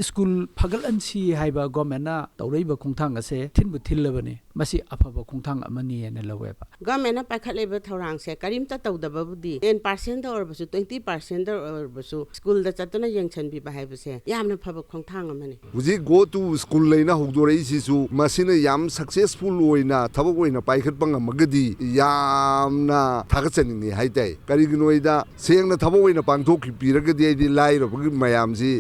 ꯁ꯭ꯀꯨꯜ ꯐꯒꯠꯍꯟꯁꯤ ꯍꯥꯏꯕ ꯒꯣꯔꯃꯦꯟꯅ ꯇꯧꯔꯛꯏꯕ ꯈꯣꯡꯊꯥꯡ ꯑꯁꯦ ꯊꯤꯟꯕꯨ ꯊꯤꯜꯂꯕꯅꯤ꯫ ꯃꯁꯤ ꯑꯐꯕ ꯈꯣꯡꯊꯥꯡ ꯑꯃꯅꯤ ꯍꯥꯏꯅ ꯂꯧꯋꯦꯕ꯫ ꯒꯣꯔꯃꯦꯟꯅ ꯄꯥꯏꯈꯠꯂꯤꯕ ꯊꯧꯔꯥꯡꯁꯦ ꯀꯔꯤꯝꯇ ꯇꯧꯗꯕꯕꯨꯗꯤ, ꯇꯦꯟ ꯄꯥꯔꯁꯦꯟꯗ ꯑꯣꯏꯔꯕꯁꯨ, ꯇ꯭ꯋꯦꯟꯇꯤ ꯄꯥꯔꯁꯦꯟꯗ ꯑꯣꯏꯔꯕꯁꯨ ꯁ꯭ꯀꯨꯜꯗ ꯆꯠꯇꯨꯅ ꯌꯦꯡꯁꯤꯟꯕꯤꯕ ꯍꯥꯏꯕꯁꯦ ꯌꯥꯝꯅ ꯐꯕ ꯈꯣꯡꯊꯥꯡ ꯑꯃꯅꯤ꯫ ꯍꯧꯖꯤꯛ Go to School ꯍꯥꯏꯅ ꯍꯧꯗꯣꯔꯛꯏꯁꯤꯁꯨ ꯃꯁꯤꯅ ꯌꯥꯝ successful ꯑꯣꯏꯅ ꯊꯕꯛ ꯑꯣꯏꯅ ꯄꯥꯏꯈꯠꯄ ꯉꯝꯃꯒꯗꯤ ꯌꯥꯝꯅ ꯊꯥꯒꯠꯆꯅꯤꯡꯉꯤ ꯍꯥꯏꯇꯥꯏ꯫ ꯀꯔꯤꯒꯤꯅꯣ ꯍꯥꯏꯗ ꯁꯦꯡꯅ ꯊꯕꯛ ꯑꯣꯏꯅ ꯄꯥꯡꯊꯣꯛꯄꯤꯔꯒꯗꯤ ꯍꯥꯏꯗꯤ ꯂꯥꯏꯔꯕꯒꯤ ꯃꯌꯥꯝꯁꯤ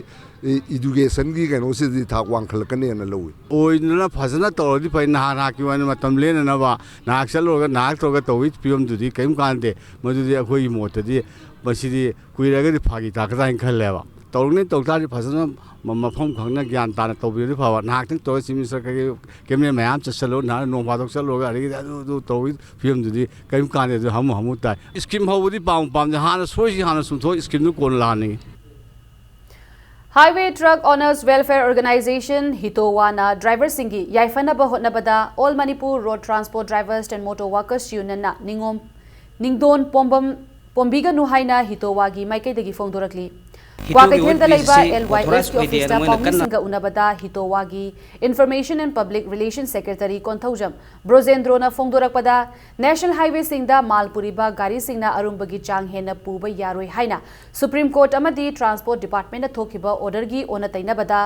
ꯏꯗꯨꯀꯦꯁꯟꯒꯤ ꯀꯩꯅꯣꯁꯤꯗꯤ ꯊꯥꯛ ꯋꯥꯡꯈꯠꯂꯛꯀꯅꯦꯅ ꯂꯧꯏ꯫ ꯑꯣꯏꯗꯅ ꯐꯖꯅ ꯇꯧꯔꯗꯤ ꯐꯩ, ꯅꯍꯥꯛ ꯅꯍꯥꯛꯀꯤ ꯑꯣꯏꯅ ꯃꯇꯝ ꯂꯦꯟꯅꯅꯕ ꯅꯍꯥꯛ ꯆꯠꯂꯨꯔꯒ ꯅꯍꯥꯛ ꯇꯧꯔꯒ ꯇꯧꯕꯒꯤ ꯐꯤꯕꯝꯗꯨꯗꯤ ꯀꯔꯤꯝ ꯀꯥꯟꯅꯗꯦ꯫ ꯃꯗꯨꯗꯤ ꯑꯩꯈꯣꯏꯒꯤ ꯃꯣꯠꯇꯗꯤ ꯃꯁꯤꯗꯤ ꯀꯨꯏꯔꯒꯗꯤ ꯐꯥꯒꯤ ꯇꯥꯔꯛꯀꯗ꯭ꯔꯥ ꯍꯥꯏꯅ ꯈꯜꯂꯦꯕ꯫ ꯇꯧꯔꯤꯉꯩ ꯇꯧ ꯇꯥꯔꯗꯤ ꯐꯖꯅ ꯃ-, ꯃꯐꯝ ꯈꯪꯅ ꯒ꯭ꯌꯥꯟ ꯇꯥꯅ ꯇꯧꯕꯤꯔꯗꯤ ꯐꯕ꯫ ꯅꯍꯥꯛꯇꯪ ꯇꯧꯔꯒ ꯆꯤꯞ ꯃꯤꯅꯤꯁꯇꯔ ꯀꯩꯀꯩ ꯀꯦꯕꯤꯅꯦꯠ ꯃꯌꯥꯝ ꯆꯠꯁꯜꯂꯨ, ꯅꯍꯥꯛ ꯅꯣꯡ ꯐꯥꯗꯣꯛ ꯆꯠꯂꯨꯔꯒ ꯑꯗꯒꯤꯗꯤ ꯑꯗꯨ ꯑꯗꯨ ꯇꯧꯕꯒꯤ ꯐꯤꯕꯝꯗꯨꯗꯤ ꯀꯔꯤꯝ ꯀꯥꯟꯅꯗꯦ꯫ ꯑꯗꯨ ꯍꯥꯃꯨ ꯍꯥꯃꯨ ꯇꯥꯏ꯫ ꯁ꯭ꯀꯤꯝ ꯍꯧꯕꯗꯤ ꯄꯥꯝ ꯄꯥꯝꯗꯦ, ꯍꯥꯟꯅ ꯁꯣꯏꯁꯤ ꯍꯥꯟꯅ ꯆꯨꯝꯊꯣꯛ, ꯁ꯭ꯀꯤꯝꯗꯨ ꯀꯣꯟꯅ ꯂꯥꯛꯍꯟꯅꯤꯡꯉꯤ꯫ Highway Truck Owners Welfare Organisation, ꯍꯤꯇꯣꯋꯥꯅ ꯗ꯭ꯔꯥꯏꯚꯔꯁꯤꯡꯒꯤ ꯌꯥꯏꯐꯅꯕ ꯍꯣꯠꯅꯕꯗ All Manipur Road Transport Drivers and Motor Workers Unionꯅ ꯅꯤꯉꯣꯝ, ꯅꯤꯡꯗꯣꯟ ꯄꯣꯝꯕꯝ, ꯄꯣꯝꯕꯤꯒꯅꯨ ꯍꯥꯏꯅ ꯍꯤꯇꯣꯋꯥꯒꯤ ꯃꯥꯏꯀꯩꯗꯒꯤ ꯐꯣꯡꯗꯣꯔꯛꯂꯤ꯫ ꯍꯤꯇꯣꯋꯥꯒꯤ ꯀ꯭ꯋꯥꯀꯩꯊꯦꯜꯗ ꯋꯦꯠ ꯂꯩꯕ ꯄ꯭ꯂꯦꯁ ꯑꯁꯤ ꯑꯦꯜ ꯋꯥꯏ ꯑꯦꯁꯀꯤ ꯑꯣꯊꯣꯔꯥꯏꯖ ꯑꯣꯏꯗꯦ ꯍꯥꯏꯅ ꯑꯣꯐꯤꯁꯇ ꯃꯣꯏꯅ ꯀꯟꯅ ꯄꯥꯎꯃꯤꯁꯤꯡꯒ ꯎꯅꯕꯗ ꯍꯤꯇꯣꯋꯥꯒꯤ Information and Public Relation Secretary Konthoujam ꯕ꯭ꯔꯣꯖꯦꯟꯗ꯭ꯔꯣꯅ ꯐꯣꯡꯗꯣꯔꯛꯄꯗ, ꯅꯦꯁꯅꯦꯜ ꯍꯥꯏꯋꯦꯁꯤꯡꯗ ꯃꯥꯜ ꯄꯨꯔꯤꯕ ꯒꯥꯔꯤꯁꯤꯡꯅ ꯑꯔꯨꯝꯕꯒꯤ ꯆꯥꯡ ꯍꯦꯟꯅ ꯄꯨꯕ ꯌꯥꯔꯣꯏ ꯍꯥꯏꯅ ꯁꯨꯄ꯭ꯔꯤꯝ ꯀꯣꯔꯠ ꯑꯃꯗꯤ ꯇ꯭ꯔꯥꯟꯁꯄꯣꯔꯠ ꯗꯤꯄꯥꯔꯠꯃꯦꯟꯠꯅ ꯊꯣꯛꯈꯤꯕ ꯑꯣꯔꯗꯔꯒꯤ ꯑꯣꯟꯅ ꯇꯩꯅꯕꯗ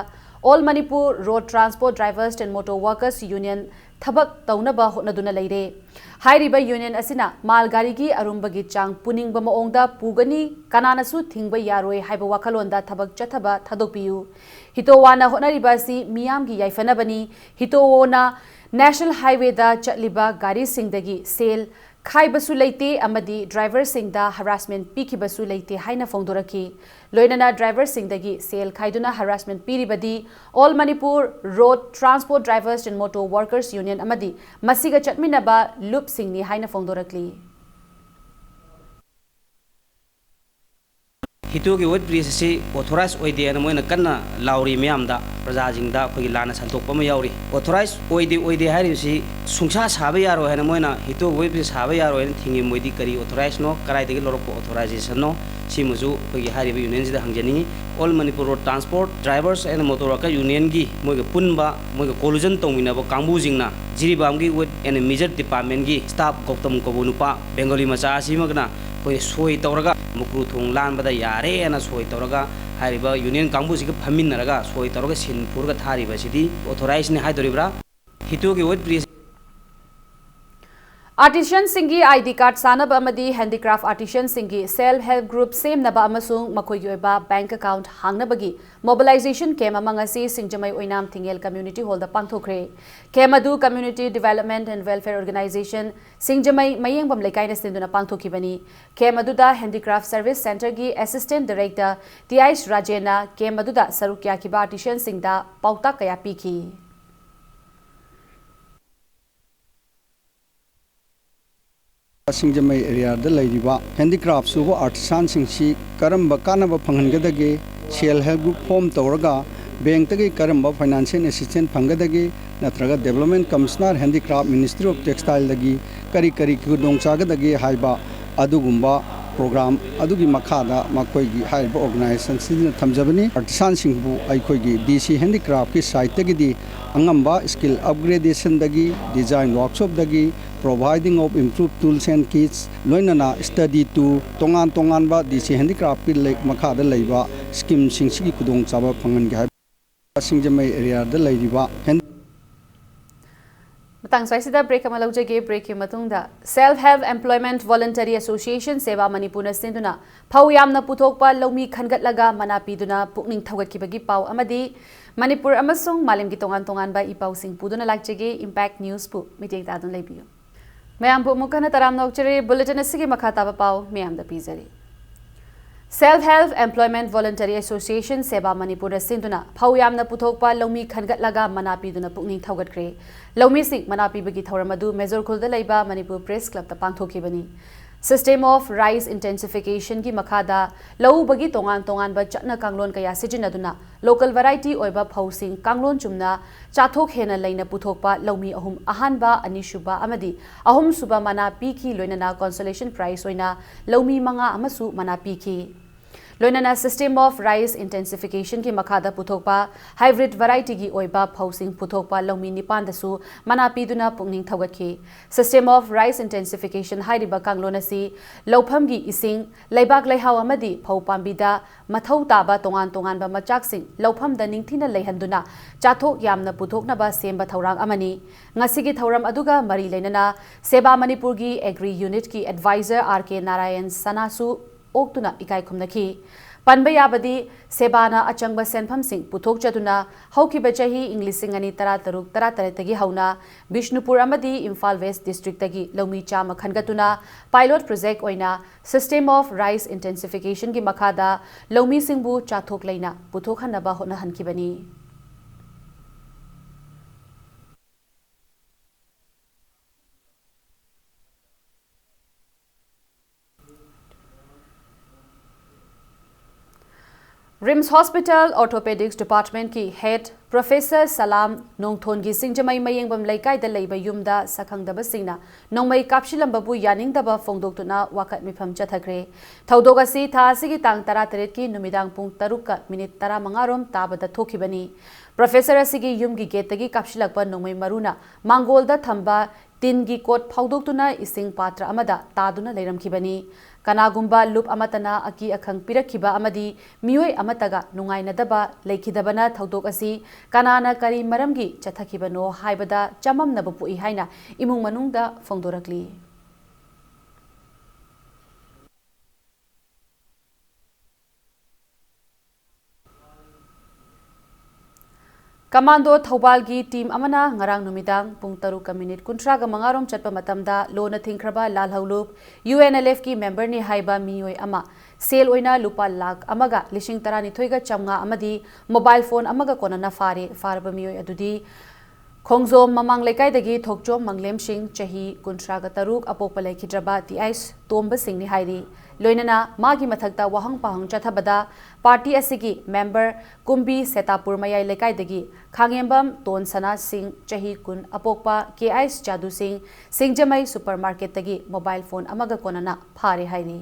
All Manipur Road Transport Drivers and Motor Workers Union ꯊꯕꯛ ꯇꯧꯅꯕ ꯍꯣꯠꯅꯗꯨꯅ ꯂꯩꯔꯦ꯫ ꯍꯥꯏꯔꯤꯕ ꯌꯨꯅꯤꯌꯟ ꯑꯁꯤꯅ ꯃꯥꯜ ꯒꯥꯔꯤꯒꯤ ꯑꯔꯨꯝꯕꯒꯤ ꯆꯥꯡ ꯄꯨꯅꯤꯡꯕ ꯃꯑꯣꯡꯗ ꯄꯨꯒꯅꯤ, ꯀꯅꯥꯅꯁꯨ ꯊꯤꯡꯕ ꯌꯥꯔꯣꯏ ꯍꯥꯏꯕ ꯋꯥꯈꯜꯂꯣꯟꯗ ꯊꯕꯛ ꯆꯠꯊꯕ ꯊꯥꯗꯣꯛꯄꯤꯌꯨ꯫ ꯍꯤꯇꯣꯋꯥꯅ ꯍꯣꯠꯅꯔꯤꯕ ꯑꯁꯤ ꯃꯤꯌꯥꯝꯒꯤ ꯌꯥꯏꯐꯅꯕꯅꯤ꯫ ꯍꯤꯇꯣꯋꯣꯅ ꯅꯦꯁꯅꯦꯜ ꯍꯥꯏꯋꯦꯗ ꯆꯠꯂꯤꯕ ꯒꯥꯔꯤꯁꯤꯡꯗꯒꯤ ꯁꯦꯜ ꯈꯥꯏꯕꯁꯨ ꯂꯩꯇꯦ ꯑꯃꯗꯤ ꯗ꯭ꯔꯥꯏꯚꯔꯁꯤꯡꯗ ꯍꯔꯥꯁꯃꯦꯟ ꯄꯤꯈꯤꯕꯁꯨ ꯂꯩꯇꯦ ꯍꯥꯏꯅ ꯐꯣꯡꯗꯣꯔꯛꯈꯤ꯫ ꯂꯣꯏꯅꯅ ꯗ꯭ꯔꯥꯏꯚꯔꯁꯤꯡꯗꯒꯤ ꯁꯦꯜ ꯈꯥꯏꯗꯨꯅ harassment ꯄꯤꯔꯤꯕꯗꯤ All Manipur Road Transport Drivers and Motor Workers Union ꯑꯃꯗꯤ ꯃꯁꯤꯒ ꯆꯠꯃꯤꯟꯅꯕ ꯂꯨꯞꯁꯤꯡꯅꯤ ꯍꯥꯏꯅ ꯐꯣꯡꯗꯣꯔꯛꯂꯤ꯫ ꯍꯤꯇꯣꯒꯤ ꯋꯦꯠ ꯕ꯭ꯔꯤꯖ ꯑꯁꯤ ꯑꯣꯊꯣꯔꯥꯏꯖ ꯑꯣꯏꯗꯦ ꯍꯥꯏꯅ ꯃꯣꯏꯅ ꯀꯟꯅ ꯂꯥꯎꯔꯤ ꯃꯌꯥꯝꯗ, ꯄ꯭ꯔꯖꯥꯁꯤꯡꯗ ꯑꯩꯈꯣꯏꯒꯤ ꯂꯥꯟꯅ ꯁꯟꯗꯣꯛꯄ ꯑꯃ ꯌꯥꯎꯔꯤ꯫ ꯑꯣꯊꯣꯔꯥꯏꯖ ꯑꯣꯏꯗꯦ, ꯑꯣꯏꯗꯦ ꯍꯥꯏꯔꯤꯕꯁꯤ ꯁꯨꯡꯁꯥ ꯁꯥꯕ ꯌꯥꯔꯣꯏ ꯍꯥꯏꯅ ꯃꯣꯏꯅ ꯍꯤꯇꯣꯒꯤ ꯋꯦꯠ ꯕ꯭ꯔꯤꯖ ꯁꯥꯕ ꯌꯥꯔꯣꯏ ꯍꯥꯏꯅ ꯊꯤꯡꯉꯤ꯫ ꯃꯣꯏꯗꯤ ꯀꯔꯤ ꯑꯣꯊꯣꯔꯥꯏꯖꯅꯣ, ꯀꯗꯥꯏꯗꯒꯤ ꯂꯧꯔꯛꯄ ꯑꯣꯊꯣꯔꯥꯏꯖꯦꯁꯟꯅꯣ? ꯁꯤꯃꯁꯨ ꯑꯩꯈꯣꯏꯒꯤ ꯍꯥꯏꯔꯤꯕ ꯌꯨꯅꯤꯌꯟꯁꯤꯗ ꯍꯪꯖꯅꯤꯡꯉꯤ꯫ All Manipur Road Transport Drivers and Motor Worker Unionꯒꯤ ꯃꯣꯏꯒ ꯄꯨꯟꯕ, ꯃꯣꯏꯒ collusion ꯇꯧꯃꯤꯟꯅꯕ ꯀꯥꯡꯕꯨꯁꯤꯡꯅ ꯖꯤꯔꯤꯕꯥꯝꯒꯤ Weights and Measures Departmentꯀꯤ staff Gautam ꯀꯧꯕ ꯅꯨꯄꯥ ꯕꯦꯡꯒꯣꯂꯤ ꯃꯆꯥ ꯑꯁꯤꯃꯒꯅ ꯑꯩꯈꯣꯏꯅ ꯁꯣꯏ ꯇꯧꯔꯒ ꯃꯨꯀ꯭ꯔꯨ ꯊꯣꯡ ꯂꯥꯟꯕꯗ ꯌꯥꯔꯦꯅ ꯁꯣꯏ ꯇꯧꯔꯒ ꯍꯥꯏꯔꯤꯕ union ꯀꯥꯡꯕꯨꯁꯤꯒ ꯐꯝꯃꯤꯟꯅꯔꯒ ꯁꯣꯏ ꯇꯧꯔꯒ ꯁꯤꯟ ꯄꯨꯔꯒ ꯊꯥꯔꯤꯕ ꯑꯁꯤꯗꯤ authorizeꯅꯤ ꯍꯥꯏꯗꯣꯔꯤꯕ꯭ꯔꯥ? ꯍꯤꯇꯣꯒꯤ weight bridge Artisanꯁꯤꯡꯒꯤ ID card ꯁꯥꯅꯕ ꯑꯃꯗꯤ handicraft artisanꯁꯤꯡꯒꯤ self help group ꯁꯦꯝꯅꯕ ꯑꯃꯁꯨꯡ ꯃꯈꯣꯏꯒꯤ ꯑꯣꯏꯕ bank account ꯍꯥꯡꯅꯕꯒꯤ mobilization camp ꯑꯃ ꯉꯁꯤ ꯁꯤꯡꯖꯃꯩ ꯑꯣꯏꯅꯥꯝ ꯊꯤꯡꯉꯦꯜ community hallꯗ ꯄꯥꯡꯊꯣꯛꯈ꯭ꯔꯦ꯫ Camp ꯑꯗꯨ Community Development and Welfare Organisation ꯁꯤꯡꯖꯃꯩ ꯃꯌꯦꯡꯕꯝ ꯂꯩꯀꯥꯏꯅ ꯁꯤꯟꯗꯨꯅ ꯄꯥꯡꯊꯣꯛꯈꯤꯕꯅꯤ꯫ Camp ꯑꯗꯨꯗ Handicraft Service Centreꯒꯤ Assistant Director ꯇꯤꯑꯥꯏꯁ ꯔꯥꯖꯦꯟꯅ camp ꯑꯗꯨꯗ ꯁꯔꯨꯛ ꯌꯥꯈꯤꯕ artisanꯁꯤꯡꯗ ꯄꯥꯎꯇꯥꯛ ꯀꯌꯥ ꯄꯤꯈꯤ꯫ ꯁꯤꯡꯖꯃꯩ areaꯗ ꯂꯩꯔꯤꯕ handicraft ꯁꯨꯕ artisanꯁꯤꯡꯁꯤ ꯀꯔꯝꯕ ꯀꯥꯟꯅꯕ ꯐꯪꯍꯟꯒꯗꯒꯦ, self help group form ꯇꯧꯔꯒ bankꯇꯒꯤ ꯀꯔꯝꯕ financial assistance ꯐꯪꯒꯗꯒꯦ, ꯅꯠꯇ꯭ꯔꯒ Development Commissioner Handicraft Ministry of Textileꯗꯒꯤ ꯀꯔꯤ ꯀꯔꯤ ꯈꯨꯗꯣꯡꯆꯥꯒꯗꯒꯦ ꯍꯥꯏꯕ ꯑꯗꯨꯒꯨꯝꯕ program ꯑꯗꯨꯒꯤ ꯃꯈꯥꯗ ꯃꯈꯣꯏꯒꯤ ꯍꯥꯏꯔꯤꯕ organisationꯁꯤꯡꯅ ꯊꯝꯖꯕꯅꯤ꯫ Artisanꯁꯤꯡꯕꯨ ꯑꯩꯈꯣꯏꯒꯤ DC Handicraftꯀꯤ sideꯇꯒꯤꯗꯤ ꯑꯉꯝꯕ skill upgradationꯗꯒꯤ, design workshopꯗꯒꯤ, providing of improved tools and kits, ꯂꯣꯏꯅꯅ study tour, ꯇꯣꯉꯥꯟ ꯇꯣꯉꯥꯟꯕ DC Handicraftꯀꯤ ꯂꯩ-, ꯃꯈꯥꯗ ꯂꯩꯕ schemeꯁꯤꯡꯁꯤꯒꯤ ꯈꯨꯗꯣꯡꯆꯥꯕ ꯐꯪꯍꯟꯒꯦ ꯍꯥꯏꯕ ꯁꯤꯡꯖꯃꯩ areaꯗ ꯂꯩꯔꯤꯕ hand- ꯃꯇꯥꯡ ꯁ꯭ꯋꯥꯏꯁꯤꯗ break ꯑꯃ ꯂꯧꯖꯒꯦ꯫ Breakꯀꯤ ꯃꯇꯨꯡꯗ Self Help Employment Voluntary Association ꯁꯦꯕꯥ ꯃꯅꯤꯄꯨꯔꯅ ꯁꯤꯟꯗꯨꯅ ꯐꯧ ꯌꯥꯝꯅ ꯄꯨꯊꯣꯛꯄ ꯂꯧꯃꯤ ꯈꯟꯒꯠꯂꯒ ꯃꯅꯥ ꯄꯤꯗꯨꯅ ꯄꯨꯛꯅꯤꯡ ꯊꯧꯒꯠꯈꯤꯕꯒꯤ ꯄꯥꯎ ꯑꯃꯗꯤ ꯃꯅꯤꯄꯨꯔ ꯑꯃꯁꯨꯡ ꯃꯥꯂꯦꯝꯒꯤ ꯇꯣꯉꯥꯟ ꯇꯣꯉꯥꯟꯕ ꯏ ꯄꯥꯎꯁꯤꯡ ꯄꯨꯗꯨꯅ ꯂꯥꯛꯆꯒꯦ꯫ Impact Newsꯄꯨ ꯃꯤꯠꯌꯦꯡ ꯇꯥꯗꯨꯅ ꯂꯩꯕꯤꯌꯨ꯫ ꯃꯌꯥꯝꯕꯨ ꯑꯃꯨꯛ ꯍꯟꯅ ꯇꯔꯥꯝꯅ ꯑꯣꯛꯆꯔꯤ꯫ Bulletin ꯑꯁꯤꯒꯤ ꯃꯈꯥ ꯇꯥꯕ ꯄꯥꯎ ꯃꯌꯥꯝꯗ ꯄꯤꯖꯔꯤ꯫ Self Help Employment Voluntary Association ꯁꯦꯕꯥ ꯃꯅꯤꯄꯨꯔꯅ ꯁꯤꯟꯗꯨꯅ ꯐꯧ ꯌꯥꯝꯅ ꯄꯨꯊꯣꯛꯄ ꯂꯧꯃꯤ ꯈꯟꯒꯠꯂꯒ ꯃꯅꯥ ꯄꯤꯗꯨꯅ ꯄꯨꯛꯅꯤꯡ ꯊꯧꯒꯠꯈ꯭ꯔꯦ꯫ ꯂꯧꯃꯤꯁꯤꯡ ꯃꯅꯥ ꯄꯤꯕꯒꯤ ꯊꯧꯔꯝ ꯑꯗꯨ ꯃꯦꯖꯣꯔ ꯈꯨꯜꯗ ꯂꯩꯕ Manipur Press Clubꯇ ꯄꯥꯡꯊꯣꯛꯈꯤꯕꯅꯤ꯫ System of Rice Intensificationꯒꯤ ꯃꯈꯥꯗ ꯂꯧ ꯎꯕꯒꯤ ꯇꯣꯉꯥꯟ ꯇꯣꯉꯥꯟꯕ ꯆꯠꯅ ꯀꯥꯡꯂꯣꯟ ꯀꯌꯥ ꯁꯤꯖꯤꯟꯅꯗꯨꯅ local variety ꯑꯣꯏꯕ ꯐꯧꯁꯤꯡ ꯀꯥꯡꯂꯣꯟ ꯆꯨꯝꯅ ꯆꯥꯊꯣꯛ ꯍꯦꯟꯅ ꯂꯩꯅ ꯄꯨꯊꯣꯛꯄ ꯂꯧꯃꯤ ꯑꯍꯨꯝ, ꯑꯍꯥꯟꯕ, ꯑꯅꯤꯁꯨꯕ ꯑꯃꯗꯤ ꯑꯍꯨꯝꯁꯨꯕ ꯃꯅꯥ ꯄꯤꯈꯤ꯫ ꯂꯣꯏꯅꯅ consolation prize ꯑꯣꯏꯅ ꯂꯧꯃꯤ ꯃꯉꯥ ꯑꯃꯁꯨ ꯃꯅꯥ ꯄꯤꯈꯤ꯫ ꯂꯣꯏꯅꯅ System of Rice Intensification ꯒꯤ ꯃꯈꯥꯗ ꯄꯨꯊꯣꯛꯄ hybrid variety ꯒꯤ ꯑꯣꯏꯕ ꯐꯧꯁꯤꯡ ꯄꯨꯊꯣꯛꯄ ꯂꯧꯃꯤ ꯅꯤꯄꯥꯟꯗꯁꯨ ꯃꯅꯥ ꯄꯤꯗꯨꯅ ꯄꯨꯛꯅꯤꯡ ꯊꯧꯒꯠꯈꯤ꯫ System of Rice Intensification ꯍꯥꯏꯔꯤꯕ ꯀꯥꯡꯂꯣꯟ ꯑꯁꯤ ꯂꯧꯐꯝꯒꯤ ꯏꯁꯤꯡ, ꯂꯩꯕꯥꯛ ꯂꯩꯍꯥꯎ ꯑꯃꯗꯤ ꯐꯧ ꯄꯥꯝꯕꯤꯗ ꯃꯊꯧ ꯇꯥꯕ ꯇꯣꯉꯥꯟ ꯇꯣꯉꯥꯟꯕ ꯃꯆꯥꯛꯁꯤꯡ ꯂꯧꯐꯝꯗ ꯅꯤꯡꯊꯤꯅ ꯂꯩꯍꯟꯗꯨꯅ ꯆꯥꯊꯣꯛ ꯌꯥꯝꯅ ꯄꯨꯊꯣꯛꯅꯕ ꯁꯦꯝꯕ ꯊꯧꯔꯥꯡ ꯑꯃꯅꯤ꯫ ꯉꯁꯤꯒꯤ ꯊꯧꯔꯝ ꯑꯗꯨꯒ ꯃꯔꯤ ꯂꯩꯅꯅ ꯁꯦꯕꯥ ꯃꯅꯤꯄꯨꯔꯒꯤ Agri Unit ꯀꯤ Advisor R K ꯅꯥꯔꯥꯌꯟ ꯁꯅꯥꯁꯨ ꯑꯣꯛꯇꯨꯅ ꯏꯀꯥꯏ ꯈꯨꯝꯅꯈꯤ꯫ ꯄꯟꯕ ꯌꯥꯕꯗꯤ, ꯁꯦꯕꯥꯅ ꯑꯆꯪꯕ ꯁꯦꯟꯐꯝꯁꯤꯡ ꯄꯨꯊꯣꯛꯆꯗꯨꯅ ꯍꯧꯈꯤꯕ ꯆꯍꯤ ꯏꯪ ꯂꯤꯁꯤꯡ ꯑꯅꯤ ꯇꯔꯥꯇꯔꯨꯛ ꯇꯔꯥꯇꯔꯦꯠꯇꯒꯤ ꯍꯧꯅ ꯕꯤꯁꯅꯨꯄꯨꯔ ꯑꯃꯗꯤ ꯏꯝꯐꯥꯜ West District ꯇꯒꯤ ꯂꯧꯃꯤ ꯆꯥꯝꯃ ꯈꯟꯒꯠꯇꯨꯅ pilot project ꯑꯣꯏꯅ System of Rice Intensification ꯒꯤ ꯃꯈꯥꯗ ꯂꯧꯃꯤꯁꯤꯡꯕꯨ ꯆꯥꯊꯣꯛ ꯂꯩꯅ ꯄꯨꯊꯣꯛꯍꯟꯅꯕ ꯍꯣꯠꯅꯍꯟꯈꯤꯕꯅꯤ꯫ RIMS Hospital Orthopedics Department ꯀꯤ Head Professor ꯁꯂꯥꯝ ꯅꯣꯡꯊꯣꯟꯒꯤ ꯁꯤꯡꯖꯃꯩ ꯃꯌꯦꯡꯕꯝ ꯂꯩꯀꯥꯏꯗ ꯂꯩꯕ ꯌꯨꯝꯗ ꯁꯛꯈꯪꯗꯕꯁꯤꯡꯅ ꯅꯣꯡꯃꯩ ꯀꯥꯞꯁꯤꯜꯂꯝꯕꯕꯨ ꯌꯥꯅꯤꯡꯗꯕ ꯐꯣꯡꯗꯣꯛꯇꯨꯅ ꯋꯥꯀꯠ ꯃꯤꯐꯝ ꯆꯠꯊꯈ꯭ꯔꯦ꯫ ꯊꯧꯗꯣꯛ ꯑꯁꯤ ꯊꯥ ꯑꯁꯤꯒꯤ ꯇꯥꯡ ꯇꯔꯥꯇꯔꯦꯠꯀꯤ ꯅꯨꯃꯤꯗꯥꯡ ꯄꯨꯡ ꯇꯔꯨꯛꯀ ꯃꯤꯅꯤꯠ ꯇꯔꯥꯃꯉꯥ ꯔꯣꯝ ꯇꯥꯕꯗ ꯊꯣꯛꯈꯤꯕꯅꯤ꯫ Professor ꯑꯁꯤꯒꯤ ꯌꯨꯝꯒꯤ gateꯇꯒꯤ ꯀꯥꯞꯁꯤꯜꯂꯛꯄ ꯅꯣꯡꯃꯩ ꯃꯔꯨꯅ ꯃꯥꯡꯒꯣꯜꯗ ꯊꯝꯕ ꯇꯤꯟꯒꯤ ꯀꯣꯠ ꯐꯥꯎꯗꯣꯛꯇꯨꯅ ꯏꯁꯤꯡ ꯄꯥꯇ꯭ꯔ ꯑꯃꯗ ꯇꯥꯗꯨꯅ ꯂꯩꯔꯝꯈꯤꯕꯅꯤ꯫ ꯀꯅꯥꯒꯨꯝꯕ ꯂꯨꯞ ꯑꯃꯠꯇꯅ ꯑꯀꯤ ꯑꯈꯪ ꯄꯤꯔꯛꯈꯤꯕ ꯑꯃꯗꯤ ꯃꯤꯑꯣꯏ ꯑꯃꯠꯇꯒ ꯅꯨꯡꯉꯥꯏꯅꯗꯕ ꯂꯩꯈꯤꯗꯕꯅ ꯊꯧꯗꯣꯛ ꯑꯁꯤ ꯀꯅꯥꯅ ꯀꯔꯤ ꯃꯔꯝꯒꯤ ꯆꯠꯊꯈꯤꯕꯅꯣ ꯍꯥꯏꯕꯗ ꯆꯃꯝꯅꯕ ꯄꯣꯛꯏ ꯍꯥꯏꯅ ꯏꯃꯨꯡ ꯃꯅꯨꯡꯗ ꯐꯣꯡꯗꯣꯔꯛꯂꯤ꯫ Commando ꯊꯧꯕꯥꯜꯒꯤ team ꯑꯃꯅ ꯉꯔꯥꯡ ꯅꯨꯃꯤꯗꯥꯡ ꯄꯨꯡ ꯇꯔꯨꯛꯀ ꯃꯤꯅꯤꯠ ꯀꯨꯟꯊ꯭ꯔꯥꯒ ꯃꯉꯥ ꯔꯣꯝ ꯆꯠꯄ ꯃꯇꯝꯗ ꯂꯣꯟꯅ ꯊꯤꯡꯈ꯭ꯔꯕ ꯂꯥꯜꯍꯧꯂꯨꯞ UNLF ꯀꯤ member ꯅꯤ ꯍꯥꯏꯕ ꯃꯤꯑꯣꯏ ꯑꯃ ꯁꯦꯜ ꯑꯣꯏꯅ ꯂꯨꯄꯥ ꯂꯥꯈ ꯑꯃꯒ ꯂꯤꯁꯤꯡ ꯇꯔꯥꯅꯤꯊꯣꯏꯒ ꯆꯥꯝꯃꯉꯥ ꯑꯃꯗꯤ mobile phone ꯑꯃꯒ ꯀꯣꯟꯅꯅ ꯐꯥꯔꯦ꯫ ꯐꯥꯔꯕ ꯃꯤꯑꯣꯏ ꯑꯗꯨꯗꯤ ꯈꯣꯡꯖꯣꯝ ꯃꯃꯥꯡ ꯂꯩꯀꯥꯏꯗꯒꯤ ꯊꯣꯛꯆꯣꯝ ꯃꯪꯂꯦꯝꯁꯤꯡ, ꯆꯍꯤ ꯀꯨꯟꯊ꯭ꯔꯥꯒ ꯇꯔꯨꯛ, ꯑꯄꯣꯛꯄ ꯂꯩꯈꯤꯗ꯭ꯔꯕ ꯇꯤ ꯑꯩꯆ ꯇꯣꯝꯕꯁꯤꯡꯅꯤ ꯍꯥꯏꯔꯤ꯫ ꯂꯣꯏꯅꯅ ꯃꯥꯒꯤ ꯃꯊꯛꯇ ꯋꯥꯍꯪ ꯄꯥꯎꯍꯪ ꯆꯠꯊꯕꯗ party ꯑꯁꯤꯒꯤ member ꯀꯨꯝꯕꯤ ꯁꯦꯇꯥꯄꯨꯔ ꯃꯌꯥꯏ ꯂꯩꯀꯥꯏꯗꯒꯤ ꯈꯥꯡꯉꯦꯝꯕꯝ ꯇꯣꯟꯁꯅꯥ ꯁꯤꯡ, ꯆꯍꯤ ꯀꯨꯟ, ꯑꯄꯣꯛꯄ ꯀꯦ ꯑꯩꯆ ꯖꯥꯗꯨ ꯁꯤꯡ, ꯁꯤꯡꯖꯃꯩ supermarket ꯇꯒꯤ mobile phone ꯑꯃꯒ ꯀꯣꯟꯅꯅ ꯐꯥꯔꯦ ꯍꯥꯏꯔꯤ꯫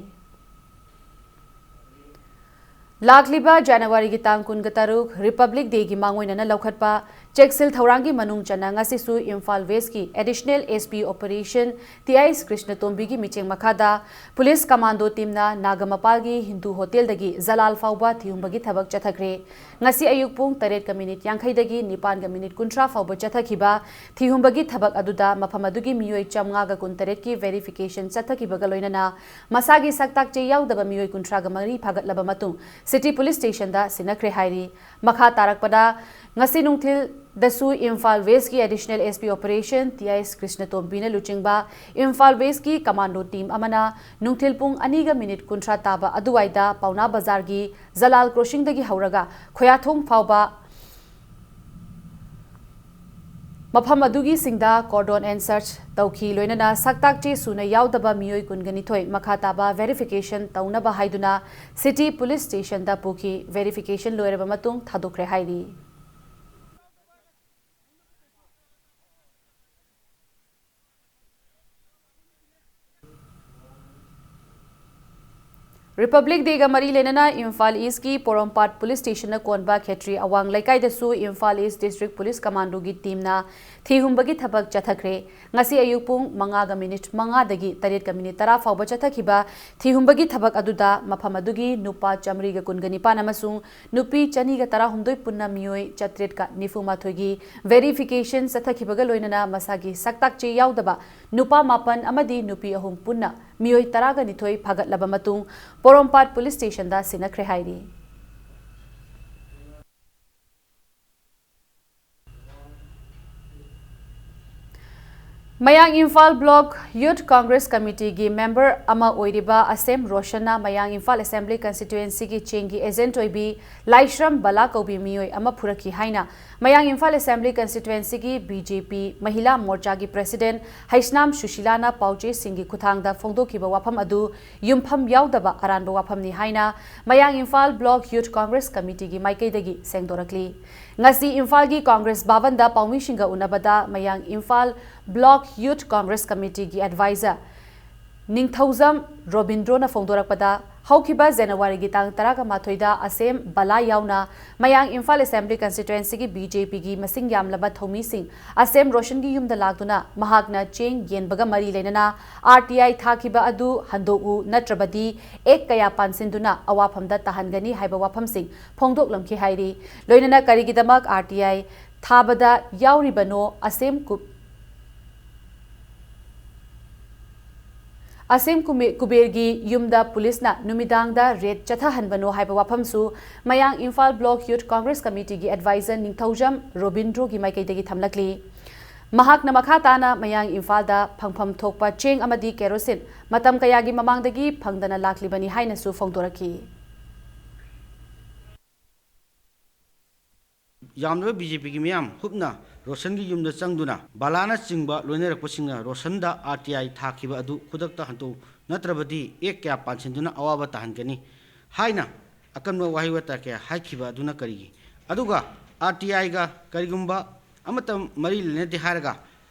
ꯂꯥꯛꯂꯤꯕ ꯖꯅꯋꯥꯔꯤꯒꯤ ꯇꯥꯡ ꯀꯨꯟꯒ ꯇꯔꯨꯛ Republic Day ꯒꯤ ꯃꯥꯡꯑꯣꯏꯅꯅ ꯂꯧꯈꯠꯄ ꯆꯦꯛꯁꯤꯜ ꯊꯧꯔꯥꯡꯒꯤ ꯃꯅꯨꯡ ꯆꯟꯅ ꯉꯁꯤꯁꯨ ꯏꯝꯐꯥꯜ West ꯀꯤ Additional S P Operation T I S ꯀ꯭ꯔꯤꯁꯅꯇꯣꯝꯕꯤꯒꯤ ꯃꯤꯠꯌꯦꯡ ꯃꯈꯥꯗ Police Commando team ꯅ ꯅꯥꯒꯥꯃꯄꯥꯜꯒꯤ ꯍꯤꯟꯗꯨ hotel ꯗꯒꯤ ꯖꯂꯥꯜ ꯐꯥꯎꯕ ꯊꯤꯍꯨꯝꯕꯒꯤ ꯊꯕꯛ ꯆꯠꯊꯈ꯭ꯔꯦ꯫ ꯉꯁꯤ ꯑꯌꯨꯛ ꯄꯨꯡ ꯇꯔꯦꯠꯀ minute ꯌꯥꯡꯈꯩꯗꯒꯤ ꯅꯤꯄꯥꯟꯒ minute ꯀꯨꯟꯊ꯭ꯔꯥ ꯐꯥꯎꯕ ꯆꯠꯊꯈꯤꯕ ꯊꯤꯍꯨꯝꯕꯒꯤ ꯊꯕꯛ ꯑꯗꯨꯗ ꯃꯐꯝ ꯑꯗꯨꯒꯤ ꯃꯤꯑꯣꯏ ꯆꯥꯝꯃꯉꯥꯒ ꯀꯨꯟꯇꯔꯦꯠꯀꯤ verification ꯆꯠꯊꯈꯤꯕꯒ ꯂꯣꯏꯅꯅ ꯃꯁꯥꯒꯤ ꯁꯛꯇꯥꯛꯆꯦ ꯌꯥꯎꯗꯕ ꯃꯤꯑꯣꯏ ꯀꯨꯟꯊ꯭ꯔꯥꯒ ꯃꯔꯤ ꯐꯥꯒꯠꯂꯕ ꯃꯇꯨꯡ City Police Station ꯗ ꯁꯤꯟꯅꯈ꯭ꯔꯦ ꯍꯥꯏꯔꯤ꯫ ꯃꯈꯥ ꯇꯥꯔꯛꯄꯗ, ꯉꯁꯤ ꯅꯨꯡꯊꯤꯜꯗꯁꯨ ꯏꯝꯐꯥꯜ West ꯀꯤ Additional S P Operation T I S ꯀ꯭ꯔꯤꯁꯅꯇꯣꯝꯕꯤꯅ ꯂꯨꯆꯤꯡꯕ ꯏꯝꯐꯥꯜ West ꯀꯤ commando team ꯑꯃꯅ ꯅꯨꯡꯊꯤꯜ ꯄꯨꯡ ꯑꯅꯤꯒ minute ꯀꯨꯟꯊ꯭ꯔꯥ ꯇꯥꯕ ꯑꯗꯨꯋꯥꯏꯗ ꯄꯥꯎꯅꯥ ꯕꯖꯥꯔꯒꯤ ꯖꯂꯥꯜ crossing ꯗꯒꯤ ꯍꯧꯔꯒ ꯈꯣꯌꯥꯊꯣꯡ ꯐꯥꯎꯕ ꯃꯐꯝ ꯑꯗꯨꯒꯤ ꯁꯤꯡꯗ cordon and search ꯇꯧꯈꯤ꯫ ꯂꯣꯏꯅꯅ ꯁꯛꯇꯥꯛꯆꯦ ꯁꯨꯅ ꯌꯥꯎꯗꯕ ꯃꯤꯑꯣꯏ ꯀꯨꯟꯒ ꯅꯤꯊꯣꯏ ꯃꯈꯥ ꯇꯥꯕ verification ꯇꯧꯅꯕ ꯍꯥꯏꯗꯨꯅ City Police Station ꯗ ꯄꯨꯈꯤ꯫ Verification ꯂꯣꯏꯔꯕ ꯃꯇꯨꯡ ꯊꯥꯗꯣꯛꯈ꯭ꯔꯦ ꯍꯥꯏꯔꯤ꯫ Republic Day ꯒ ꯃꯔꯤ ꯂꯩꯅꯅ ꯏꯝꯐꯥꯜ East ꯀꯤ ꯄꯣꯔꯣꯝꯄꯥꯠ Police Station ꯅ ꯀꯣꯟꯕ ꯈꯦꯇ꯭ꯔꯤ ꯑꯋꯥꯡ ꯂꯩꯀꯥꯏꯗꯁꯨ Imphal East District Police Commando ꯒꯤ team ꯅ ꯊꯤꯍꯨꯝꯕꯒꯤ ꯊꯕꯛ ꯆꯠꯊꯈ꯭ꯔꯦ꯫ ꯉꯁꯤ ꯑꯌꯨꯛ ꯄꯨꯡ ꯃꯉꯥꯒ minute ꯃꯉꯥꯗꯒꯤ ꯇꯔꯦꯠꯀ minute ꯇꯔꯥ ꯐꯥꯎꯕ ꯆꯠꯊꯈꯤꯕ ꯊꯤꯍꯨꯝꯕꯒꯤ ꯊꯕꯛ ꯑꯗꯨꯗ ꯃꯐꯝ ꯑꯗꯨꯒꯤ ꯅꯨꯄꯥ ꯆꯥꯃꯔꯤꯒ ꯀꯨꯟꯒ ꯅꯤꯄꯥꯟ ꯑꯃꯁꯨꯡ ꯅꯨꯄꯤ ꯆꯅꯤꯒ ꯇꯔꯥꯍꯨꯝꯗꯣꯏ ꯄꯨꯟꯅ ꯃꯤꯑꯣꯏ ꯆꯥꯇ꯭ꯔꯦꯠꯀ ꯅꯤꯐꯨ ꯃꯥꯊꯣꯏꯒꯤ verification ꯆꯠꯊꯈꯤꯕꯒ ꯂꯣꯏꯅꯅ ꯃꯁꯥꯒꯤ ꯁꯛꯇꯥꯛꯆꯦ ꯌꯥꯎꯗꯕ ꯅꯨꯄꯥ ꯃꯥꯄꯟ ꯑꯃꯗꯤ ꯅꯨꯄꯤ ꯑꯍꯨꯝ ꯄꯨꯟꯅ ꯃꯤꯑꯣꯏ ꯇꯔꯥꯒ ꯅꯤꯊꯣꯏ ꯐꯥꯒꯠꯂꯕ ꯃꯇꯨꯡ ꯄꯣꯔꯣꯝꯄꯥꯠ Police Station ꯗ ꯁꯤꯟꯅꯈ꯭ꯔꯦ ꯍꯥꯏꯔꯤ꯫ ꯃꯌꯥꯡ Imphal Block Youth Congress Committee ꯒꯤ member ꯑꯃ ꯑꯣꯏꯔꯤꯕ ꯑꯁꯦꯝ ꯔꯣꯁꯟꯅ ꯃꯌꯥꯡ ꯏꯝꯐꯥꯜ Assembly Constituency ꯒꯤ ꯆꯦꯡꯒꯤ agent ꯑꯣꯏꯕꯤ ꯂꯥꯏꯁ꯭ꯔꯝ ꯕꯂꯥ ꯀꯧꯕꯤ ꯃꯤꯑꯣꯏ ꯑꯃ ꯐꯨꯔꯛꯈꯤ ꯍꯥꯏꯅ ꯃꯌꯥꯡ ꯏꯝꯐꯥꯜ Assembly Constituency ꯒꯤ B J P ꯃꯍꯤꯂꯥ ꯃꯣꯔꯆꯥꯒꯤ President Heisnam ꯁꯨꯁꯤꯂꯥꯅ ꯄꯥꯎꯆꯦꯁꯤꯡꯒꯤ ꯈꯨꯠꯊꯥꯡꯗ ꯐꯣꯡꯗꯣꯛꯈꯤꯕ ꯋꯥꯐꯝ ꯑꯗꯨ ꯌꯨꯝꯐꯝ ꯌꯥꯎꯗꯕ ꯑꯔꯥꯟꯕ ꯋꯥꯐꯝꯅꯤ ꯍꯥꯏꯅ ꯃꯌꯥꯡ Imphal Block Youth Congress Committee ꯒꯤ ꯃꯥꯏꯀꯩꯗꯒꯤ ꯁꯦꯡꯗꯣꯔꯛꯂꯤ꯫ ꯉꯁꯤ ꯏꯝꯐꯥꯜꯒꯤ Congress ꯚꯕꯟꯗ ꯄꯥꯎꯃꯤꯁꯤꯡꯒ ꯎꯅꯕꯗ ꯃꯌꯥꯡ Imphal Block Youth Congress Committee ꯒꯤ advisor ꯅꯤꯡꯊꯧꯖꯝ ꯔꯣꯕꯤꯟꯗ꯭ꯔꯣꯅ ꯐꯣꯡꯗꯣꯔꯛꯄꯗ, ꯍꯧꯈꯤꯕ ꯖꯅꯋꯥꯔꯤꯒꯤ ꯇꯥꯡ ꯇꯔꯥꯒ ꯃꯥꯊꯣꯏꯗ ꯑꯁꯦꯝ ꯕꯂꯥ ꯌꯥꯎꯅ ꯃꯌꯥꯡ ꯏꯝꯐꯥꯜ ꯑꯦꯁꯦꯝꯕ꯭ꯂꯤ ꯀꯟꯁꯇꯤꯇ꯭ꯋꯦꯟꯁꯤꯒꯤ ꯕꯤ ꯖꯦ ꯄꯤꯒꯤ ꯃꯁꯤꯡ ꯌꯥꯝꯂꯕ ꯊꯧꯃꯤꯁꯤꯡ ꯑꯁꯦꯝ ꯔꯣꯁꯟꯒꯤ ꯌꯨꯝꯗ ꯂꯥꯛꯇꯨꯅ ꯃꯍꯥꯛꯅ ꯆꯦꯡ ꯌꯦꯟꯕꯒ ꯃꯔꯤ ꯂꯩꯅꯅ ꯑꯥꯔ ꯇꯤ ꯑꯥꯏ ꯊꯥꯈꯤꯕ ꯑꯗꯨ ꯍꯟꯗꯣꯛꯎ, ꯅꯠꯇ꯭ꯔꯕꯗꯤ ꯑꯦꯛ ꯀꯌꯥ ꯄꯥꯟꯁꯤꯟꯗꯨꯅ ꯑꯋꯥꯐꯝꯗ ꯇꯥꯍꯟꯒꯅꯤ ꯍꯥꯏꯕ ꯋꯥꯐꯝꯁꯤꯡ ꯐꯣꯡꯗꯣꯛꯂꯝꯈꯤ ꯍꯥꯏꯔꯤ꯫ ꯂꯣꯏꯅꯅ ꯀꯔꯤꯒꯤꯗꯃꯛ ꯑꯥꯔ ꯇꯤ ꯑꯥꯏ ꯊꯥꯕꯗ ꯌꯥꯎꯔꯤꯕꯅꯣ, ꯑꯁꯦꯝ ꯀꯨ-, ꯑꯁꯦꯝ ꯀꯨꯃꯦ-, ꯀꯨꯕꯦꯔꯒꯤ ꯌꯨꯝꯗ ꯄꯨꯂꯤꯁꯅ ꯅꯨꯃꯤꯗꯥꯡꯗ ꯔꯦꯗ ꯆꯠꯊꯍꯟꯕꯅꯣ ꯍꯥꯏꯕ ꯋꯥꯐꯝꯁꯨ ꯃꯌꯥꯡ ꯏꯝꯐꯥꯜ ꯕ꯭ꯂꯣꯛ ꯌꯨꯠ ꯀꯣꯡꯒ꯭ꯔꯦꯁ ꯀꯃꯤꯇꯤꯒꯤ ꯑꯦꯗꯚꯥꯏꯖꯔ ꯅꯤꯡꯊꯧꯖꯝ ꯔꯣꯕꯤꯟꯗ꯭ꯔꯣꯒꯤ ꯃꯥꯏꯀꯩꯗꯒꯤ ꯊꯝꯂꯛꯂꯤ꯫ ꯃꯍꯥꯛꯅ ꯃꯈꯥ ꯇꯥꯅ ꯃꯌꯥꯡ ꯏꯝꯐꯥꯜꯗ ꯐꯪꯐꯝ ꯊꯣꯛꯄ ꯆꯦꯡ ꯑꯃꯗꯤ ꯀꯦꯔꯣꯁꯤꯟ ꯃꯇꯝ ꯀꯌꯥꯒꯤ ꯃꯃꯥꯡꯗꯒꯤ ꯐꯪꯗꯅ ꯂꯥꯛꯂꯤꯕꯅꯤ ꯍꯥꯏꯅꯁꯨ ꯐꯣꯡꯗꯣꯔꯛꯈꯤ꯫ ꯌꯥꯝꯂꯕ ꯕꯤ ꯖꯦ ꯄꯤꯒꯤ ꯃꯤꯌꯥꯝ ꯍꯨꯞꯅ ꯔꯣꯁꯟꯒꯤ ꯌꯨꯝꯗ ꯆꯪꯗꯨꯅ ꯕꯂꯥꯅꯆꯤꯡꯕ ꯂꯣꯏꯅꯔꯛꯄꯁꯤꯡꯅ ꯔꯣꯁꯟꯗ ꯑꯥꯔ ꯇꯤ ꯑꯥꯏ ꯊꯥꯈꯤꯕ ꯑꯗꯨ ꯈꯨꯗꯛꯇ ꯍꯟꯗꯣꯛꯎ, ꯅꯠꯇ꯭ꯔꯕꯗꯤ ꯑꯦꯛ ꯀꯌꯥ ꯄꯥꯟꯁꯤꯟꯗꯨꯅ ꯑꯋꯥꯕ ꯇꯥꯍꯟꯒꯅꯤ ꯍꯥꯏꯅ ꯑꯀꯟꯕ ꯋꯥꯍꯩ ꯋꯥꯇꯥ ꯀꯌꯥ ꯍꯥꯏꯈꯤꯕ ꯑꯗꯨꯅ ꯀꯔꯤꯒꯤ? ꯑꯗꯨꯒ ꯑꯥꯔ ꯇꯤ ꯑꯥꯏꯒ ꯀꯔꯤꯒꯨꯝꯕ ꯑꯃꯠꯇ ꯃꯔꯤ ꯂꯩꯅꯗꯦ ꯍꯥꯏꯔꯒ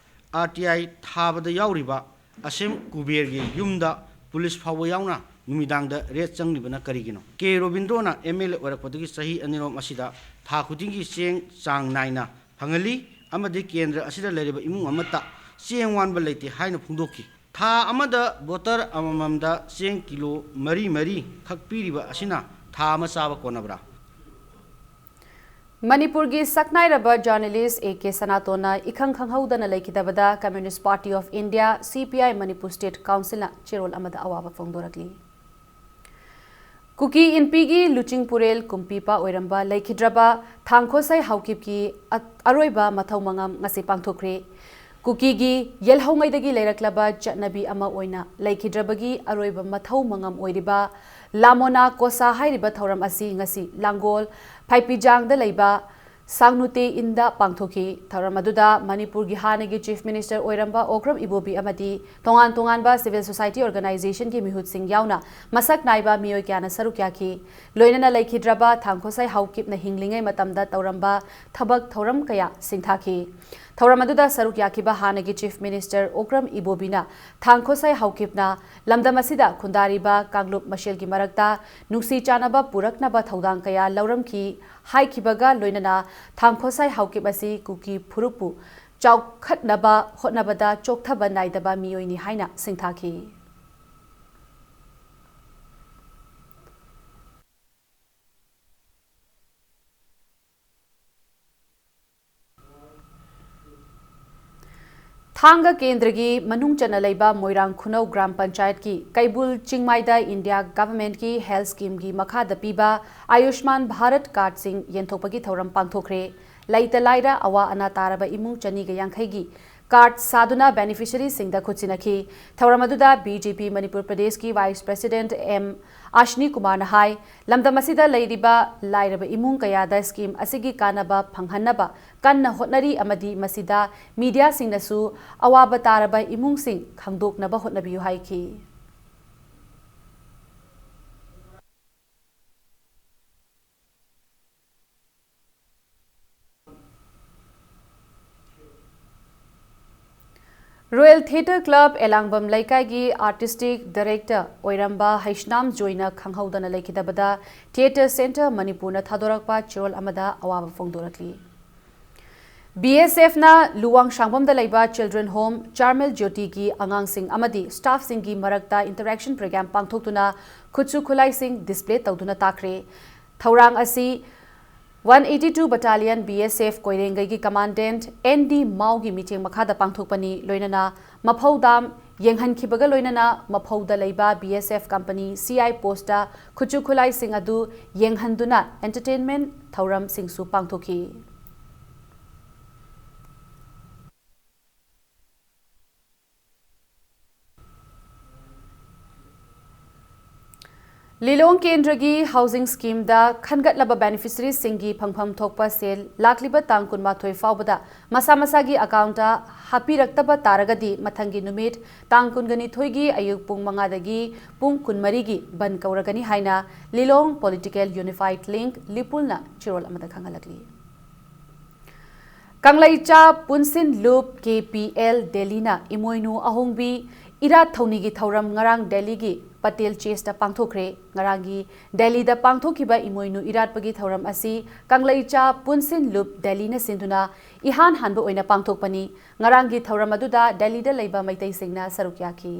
ꯑꯥꯔ ꯇꯤ ꯑꯥꯏ ꯊꯥꯕꯗ ꯌꯥꯎꯔꯤꯕ ꯑꯁꯦꯝ ꯀꯨꯕꯦꯔꯒꯤ ꯌꯨꯝꯗ ꯄꯨꯂꯤꯁ ꯐꯥꯎꯕ ꯌꯥꯎꯅ ꯅꯨꯃꯤꯗꯥꯡꯗ ꯔꯦꯗ ꯆꯪꯂꯤꯕꯅ ꯀꯔꯤꯒꯤꯅꯣ? ꯀꯦ ꯔꯣꯕꯤꯟꯗ꯭ꯔꯣꯅ ꯑꯦꯝ ꯑꯦꯜ ꯑꯦ ꯑꯣꯏꯔꯛꯄꯗꯒꯤ ꯆꯍꯤ ꯑꯅꯤꯔꯣꯝ ꯑꯁꯤꯗ ꯊꯥ ꯈꯨꯗꯤꯡꯒꯤ ꯆꯦꯡ ꯆꯥꯡ ꯅꯥꯏꯅ ꯐꯪꯍꯜꯂꯤ ꯑꯃꯗꯤ ꯀꯦꯟꯗ꯭ꯔ ꯑꯁꯤꯗ ꯂꯩꯔꯤꯕ ꯏꯃꯨꯡ ꯑꯃꯠꯇ ꯆꯦꯡ ꯋꯥꯟꯕ ꯂꯩꯇꯦ ꯍꯥꯏꯅ ꯐꯣꯡꯗꯣꯛꯈꯤ꯫ ꯊꯥ ꯑꯃꯗ ꯚꯣꯇꯔ ꯑꯃꯃꯝꯗ ꯆꯦꯡ ꯀꯤꯂꯣ ꯃꯔꯤ ꯃꯔꯤ ꯈꯛ ꯄꯤꯔꯤꯕ ꯑꯁꯤꯅ ꯊꯥ ꯑꯃ ꯆꯥꯕ ꯀꯣꯟꯅꯕ꯭ꯔꯥ? ꯃꯅꯤꯄꯨꯔꯒꯤ ꯁꯛꯅꯥꯏꯔꯕ ꯖꯔꯅꯦꯂꯤꯁ ꯑꯦ ꯀꯦ ꯁꯅꯥꯇꯣꯟꯅ ꯏꯈꯪ ꯈꯪꯍꯧꯗꯅ ꯂꯩꯈꯤꯗꯕꯗ ꯀꯝꯃ꯭ꯌꯨꯅꯤꯁ ꯄꯥꯔꯇꯤ ꯑꯣꯐ ꯏꯟꯗꯤꯌꯥ, ꯁꯤ ꯄꯤ ꯑꯥꯏ, ꯃꯅꯤꯄꯨꯔ ꯁ꯭ꯇꯦꯠ ꯀꯥꯎꯟꯁꯤꯜꯅ ꯆꯦꯔꯣꯜ ꯑꯃꯗ ꯑꯋꯥꯕ ꯐꯣꯡꯗꯣꯔꯛꯂꯤ꯫ ꯀꯨꯀꯤ ꯏꯟꯄꯤꯒꯤ ꯂꯨꯆꯤꯡꯄꯨꯔꯦꯜ ꯀꯨꯝꯄꯤꯄꯥ ꯑꯣꯏꯔꯝꯕ ꯂꯩꯈꯤꯗ꯭ꯔꯕ ꯊꯥꯡꯈꯣꯁꯩ ꯍꯥꯎꯀꯤꯞꯀꯤ ꯑ-, ꯑꯔꯣꯏꯕ ꯃꯊꯧ ꯃꯉꯝ ꯉꯁꯤ ꯄꯥꯡꯊꯣꯛꯈ꯭ꯔꯦ꯫ ꯀꯨꯀꯤꯒꯤ ꯌꯦꯜꯍꯧꯉꯩꯗꯒꯤ ꯂꯩꯔꯛꯂꯕ ꯆꯠꯅꯕꯤ ꯑꯃ ꯑꯣꯏꯅ ꯂꯩꯈꯤꯗ꯭ꯔꯕꯒꯤ ꯑꯔꯣꯏꯕ ꯃꯊꯧ ꯃꯉꯝ ꯑꯣꯏꯔꯤꯕ ꯂꯥꯃꯣꯅꯥ ꯀꯣꯁꯥ ꯍꯥꯏꯔꯤꯕ ꯊꯧꯔꯝ ꯑꯁꯤ ꯉꯁꯤ ꯂꯥꯡꯒꯣꯜ ꯐꯥꯏꯄꯤꯖꯥꯡꯗ ꯂꯩꯕ ꯁꯥꯡꯅꯨꯇꯦ ꯏꯟꯗ ꯄꯥꯡꯊꯣꯛꯈꯤ꯫ ꯊꯧꯔꯝ ꯑꯗꯨꯗ ꯃꯅꯤꯄꯨꯔꯒꯤ ꯍꯥꯟꯅꯒꯤ Chief Minister ꯑꯣꯏꯔꯝꯕ ꯑꯣꯀ꯭ꯔꯝ ꯏꯕꯣꯕꯤ ꯑꯃꯗꯤ ꯇꯣꯉꯥꯟ ꯇꯣꯉꯥꯟꯕ civil society organizationꯒꯤ ꯃꯤꯍꯨꯠꯁꯤꯡ ꯌꯥꯎꯅ ꯃꯁꯛ ꯅꯥꯏꯕ ꯃꯤꯑꯣꯏ ꯀꯌꯥꯅ ꯁꯔꯨꯛ ꯌꯥꯈꯤ꯫ ꯂꯣꯏꯅꯅ ꯂꯩꯈꯤꯗ꯭ꯔꯕ ꯊꯥꯡꯈꯣꯁꯥꯏ ꯍꯥꯎꯀꯤꯞꯅ ꯍꯤꯡꯂꯤꯉꯩ ꯃꯇꯝꯗ ꯇꯧꯔꯝꯕ ꯊꯕꯛ ꯊꯧꯔꯝ ꯀꯌꯥ ꯁꯤꯡꯊꯥꯈꯤ꯫ ꯊꯧꯔꯝ ꯑꯗꯨꯗ ꯁꯔꯨꯛ ꯌꯥꯈꯤꯕ ꯍꯥꯟꯅꯒꯤ Chief Minister ꯑꯣꯀ꯭ꯔꯝ ꯏꯕꯣꯕꯤꯅ ꯊꯥꯡꯈꯣꯁꯥꯏ ꯍꯥꯎꯀꯤꯞꯅ ꯂꯝꯗꯝ ꯑꯁꯤꯗ ꯈꯨꯟꯗꯥꯔꯤꯕ ꯀꯥꯡꯂꯨꯞ ꯃꯁꯦꯜꯒꯤ ꯃꯔꯛꯇ ꯅꯨꯡꯁꯤ ꯆꯥꯟꯅꯕ ꯄꯨꯔꯛꯅꯕ ꯊꯧꯗꯥꯡ ꯀꯌꯥ ꯂꯧꯔꯝꯈꯤ ꯍꯥꯏꯈꯤꯕꯒ ꯂꯣꯏꯅꯅ ꯊꯥꯡꯈꯣꯁꯥꯏ ꯍꯥꯎꯀꯤꯞ ꯑꯁꯤ ꯀꯨꯀꯤ ꯐꯨꯔꯨꯞꯄꯨ ꯆꯥꯎꯈꯠꯅꯕ ꯍꯣꯠꯅꯕꯗ ꯆꯣꯛꯊꯕ ꯅꯥꯏꯗꯕ ꯃꯤꯑꯣꯏꯅꯤ ꯍꯥꯏꯅ ꯁꯤꯡꯊꯥꯈꯤ꯫ ꯊꯥꯡꯒ ꯀꯦꯟꯗ꯭ꯔꯒꯤ ꯃꯅꯨꯡ ꯆꯟꯅ ꯂꯩꯕ ꯃꯣꯏꯔꯥꯡ ꯈꯨꯅꯧ ꯒ꯭ꯔꯥꯝ ꯄꯟꯆꯥꯌꯠꯀꯤ ꯀꯩꯕꯨꯜ ꯆꯤꯡꯃꯥꯏꯗ ꯏꯟꯗꯤꯌꯥ ꯒꯚꯔꯟꯃꯦꯟꯠꯀꯤ health schemeꯒꯤ ꯃꯈꯥꯗ ꯄꯤꯕ ꯑꯌꯨꯁꯃꯥꯟ ꯚꯥꯔꯠ cardꯁꯤꯡ ꯌꯦꯟꯊꯣꯛꯄꯒꯤ ꯊꯧꯔꯝ ꯄꯥꯡꯊꯣꯛꯈ꯭ꯔꯦ꯫ ꯂꯩꯇ ꯂꯥꯏꯔ ꯑꯋꯥ ꯑꯅꯥ ꯇꯥꯔꯕ ꯏꯃꯨꯡ ꯆꯅꯤꯒ ꯌꯥꯡꯈꯩꯒꯤ card ꯁꯥꯗꯨꯅ beneficiaryꯁꯤꯡꯗ ꯈꯨꯠꯁꯤꯟꯅꯈꯤ꯫ ꯊꯧꯔꯝ ꯑꯗꯨꯗ BJP ꯃꯅꯤꯄꯨꯔ ꯄ꯭ꯔꯗꯦꯁꯀꯤ Vice President ꯑꯦꯝ ꯑꯥꯁꯅꯤ ꯀꯨꯃꯥꯔꯅ ꯍꯥꯏ, ꯂꯝꯗꯝ ꯑꯁꯤꯗ ꯂꯩꯔꯤꯕ ꯂꯥꯏꯔꯕ ꯏꯃꯨꯡ ꯀꯌꯥꯗ scheme ꯑꯁꯤꯒꯤ ꯀꯥꯟꯅꯕ ꯐꯪꯍꯟꯅꯕ ꯀꯟꯅ ꯍꯣꯠꯅꯔꯤ ꯑꯃꯗꯤ ꯃꯁꯤꯗ mediaꯁꯤꯡꯅꯁꯨ ꯑꯋꯥꯕ ꯇꯥꯔꯕ ꯏꯃꯨꯡꯁꯤꯡ ꯈꯪꯗꯣꯛꯅꯕ ꯍꯣꯠꯅꯕꯤꯌꯨ ꯍꯥꯏꯈꯤ꯫ Royal Theatre Club ꯑꯦꯂꯥꯡꯕꯝ ꯂꯩꯀꯥꯏꯒꯤ artistic director ꯑꯣꯏꯔꯝꯕ ꯍꯩꯁꯅꯥꯝ ꯖꯣꯏꯅ ꯈꯪꯍꯧꯗꯅ ꯂꯩꯈꯤꯗꯕꯗ Theatre Centre ꯃꯅꯤꯄꯨꯔꯅ ꯊꯥꯗꯣꯔꯛꯄ ꯆꯦꯔꯣꯜ ꯑꯃꯗ ꯑꯋꯥꯕ ꯐꯣꯡꯗꯣꯔꯛꯂꯤ꯫ BSFꯅ ꯂꯨꯋꯥꯡꯁꯥꯡꯕꯝꯗ ꯂꯩꯕ Children Home ꯆꯥꯔꯃꯦꯜ ꯖ꯭ꯌꯣꯇꯤꯒꯤ ꯑꯉꯥꯡꯁꯤꯡ ꯑꯃꯗꯤ staffꯁꯤꯡꯒꯤ ꯃꯔꯛꯇ interaction program ꯄꯥꯡꯊꯣꯛꯇꯨꯅ ꯈꯨꯠꯁꯨ ꯈꯨꯠꯂꯥꯏꯁꯤꯡ display ꯇꯧꯗꯨꯅ ꯇꯥꯛꯈ꯭ꯔꯦ꯫ ꯊꯧꯔꯥꯡ ꯑꯁꯤ one eighty two Battalion BSF ꯀꯣꯏꯔꯦꯡꯒꯩꯒꯤ Commandant ꯑꯦꯟ ꯗꯤ ꯃꯥꯎꯒꯤ ꯃꯤꯠꯌꯦꯡ ꯃꯈꯥꯗ ꯄꯥꯡꯊꯣꯛꯄꯅꯤ꯫ ꯂꯣꯏꯅꯅ ꯃꯐꯧ dam ꯌꯦꯡꯍꯟꯈꯤꯕꯒ ꯂꯣꯏꯅꯅ ꯃꯐꯧꯗ ꯂꯩꯕ BSF company CI postꯇ ꯈꯨꯠꯁꯨ ꯈꯨꯠꯂꯥꯏꯁꯤꯡ ꯑꯗꯨ ꯌꯦꯡꯍꯟꯗꯨꯅ entertainment ꯊꯧꯔꯝꯁꯤꯡꯁꯨ ꯄꯥꯡꯊꯣꯛꯈꯤ꯫ ꯂꯤꯂꯣꯡ ꯀꯦꯟꯗ꯭ꯔꯒꯤ ꯍꯥꯎꯁꯤꯡ ꯁ꯭ꯀꯤꯝꯗ ꯈꯟꯒꯠꯂꯕ ꯕꯦꯅꯤꯐꯤꯁꯔꯤꯁꯤꯡꯒꯤ ꯐꯪꯐꯝ ꯊꯣꯛꯄ ꯁꯦꯜ ꯂꯥꯛꯂꯤꯕ ꯇꯥꯡ ꯀꯨꯟꯃꯥꯊꯣꯏ ꯐꯥꯎꯕꯗ ꯃꯁꯥ ꯃꯁꯥꯒꯤ ꯑꯦꯀꯥꯎꯟꯠꯇ ꯍꯥꯞꯄꯤꯔꯛꯇꯕ ꯇꯥꯔꯒꯗꯤ ꯃꯊꯪꯒꯤ ꯅꯨꯃꯤꯠ ꯇꯥꯡ ꯀꯨꯟꯒ ꯅꯤꯊꯣꯏꯒꯤ ꯑꯌꯨꯛ ꯄꯨꯡ ꯃꯉꯥꯗꯒꯤ ꯄꯨꯡ ꯀꯨꯟꯃꯔꯤꯒꯤ ꯕꯟ ꯀꯧꯔꯒꯅꯤ ꯍꯥꯏꯅ ꯂꯤꯂꯣꯡ ꯄꯣꯂꯤꯇꯤꯀꯦꯜ ꯌꯨꯅꯤꯐꯥꯏꯗ ꯂꯤꯡꯛ ꯂꯤꯄꯨꯜꯅ ꯆꯦꯔꯣꯜ ꯑꯃꯗ ꯈꯪꯍꯜꯂꯛꯂꯤ꯫ ꯀꯪꯂꯩꯆꯥ ꯄꯨꯟꯁꯤꯟ ꯂꯨꯞ ꯀꯦ ꯄꯤ ꯑꯦꯜ ꯗꯦꯜꯂꯤꯅ ꯏꯃꯣꯏꯅꯨ ꯑꯍꯣꯡꯕꯤ ꯏꯔꯥꯠ ꯊꯧꯅꯤꯒꯤ ꯊꯧꯔꯝ ꯉꯔꯥꯡ ꯗꯦꯜꯂꯤꯒꯤ ꯄꯇꯦꯜ ꯆꯦꯁꯇ ꯄꯥꯡꯊꯣꯛꯈ꯭ꯔꯦ꯫ ꯉꯔꯥꯡꯒꯤ ꯗꯦꯜꯂꯤꯗ ꯄꯥꯡꯊꯣꯛꯈꯤꯕ ꯏꯃꯣꯏꯅꯨ ꯏꯔꯥꯠꯄꯒꯤ ꯊꯧꯔꯝ ꯑꯁꯤ ꯀꯪꯂꯩꯆꯥ ꯄꯨꯟꯁꯤꯟ ꯂꯨꯞ ꯗꯦꯜꯂꯤꯅ ꯁꯤꯟꯗꯨꯅ ꯏꯍꯥꯟ ꯍꯥꯟꯕ ꯑꯣꯏꯅ ꯄꯥꯡꯊꯣꯛꯄꯅꯤ꯫ ꯉꯔꯥꯡꯒꯤ ꯊꯧꯔꯝ ꯑꯗꯨꯗ ꯗꯦꯜꯂꯤꯗ ꯂꯩꯕ ꯃꯩꯇꯩꯁꯤꯡꯅ ꯁꯔꯨꯛ ꯌꯥꯈꯤ꯫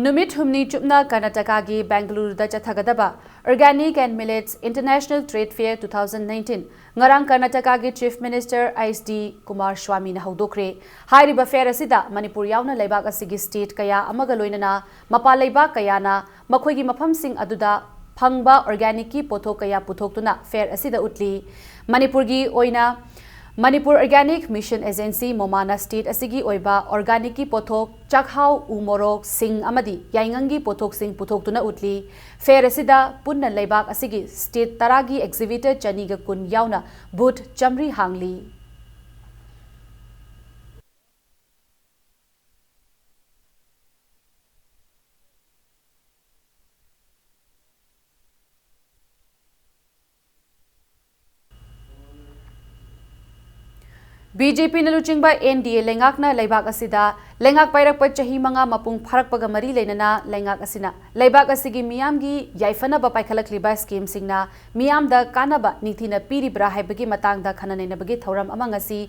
ꯅꯨꯃꯤꯠ ꯍꯨꯝꯅꯤ ꯆꯨꯞꯅ ꯀꯔꯅꯥꯇꯀꯥꯒꯤ ꯕꯦꯡꯒꯂꯨꯔꯨꯗ ꯆꯠꯊꯒꯗꯕ Organic and Millets International Trade Fair two thousand nineteen ꯉꯔꯥꯡ ꯀꯔꯅꯥꯇꯀꯥꯒꯤ chief minister H D Kumar ꯁ꯭ꯋꯥꯃꯤꯅ ꯍꯧꯗꯣꯛꯈ꯭ꯔꯦ꯫ ꯍꯥꯏꯔꯤꯕ ꯐꯦꯌꯔ ꯑꯁꯤꯗ ꯃꯅꯤꯄꯨꯔ ꯌꯥꯎꯅ ꯂꯩꯕꯥꯛ ꯑꯁꯤꯒꯤ ꯁ꯭ꯇꯦꯠ ꯀꯌꯥ ꯑꯃꯒ ꯂꯣꯏꯅꯅ ꯃꯄꯥꯟ ꯂꯩꯕꯥꯛ ꯀꯌꯥꯅ ꯃꯈꯣꯏꯒꯤ ꯃꯐꯝꯁꯤꯡ ꯑꯗꯨꯗ ꯐꯪꯕ ꯑꯣꯔꯒꯥꯅꯤꯛꯀꯤ ꯄꯣꯠꯊꯣꯛ ꯀꯌꯥ ꯄꯨꯊꯣꯛꯇꯨꯅ ꯐꯦꯌꯔ ꯑꯁꯤꯗ ꯎꯠꯂꯤ꯫ ꯃꯅꯤꯄꯨꯔꯒꯤ ꯑꯣꯏꯅ ꯃꯅꯤꯄꯨꯔ ꯑꯣꯔꯒꯥꯅꯤꯛ ꯃꯤꯁꯟ ꯑꯦꯖꯦꯟꯁꯤ, ꯃꯣꯃꯥꯅ ꯁ꯭ꯇꯦꯠ ꯑꯁꯤꯒꯤ ꯑꯣꯏꯕ ꯑꯣꯔꯒꯥꯅꯤꯛꯀꯤ ꯄꯣꯠꯊꯣꯛ, ꯆꯥꯛꯍꯥꯎ, ꯎ ꯃꯣꯔꯣꯛ, ꯁꯤꯡ ꯑꯃꯗꯤ ꯌꯥꯏꯉꯪꯒꯤ ꯄꯣꯠꯊꯣꯛꯁꯤꯡ ꯄꯨꯊꯣꯛꯇꯨꯅ ꯎꯠꯂꯤ꯫ ꯐꯦꯌꯔ ꯑꯁꯤꯗ ꯄꯨꯟꯅ ꯂꯩꯕꯥꯛ ꯑꯁꯤꯒꯤ ꯁ꯭ꯇꯦꯠ ꯇꯔꯥꯒꯤ ꯑꯦꯛꯖꯤꯕꯤꯇꯔ ꯆꯅꯤꯒ ꯀꯨꯟ ꯌꯥꯎꯅ ꯕꯨꯊ ꯆꯥꯃꯔꯤ ꯍꯥꯡꯂꯤ꯫ ꯕꯤ ꯖꯦ ꯄꯤꯅ ꯂꯨꯆꯤꯡꯕ ꯑꯦꯟ ꯗꯤ ꯑꯦ ꯂꯩꯉꯥꯛꯅ ꯂꯩꯕꯥꯛ ꯑꯁꯤꯗ ꯂꯩꯉꯥꯛ ꯄꯥꯏꯔꯛꯄ ꯆꯍꯤ ꯃꯉꯥ ꯃꯄꯨꯡ ꯐꯥꯔꯛꯄꯒ ꯃꯔꯤ ꯂꯩꯅꯅ ꯂꯩꯉꯥꯛ ꯑꯁꯤꯅ ꯂꯩꯕꯥꯛ ꯑꯁꯤꯒꯤ ꯃꯤꯌꯥꯝꯒꯤ ꯌꯥꯏꯐꯅꯕ ꯄꯥꯏꯈꯠꯂꯛꯂꯤꯕ ꯁ꯭ꯀꯤꯝꯁꯤꯡꯅ ꯃꯤꯌꯥꯝꯗ ꯀꯥꯟꯅꯕ ꯅꯤꯡꯊꯤꯅ ꯄꯤꯔꯤꯕ꯭ꯔꯥ ꯍꯥꯏꯕꯒꯤ ꯃꯇꯥꯡꯗ ꯈꯟꯅ ꯅꯩꯅꯕꯒꯤ ꯊꯧꯔꯝ ꯑꯃ ꯉꯁꯤ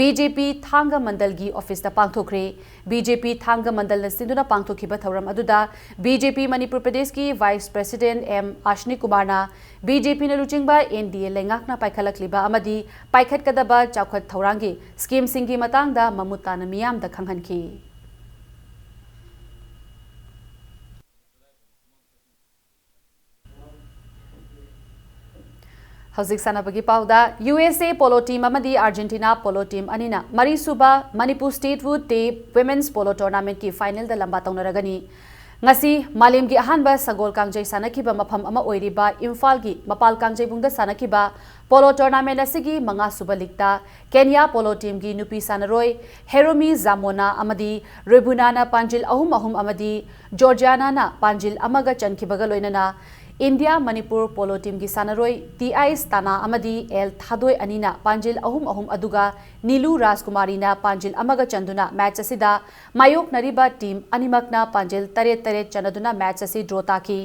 ꯕꯤ ꯖꯦ ꯄꯤ ꯊꯥꯡꯒ ꯃꯟꯗꯜꯒꯤ ꯑꯣꯐꯤꯁꯇ ꯄꯥꯡꯊꯣꯛꯈ꯭ꯔꯦ꯫ ꯕꯤ ꯖꯦ ꯄꯤ ꯊꯥꯡꯒ ꯃꯟꯗꯜꯅ ꯁꯤꯟꯗꯨꯅ ꯄꯥꯡꯊꯣꯛꯈꯤꯕ ꯊꯧꯔꯝ ꯑꯗꯨꯗ ꯕꯤ ꯖꯦ ꯄꯤ ꯃꯅꯤꯄꯨꯔ ꯄ꯭ꯔꯗꯦꯁꯀꯤ ꯚꯥꯏꯁ ꯄ꯭ꯔꯦꯁꯤꯗꯦꯟꯠ ꯑꯦꯝ ꯑꯁꯅꯤ ꯀꯨꯃꯥꯔꯅ ꯕꯤ ꯖꯦ ꯄꯤꯅ ꯂꯨꯆꯤꯡꯕ ꯑꯦꯟ ꯗꯤ ꯑꯦ ꯂꯩꯉꯥꯛꯅ ꯄꯥꯏꯈꯠꯂꯛꯂꯤꯕ ꯑꯃꯗꯤ ꯄꯥꯏꯈꯠꯀꯗꯕ ꯆꯥꯎꯈꯠ ꯊꯧꯔꯥꯡꯒꯤ ꯁ꯭ꯀꯤꯝꯁꯤꯡꯒꯤ ꯃꯇꯥꯡꯗ ꯃꯃꯨꯠ ꯇꯥꯅ ꯃꯤꯌꯥꯝꯗ ꯈꯪꯍꯟꯈꯤ꯫ ꯍꯧꯖꯤꯛ ꯁꯥꯟꯅꯕꯒꯤ ꯄꯥꯎꯗ, ꯌꯨ ꯑꯦꯁ ꯑꯦ ꯄꯣꯂꯣ ꯇꯤꯝ ꯑꯃꯗꯤ ꯑꯥꯔꯖꯦꯟꯇꯤꯅꯥ ꯄꯣꯂꯣ ꯇꯤꯝ ꯑꯅꯤꯅ ꯃꯔꯤꯁꯨꯕ Manipur state would day women's polo ꯇꯣꯔꯅꯥꯃꯦꯟꯠꯀꯤ ꯐꯥꯏꯅꯦꯜꯗ ꯂꯝꯕꯥ ꯇꯧꯅꯔꯒꯅꯤ꯫ ꯉꯁꯤ ꯃꯥꯂꯦꯝꯒꯤ ꯑꯍꯥꯟꯕ ꯁꯒꯣꯜ ꯀꯥꯡꯖꯩ ꯁꯥꯟꯅꯈꯤꯕ ꯃꯐꯝ ꯑꯃ ꯑꯣꯏꯔꯤꯕ ꯏꯝꯐꯥꯜꯒꯤ ꯃꯄꯥꯜ ꯀꯥꯡꯖꯩꯕꯨꯡꯗ ꯁꯥꯟꯅꯈꯤꯕ ꯄꯣꯂꯣ ꯇꯣꯔꯅꯥꯃꯦꯟꯠ ꯑꯁꯤꯒꯤ ꯃꯉꯥꯁꯨꯕ ꯂꯤꯛꯇ ꯀꯦꯟꯌꯥ ꯄꯣꯂꯣ ꯇꯤꯝꯒꯤ ꯅꯨꯄꯤ ꯁꯥꯟꯅꯔꯣꯏ ꯍꯦꯔꯣꯃꯤ ꯖꯥꯃꯣꯅꯥ ꯑꯃꯗꯤ ꯔꯦꯕꯨꯅꯥꯅ ꯄꯥꯟꯖꯤꯜ ꯑꯍꯨꯝ ꯑꯍꯨꯝ ꯑꯃꯗꯤ ꯖꯣꯔꯖꯤꯌꯥꯅꯥꯅ ꯄꯥꯟꯖꯤꯜ ꯑꯃꯒ ꯆꯟꯈꯤꯕꯒ ꯂꯣꯏꯅꯅ ꯏꯟꯗꯤꯌꯥ ꯃꯅꯤꯄꯨꯔ ꯄꯣꯂꯣ ꯇꯤꯝꯒꯤ ꯁꯥꯟꯅꯔꯣꯏ ꯇꯤ ꯑꯥꯏ ꯁ꯭ꯇꯥꯅꯥ ꯑꯃꯗꯤ ꯑꯦꯜ ꯊꯥꯗꯣꯏ ꯑꯅꯤꯅ ꯄꯥꯟꯖꯤꯜ ꯑꯍꯨꯝ ꯑꯍꯨꯝ ꯑꯗꯨꯒ ꯅꯤꯂꯨ ꯔꯥꯖꯀꯨꯃꯥꯔꯤꯅ ꯄꯥꯟꯖꯤꯜ ꯑꯃꯒ ꯆꯟꯗꯨꯅ ꯃꯦꯆ ꯑꯁꯤꯗ ꯃꯥꯌꯣꯛꯅꯔꯤꯕ ꯇꯤꯝ ꯑꯅꯤꯃꯛꯅ ꯄꯥꯟꯖꯤꯜ ꯇꯔꯦꯠ ꯇꯔꯦꯠ ꯆꯟꯅꯗꯨꯅ ꯃꯦꯆ ꯑꯁꯤ ꯗ꯭ꯔꯣ ꯇꯥꯈꯤ꯫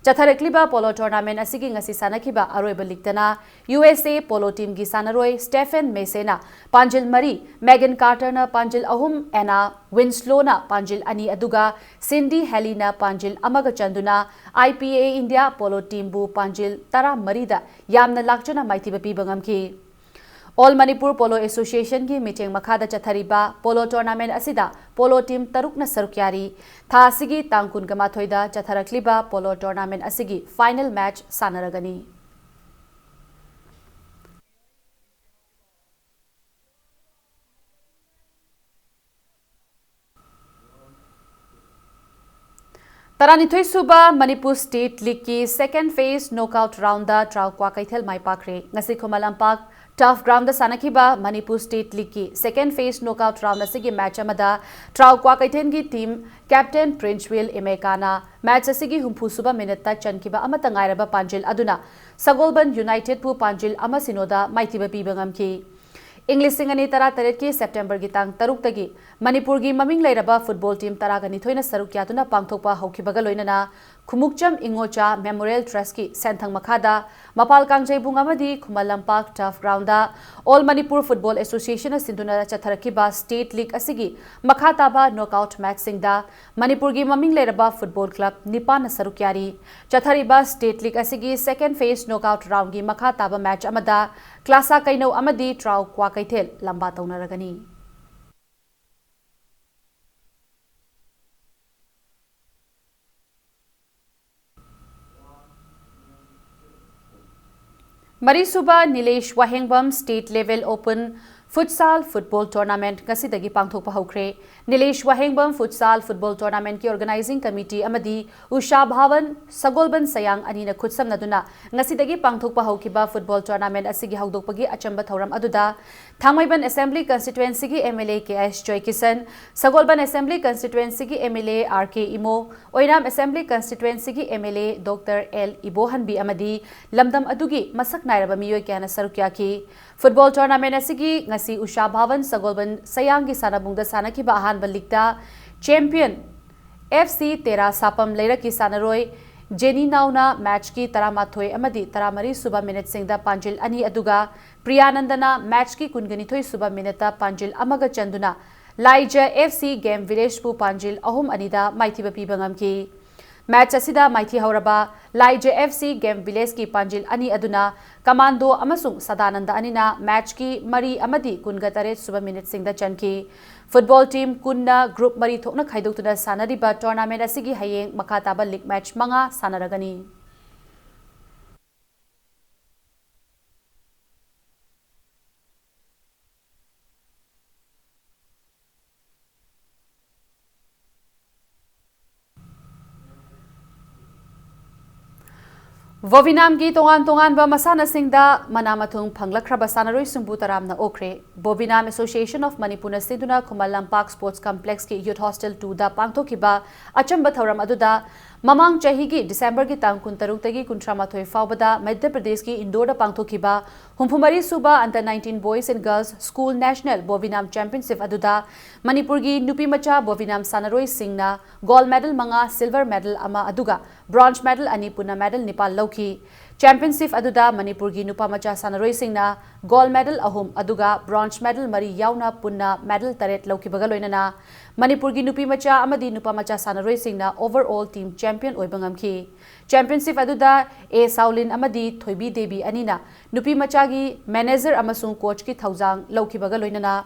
ꯆꯠꯊꯔꯛꯂꯤꯕ ꯄꯣꯂꯣ ꯇꯣꯔꯅꯥꯃꯦꯟꯠ ꯑꯁꯤꯒꯤ ꯉꯁꯤ ꯁꯥꯟꯅꯈꯤꯕ ꯑꯔꯣꯏꯕ ꯂꯤꯛꯇꯅ ꯌꯨ ꯑꯦꯁ ꯑꯦ ꯄꯣꯂꯣ ꯇꯤꯝꯒꯤ ꯁꯥꯟꯅꯔꯣꯏ ꯁ꯭ꯇꯦꯐꯦꯟ ꯃꯦꯁꯦꯅ ꯄꯥꯟꯖꯤꯜ ꯃꯔꯤ, ꯃꯦꯒꯟ ꯀꯥꯔꯇꯔꯅ ꯄꯥꯟꯖꯤꯜ ꯑꯍꯨꯝ, ꯑꯦꯅꯥ ꯋꯤꯟꯁꯂꯣꯅ ꯄꯥꯟꯖꯤꯜ ꯑꯅꯤ, ꯑꯗꯨꯒ ꯁꯤꯟꯗꯤ ꯍꯦꯂꯤꯅ ꯄꯥꯟꯖꯤꯜ ꯑꯃꯒ ꯆꯟꯗꯨꯅ I P A India polo ꯇꯤꯝꯕꯨ ꯄꯥꯟꯖꯤꯜ ꯇꯔꯥꯃꯔꯤꯗ ꯌꯥꯝꯅ ꯂꯥꯛꯆꯅ ꯃꯥꯏꯊꯤꯕ ꯄꯤꯕ ꯉꯝꯈꯤ꯫ ꯑꯣꯜ ꯃꯅꯤꯄꯨꯔ ꯄꯣꯂꯣ ꯑꯦꯁꯣꯁꯤꯌꯦꯁꯟꯒꯤ ꯃꯤꯠꯌꯦꯡ ꯃꯈꯥꯗ ꯆꯠꯊꯔꯤꯕ ꯄꯣꯂꯣ ꯇꯣꯔꯅꯥꯃꯦꯟꯠ ꯑꯁꯤꯗ ꯄꯣꯂꯣ ꯇꯤꯝ ꯇꯔꯨꯛꯅ ꯁꯔꯨꯛ ꯌꯥꯔꯤ꯫ ꯊꯥ ꯑꯁꯤꯒꯤ ꯇꯥꯡ ꯀꯨꯟꯒ ꯃꯥꯊꯣꯏꯗ ꯆꯠꯊꯔꯛꯂꯤꯕ ꯄꯣꯂꯣ ꯇꯣꯔꯅꯥꯃꯦꯟꯠ ꯑꯁꯤꯒꯤ ꯐꯥꯏꯅꯦꯜ ꯃꯦꯆ ꯁꯥꯟꯅꯔꯒꯅꯤ꯫ ꯇꯔꯥꯅꯤꯊꯣꯏ ꯁꯨꯕ ꯃꯅꯤꯄꯨꯔ ꯁ꯭ꯇꯦꯠ ꯂꯤꯒꯀꯤ ꯁꯦꯀꯦꯟ ꯐꯦꯖ ꯅꯣꯛꯑꯥꯎꯠ ꯔꯥꯎꯟꯗ ꯇ꯭ꯔꯥꯎ ꯀ꯭ꯋꯥꯀꯩꯊꯦꯜ ꯃꯥꯏ ꯄꯥꯛꯈ꯭ꯔꯦ꯫ ꯉꯁꯤ ꯈꯨꯃꯟ ꯂꯝꯄꯥꯛ ꯇꯔꯐ ꯒ꯭ꯔꯥꯎꯟꯗ ꯁꯥꯟꯅꯈꯤꯕ ꯃꯅꯤꯄꯨꯔ ꯁ꯭ꯇꯦꯠ ꯂꯤꯒꯀꯤ ꯁꯦꯀꯦꯟ ꯐꯦꯖ ꯅꯣꯛꯑꯥꯎꯠ ꯔꯥꯎꯟꯗ ꯑꯁꯤꯒꯤ ꯃꯦꯆ ꯑꯃꯗ ꯇ꯭ꯔꯥꯎ ꯀ꯭ꯋꯥꯀꯩꯊꯦꯜꯒꯤ ꯇꯤꯝ ꯀꯦꯞꯇꯦꯟ ꯄ꯭ꯔꯤꯟꯁꯋꯤꯜ ꯏꯃꯦꯀꯥꯅ ꯃꯦꯆ ꯑꯁꯤꯒꯤ ꯍꯨꯝꯐꯨ ꯁꯨꯕ ꯃꯤꯅꯠꯇ ꯆꯟꯈꯤꯕ ꯑꯃꯠꯇ ꯉꯥꯏꯔꯕ ꯄꯥꯟꯖꯤꯜ ꯑꯗꯨꯅ ꯁꯒꯣꯜꯕꯟ ꯌꯨꯅꯥꯏꯇꯦꯗꯄꯨ ꯄꯥꯟꯖꯤꯜ ꯑꯃ ꯁꯤꯅꯣꯗ ꯃꯥꯏꯊꯤꯕ ꯄꯤꯕ ꯉꯝꯈꯤ꯫ ꯏꯪ ꯂꯤꯁꯤꯡ ꯑꯅꯤ ꯇꯔꯥꯇꯔꯦꯠꯀꯤ ꯁꯦꯞꯇꯦꯝꯕꯔꯒꯤ ꯇꯥꯡ ꯇꯔꯨꯛꯇꯒꯤ ꯃꯅꯤꯄꯨꯔꯒꯤ ꯃꯃꯤꯡ ꯂꯩꯔꯕ ꯐꯨꯠꯕꯣꯜ ꯇꯤꯝ ꯇꯔꯥꯒ ꯅꯤꯊꯣꯏꯅ ꯁꯔꯨꯛ ꯌꯥꯗꯨꯅ ꯄꯥꯡꯊꯣꯛꯄ ꯍꯧꯈꯤꯕꯒ ꯂꯣꯏꯅꯅ ꯈꯨꯃꯨꯛꯆꯝ ꯏꯉꯣꯆꯥ ꯃꯦꯃꯣꯔꯤꯌꯦꯜ ꯇ꯭ꯔꯁꯀꯤ ꯁꯦꯟꯊꯪ ꯃꯈꯥꯗ ꯃꯄꯥꯜ ꯀꯥꯡꯖꯩꯕꯨꯡ ꯑꯃꯗꯤ ꯈꯨꯃꯟ ꯂꯝꯄꯥꯛ ꯇꯔꯐ ꯒ꯭ꯔꯥꯎꯟꯗ ꯑꯣꯜ ꯃꯅꯤꯄꯨꯔ ꯐꯨꯠꯕꯣꯜ ꯑꯦꯁꯣꯁꯤꯌꯦꯁꯟꯅ ꯁꯤꯟꯗꯨꯅ ꯆꯠꯊꯔꯛꯈꯤꯕ ꯁ꯭ꯇꯦꯠ ꯂꯤꯒ ꯑꯁꯤꯒꯤ ꯃꯈꯥ ꯇꯥꯕ ꯅꯣꯛꯑꯥꯎꯠ ꯃꯦꯆꯁꯤꯡꯗ ꯃꯅꯤꯄꯨꯔꯒꯤ ꯃꯃꯤꯡ ꯂꯩꯔꯕ ꯐꯨꯠꯕꯣꯜ ꯀ꯭ꯂꯕ ꯅꯤꯄꯥꯟꯅ ꯁꯔꯨꯛ ꯌꯥꯔꯤ꯫ ꯆꯠꯊꯔꯤꯕ ꯁ꯭ꯇꯦꯠ ꯂꯤꯒ ꯑꯁꯤꯒꯤ ꯁꯦꯀꯦꯟ ꯐꯦꯖ ꯅꯣꯛꯑꯥꯎꯠ ꯔꯥꯎꯟꯒꯤ ꯃꯈꯥ ꯇꯥꯕ ꯃꯦꯆ ꯑꯃꯗ ꯀ꯭ꯂꯥꯁꯥ ꯀꯩꯅꯧ ꯑꯃꯗꯤ ꯇ꯭ꯔꯥꯎ ꯀ꯭ꯋꯥꯀꯩꯊꯦꯜ ꯂꯝꯕꯥ ꯇꯧꯅꯔꯒꯅꯤ꯫ ꯃꯔꯤꯁꯨꯕ ꯅꯤꯂꯦꯁ ꯋꯥꯍꯦꯡꯕꯝ State Level Open Futsal Football Tournament ꯉꯁꯤꯗꯒꯤ ꯄꯥꯡꯊꯣꯛꯄ ꯍꯧꯈ꯭ꯔꯦ꯫ ꯅꯤꯂꯦꯁ ꯋꯥꯍꯦꯡꯕꯝ Futsal Football Tournamentꯀꯤ Organizing Committee ꯑꯃꯗꯤ ꯎꯁꯥ ꯚꯥꯋꯟ ꯁꯒꯣꯜꯕꯟ ꯁꯌꯥꯡ ꯑꯅꯤꯅ ꯈꯨꯠꯁꯝꯅꯗꯨꯅ ꯉꯁꯤꯗꯒꯤ ꯄꯥꯡꯊꯣꯛꯄ ꯍꯧꯈꯤꯕ football tournament ꯑꯁꯤꯒꯤ ꯍꯧꯗꯣꯛꯄꯒꯤ ꯑꯆꯝꯕ ꯊꯧꯔꯝ ꯑꯗꯨꯗ ꯊꯥꯡꯃꯩꯕꯟ Assembly Constituencyꯒꯤ MLA ꯀꯦ ꯑꯦꯁ ꯖꯣꯏꯀꯤꯁꯟ, ꯁꯒꯣꯜꯕꯟ Assembly Constituencyꯒꯤ MLA ꯑꯥꯔ ꯀꯦ ꯏꯃꯣ, ꯑꯣꯏꯅꯥꯝ Assembly Constituencyꯒꯤ MLA doctor L Ibohanbi ꯑꯃꯗꯤ ꯂꯝꯗꯝ ꯑꯗꯨꯒꯤ ꯃꯁꯛ ꯅꯥꯏꯔꯕ ꯃꯤꯑꯣꯏ ꯀꯌꯥꯅ ꯁꯔꯨꯛ ꯌꯥꯈꯤ꯫ Football tournament ꯑꯁꯤꯒꯤ ꯉꯁꯤ ꯎꯁꯥ ꯚꯥꯋꯟ ꯁꯒꯣꯜꯕꯟ ꯁꯌꯥꯡꯒꯤ ꯁꯥꯟꯅꯕꯨꯡꯗ ꯁꯥꯟꯅꯈꯤꯕ ꯑꯍꯥꯟꯕ leagueꯇ champion F C ꯇꯦꯔꯥ ꯁꯥꯄꯝ ꯂꯩꯔꯛꯀꯤ ꯁꯥꯟꯅꯔꯣꯏ ꯖꯦꯅꯤ ꯅꯥꯎꯅ matchꯀꯤ ꯇꯔꯥꯃꯥꯊꯣꯏ ꯑꯃꯗꯤ ꯇꯔꯥꯃꯔꯤ ꯁꯨꯕ minuteꯁꯤꯡꯗ ꯄꯥꯟꯖꯤꯜ ꯑꯅꯤ ꯑꯗꯨꯒ ꯄ꯭ꯔꯤꯌꯥꯅꯟꯗꯅ matchꯀꯤ ꯀꯨꯟꯒ ꯅꯤꯊꯣꯏ ꯁꯨꯕ minuteꯇ ꯄꯥꯟꯖꯤꯜ ꯑꯃꯒ ꯆꯟꯗꯨꯅ ꯂꯥꯏꯖ F C Game Villageꯄꯨ ꯄꯥꯟꯖꯤꯜ ꯑꯍꯨꯝ ꯑꯅꯤꯗ ꯃꯥꯏꯊꯤꯕ ꯄꯤꯕ ꯉꯝꯈꯤ꯫ Match ꯑꯁꯤꯗ ꯃꯥꯏꯊꯤ ꯍꯧꯔꯕ ꯂꯥꯏꯖ F C Game Villageꯀꯤ ꯄꯥꯟꯖꯤꯜ ꯑꯅꯤ ꯑꯗꯨꯅ ꯀꯃꯥꯟꯗꯣ ꯑꯃꯁꯨꯡ ꯁꯗꯥꯅꯟꯗ ꯑꯅꯤꯅ matchꯀꯤ ꯃꯔꯤ ꯑꯃꯗꯤ ꯀꯨꯟꯒ ꯇꯔꯦꯠ ꯁꯨꯕ minuteꯁꯤꯡꯗ ꯆꯟꯈꯤ꯫ Football team ꯀꯨꯟꯅ group ꯃꯔꯤ ꯊꯣꯛꯅ ꯈꯥꯏꯗꯣꯛꯇꯨꯅ ꯁꯥꯟꯅꯔꯤꯕ tournament ꯑꯁꯤꯒꯤ ꯍꯌꯦꯡ ꯃꯈꯥ ꯇꯥꯕ league match ꯃꯉꯥ ꯁꯥꯟꯅꯔꯒꯅꯤ꯫ ꯕꯣꯕꯤꯅꯥꯝꯒꯤ ꯇꯣꯉꯥꯟ ꯇꯣꯉꯥꯟꯕ ꯃꯁꯥꯟꯅꯁꯤꯡꯗ ꯃꯅꯥ ꯃꯊꯨꯝ ꯐꯪꯂꯛꯈ꯭ꯔꯕ ꯁꯥꯟꯅꯔꯣꯏꯁꯤꯡꯕꯨ ꯇꯔꯥꯝꯅ ꯑꯣꯛꯈ꯭ꯔꯦ꯫ Bobinam Association of Manipurꯅ ꯁꯤꯟꯗꯨꯅ Khuman Lampak Sports Complexꯀꯤ Youth Hostel twoꯗ ꯄꯥꯡꯊꯣꯛꯈꯤꯕ ꯑꯆꯝꯕ ꯊꯧꯔꯝ ꯑꯗꯨꯗ ꯃꯃꯥꯡ ꯆꯍꯤꯒꯤ Decemberꯒꯤ ꯇꯥꯡ ꯀꯨꯟꯇꯔꯨꯛꯇꯒꯤ ꯀꯨꯟꯊ꯭ꯔꯥꯃꯥꯊꯣꯏ ꯐꯥꯎꯕꯗ ꯃꯙ꯭ꯌ ꯄ꯭ꯔꯗꯦꯁꯀꯤ ꯏꯟꯗꯣꯔꯗ ꯄꯥꯡꯊꯣꯛꯈꯤꯕ ꯍꯨꯝꯐꯨꯃꯔꯤ ꯁꯨꯕ Under nineteen Boys and Girls School National Bobinam Championship ꯑꯗꯨꯗ ꯃꯅꯤꯄꯨꯔꯒꯤ ꯅꯨꯄꯤ ꯃꯆꯥ ꯕꯣꯕꯤꯅꯥꯝ ꯁꯥꯟꯅꯔꯣꯏꯁꯤꯡꯅ gold medal ꯃꯉꯥ, silver medal ꯑꯃ, ꯑꯗꯨꯒ bronze medal ꯑꯅꯤ ꯄꯨꯟꯅ medal ꯅꯤꯄꯥꯜ ꯂꯧꯈꯤ꯫ Championship ꯑꯗꯨꯗ ꯃꯅꯤꯄꯨꯔꯒꯤ ꯅꯨꯄꯥ ꯃꯆꯥ ꯁꯥꯟꯅꯔꯣꯏꯁꯤꯡꯅ gold medal ꯑꯍꯨꯝ, ꯑꯗꯨꯒ bronze medal ꯃꯔꯤ ꯌꯥꯎꯅ ꯄꯨꯟꯅ medal ꯇꯔꯦꯠ ꯂꯧꯈꯤꯕꯒ ꯂꯣꯏꯅꯅ ꯃꯅꯤꯄꯨꯔꯒꯤ ꯅꯨꯄꯤ ꯃꯆꯥ ꯑꯃꯗꯤ ꯅꯨꯄꯥ ꯃꯆꯥ ꯁꯥꯟꯅꯔꯣꯏꯁꯤꯡꯅ overall team champion ꯑꯣꯏꯕ ꯉꯝꯈꯤ꯫ Championship ꯑꯗꯨꯗ ꯑꯦ ꯁꯥꯎꯂꯤꯟ ꯑꯃꯗꯤ ꯊꯣꯏꯕꯤ ꯗꯦꯕꯤ ꯑꯅꯤꯅ ꯅꯨꯄꯤ ꯃꯆꯥꯒꯤ manager ꯑꯃꯁꯨꯡ coachꯀꯤ ꯊꯧꯖꯥꯡ ꯂꯧꯈꯤꯕꯒ ꯂꯣꯏꯅꯅ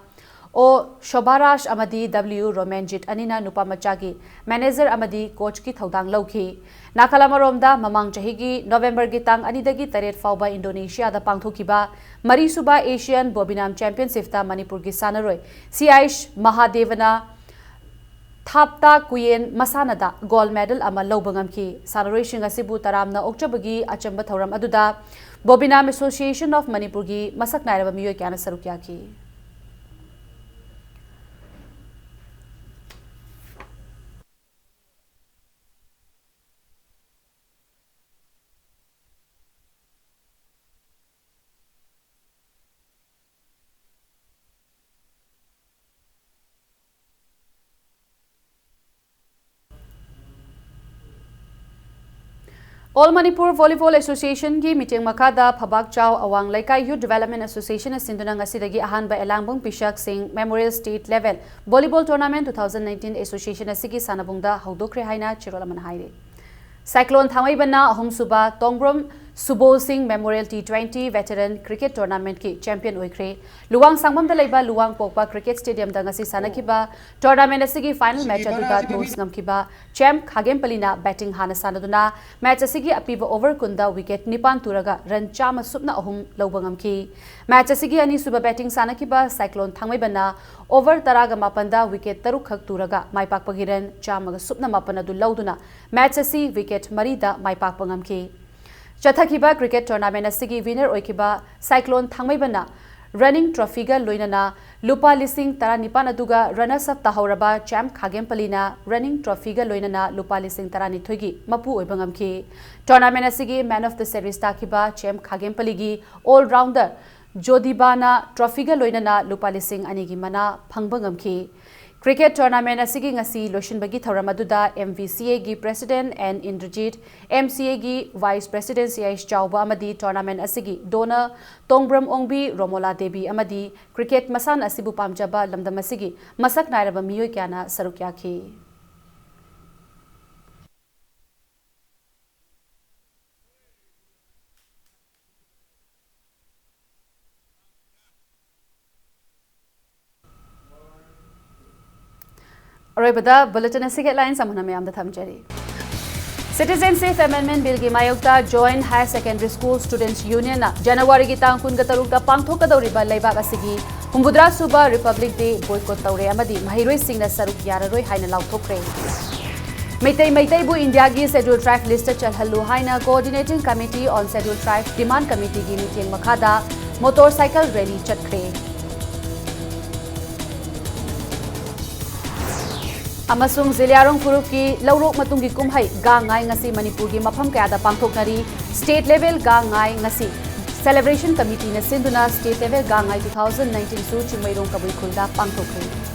ꯑꯣ ꯁꯣꯚꯥꯔꯥꯖ ꯑꯃꯗꯤ ꯗꯕ꯭ꯂꯤꯎ ꯔꯣꯃꯦꯟꯖꯤꯠ ꯑꯅꯤꯅ ꯅꯨꯄꯥ ꯃꯆꯥꯒꯤ ꯃꯦꯅꯦꯖꯔ ꯑꯃꯗꯤ ꯀꯣꯆꯀꯤ ꯊꯧꯗꯥꯡ ꯂꯧꯈꯤ꯫ ꯅꯥꯀꯜ ꯑꯃꯔꯣꯝꯗ, ꯃꯃꯥꯡ ꯆꯍꯤꯒꯤ ꯅꯣꯚꯦꯝꯕꯔꯒꯤ ꯇꯥꯡ ꯑꯅꯤꯗꯒꯤ ꯇꯔꯦꯠ ꯐꯥꯎꯕ ꯏꯟꯗꯣꯅꯦꯁꯤꯌꯥꯗ ꯄꯥꯡꯊꯣꯛꯈꯤꯕ ꯃꯔꯤꯁꯨꯕ ꯑꯦꯁꯤꯌꯥꯟ ꯕꯣꯕꯤꯅꯥꯝ ꯆꯦꯝꯄꯤꯌꯟꯁꯤꯞꯇ ꯃꯅꯤꯄꯨꯔꯒꯤ ꯁꯥꯟꯅꯔꯣꯏ ꯁꯤ ꯑꯥꯏꯁ ꯃꯍꯥꯗꯦꯕꯅ ꯊꯥꯞꯇꯥ ꯀꯨꯌꯦꯟ ꯃꯁꯥꯟꯅꯗ ꯒꯣꯜꯗ ꯃꯦꯗꯜ ꯑꯃ ꯂꯧꯕ ꯉꯝꯈꯤ꯫ ꯁꯥꯟꯅꯔꯣꯏꯁꯤꯡ ꯑꯁꯤꯕꯨ ꯇꯔꯥꯝꯅ ꯑꯣꯛꯆꯕꯒꯤ ꯑꯆꯝꯕ ꯊꯧꯔꯝ ꯑꯗꯨꯗ ꯕꯣꯕꯤꯅꯥꯝ ꯑꯦꯁꯣꯁꯤꯌꯦꯁꯟ ꯑꯣꯐ ꯃꯅꯤꯄꯨꯔꯒꯤ ꯃꯁꯛ ꯅꯥꯏꯔꯕ ꯃꯤꯑꯣꯏ ꯀꯌꯥꯅ ꯁꯔꯨꯛ ꯌꯥꯈꯤ꯫ All Manipur Volleyball Association ꯒꯤ ꯃꯤꯠꯌꯦꯡ ꯃꯈꯥꯗ ꯐꯕꯥꯛ ꯆꯥꯎ ꯑꯋꯥꯡ ꯂꯩꯀꯥꯏ Youth Development Association ꯅ ꯁꯤꯟꯗꯨꯅ ꯉꯁꯤꯗꯒꯤ ꯑꯍꯥꯟꯕ ꯑꯦꯂꯥꯡꯕꯝ ꯄꯤꯁꯛ ꯁꯤꯡ Memorial State Level Volleyball Tournament two thousand nineteen Association ꯑꯁꯤꯒꯤ ꯁꯥꯟꯅꯕꯨꯡꯗ ꯍꯧꯗꯣꯛꯈ꯭ꯔꯦ ꯍꯥꯏꯅ ꯆꯦꯔꯣꯜ ꯑꯃꯅ ꯍꯥꯏꯔꯤ꯫ ꯁꯥꯏꯀ꯭ꯂꯣꯟ ꯊꯥꯡꯃꯩꯕꯟꯅ ꯑꯍꯨꯝꯁꯨꯕ ꯇꯣꯡꯕ꯭ꯔꯣꯝ ꯁꯨꯕꯣꯜ ꯁꯤꯡ Memorial T twenty Veteran Cricket Tournament ꯀꯤ champion ꯑꯣꯏꯈ꯭ꯔꯦ꯫ ꯂꯨꯋꯥꯡ ꯁꯥꯡꯕꯝꯗ ꯂꯩꯕ ꯂꯨꯋꯥꯡ ꯄꯣꯛꯄ cricket stadium ꯗ ꯉꯁꯤ ꯁꯥꯟꯅꯈꯤꯕ tournament ꯑꯁꯤꯒꯤ final match ꯑꯗꯨꯗ toss ꯉꯝꯈꯤꯕ ꯆꯦꯝ ꯈꯥꯒꯦꯝꯄꯂꯤꯅ batting ꯍꯥꯟꯅ ꯁꯥꯟꯅꯗꯨꯅ match ꯑꯁꯤꯒꯤ ꯑꯄꯤꯕ over ꯀꯨꯟꯗ wicket ꯅꯤꯄꯥꯟ ꯇꯨꯔꯒ run ꯆꯥꯝꯃ ꯁꯨꯞꯅ ꯑꯍꯨꯝ ꯂꯧꯕ ꯉꯝꯈꯤ꯫ Match ꯑꯁꯤꯒꯤ ꯑꯅꯤꯁꯨꯕ batting ꯁꯥꯟꯅꯈꯤꯕ ꯁꯥꯏꯀ꯭ꯂꯣꯟ ꯊꯥꯡꯃꯩꯕꯟꯅ over ꯇꯔꯥꯒ ꯃꯥꯄꯟꯗ wicket ꯇꯔꯨꯛꯈꯛ ꯇꯨꯔꯒ ꯃꯥꯏꯄꯥꯛꯄꯒꯤ run ꯆꯥꯝꯃꯒ ꯁꯨꯞꯅ ꯃꯥꯄꯟ ꯑꯗꯨ ꯂꯧꯗꯨꯅ match ꯑꯁꯤ wicket ꯃꯔꯤꯗ ꯃꯥꯏ ꯄꯥꯛꯄ ꯉꯝꯈꯤ꯫ ꯆꯠꯊꯈꯤꯕ cricket tournament ꯑꯁꯤꯒꯤ winner ꯑꯣꯏꯈꯤꯕ ꯁꯥꯏꯀ꯭ꯂꯣꯟ ꯊꯥꯡꯃꯩꯕꯟꯅ running trophy ꯒ ꯂꯣꯏꯅꯅ ꯂꯨꯄꯥ ꯂꯤꯁꯤꯡ ꯇꯔꯥꯅꯤꯄꯥꯟ ꯑꯗꯨꯒ runners up ꯇꯥꯍꯧꯔꯕ ꯆꯦꯝ ꯈꯥꯒꯦꯝꯄꯂꯤꯅ running trophy ꯒ ꯂꯣꯏꯅꯅ ꯂꯨꯄꯥ ꯂꯤꯁꯤꯡ ꯇꯔꯥꯅꯤꯊꯣꯏꯒꯤ ꯃꯄꯨ ꯑꯣꯏꯕ ꯉꯝꯈꯤ꯫ Tournament ꯑꯁꯤꯒꯤ man of the series ꯇꯥꯈꯤꯕ ꯆꯦꯝ ꯈꯥꯒꯦꯝꯄꯂꯤꯒꯤ all rounder ꯖꯣꯗꯤꯕꯥꯅ trophy ꯒ ꯂꯣꯏꯅꯅ ꯂꯨꯄꯥ ꯂꯤꯁꯤꯡ ꯑꯅꯤꯒꯤ ꯃꯅꯥ ꯐꯪꯕ ꯉꯝꯈꯤ꯫ Cricket tournament ꯑꯁꯤꯒꯤ ꯉꯁꯤ ꯂꯣꯏꯁꯤꯟꯕꯒꯤ ꯊꯧꯔꯝ ꯑꯗꯨꯗ M V C A ꯒꯤ president N Indrajit, M C A ꯒꯤ vice president C H ꯆꯥꯎꯕ ꯑꯃꯗꯤ tournament ꯑꯁꯤꯒꯤ donor ꯇꯣꯡꯕ꯭ꯔꯝ ꯑꯣꯡꯕꯤ ꯔꯣꯃꯣꯂꯥ ꯗꯦꯕꯤ ꯑꯃꯗꯤ cricket ꯃꯁꯥꯟꯅ ꯑꯁꯤꯕꯨ ꯄꯥꯝꯖꯕ ꯂꯝꯗꯝ ꯑꯁꯤꯒꯤ ꯃꯁꯛ ꯅꯥꯏꯔꯕ ꯃꯤꯑꯣꯏ ꯀꯌꯥꯅ ꯁꯔꯨꯛ ꯌꯥꯈꯤ꯫ ꯑꯔꯣꯏꯕꯗ bulletin ꯑꯁꯤꯒꯤ headlines ꯑꯃꯨꯛ ꯍꯟꯅ ꯃꯌꯥꯝꯗ ꯊꯝꯖꯔꯤ꯫ Citizenship Amendment Billꯒꯤ ꯃꯥꯌꯣꯛꯇ Joint Higher Secondary School Students Unionꯅ ꯖꯅꯋꯥꯔꯤꯒꯤ ꯇꯥꯡ ꯀꯨꯟꯒ ꯇꯔꯨꯛꯇ ꯄꯥꯡꯊꯣꯛꯀꯗꯧꯔꯤꯕ ꯂꯩꯕꯥꯛ ꯑꯁꯤꯒꯤ ꯍꯨꯝꯐꯨꯇꯔꯥ ꯁꯨꯕ Republic Day boycott ꯇꯧꯔꯦ ꯑꯃꯗꯤ ꯃꯍꯩꯔꯣꯏꯁꯤꯡꯅ ꯁꯔꯨꯛ ꯌꯥꯔꯔꯣꯏ ꯍꯥꯏꯅ ꯂꯥꯎꯊꯣꯛꯈ꯭ꯔꯦ꯫ ꯃꯩꯇꯩ ꯃꯩꯇꯩꯕꯨ ꯏꯟꯗꯤꯌꯥꯒꯤ Scheduled Tribe listꯇ ꯆꯜꯍꯜꯂꯨ ꯍꯥꯏꯅ Coordinating Committee on Scheduled Tribe Demand Committeeꯒꯤ ꯃꯤꯠꯌꯦꯡ ꯃꯈꯥꯗ motorcycle rally ꯆꯠꯈ꯭ꯔꯦ꯫ ꯑꯃꯁꯨꯡ ꯖꯤꯂꯤꯌꯥꯔꯣꯡ ꯐꯨꯔꯨꯞꯀꯤ ꯂꯧꯔꯣꯛ ꯃꯇꯨꯡꯒꯤ ꯀꯨꯝꯍꯩ ꯒꯥꯡ ꯉꯥꯏ ꯉꯁꯤ ꯃꯅꯤꯄꯨꯔꯒꯤ ꯃꯐꯝ ꯀꯌꯥꯗ ꯄꯥꯡꯊꯣꯛꯅꯔꯤ꯫ State level ꯒꯥꯡ ꯉꯥꯏ ꯉꯁꯤ Celebration Committeeꯅ ꯁꯤꯟꯗꯨꯅ State level ꯒꯥꯡ ꯉꯥꯏ two thousand nineteenꯁꯨ ꯆꯤꯡꯃꯩꯔꯣꯡ ꯀꯕꯨꯏ ꯈꯨꯜꯗ ꯄꯥꯡꯊꯣꯛꯈ꯭ꯔꯦ꯫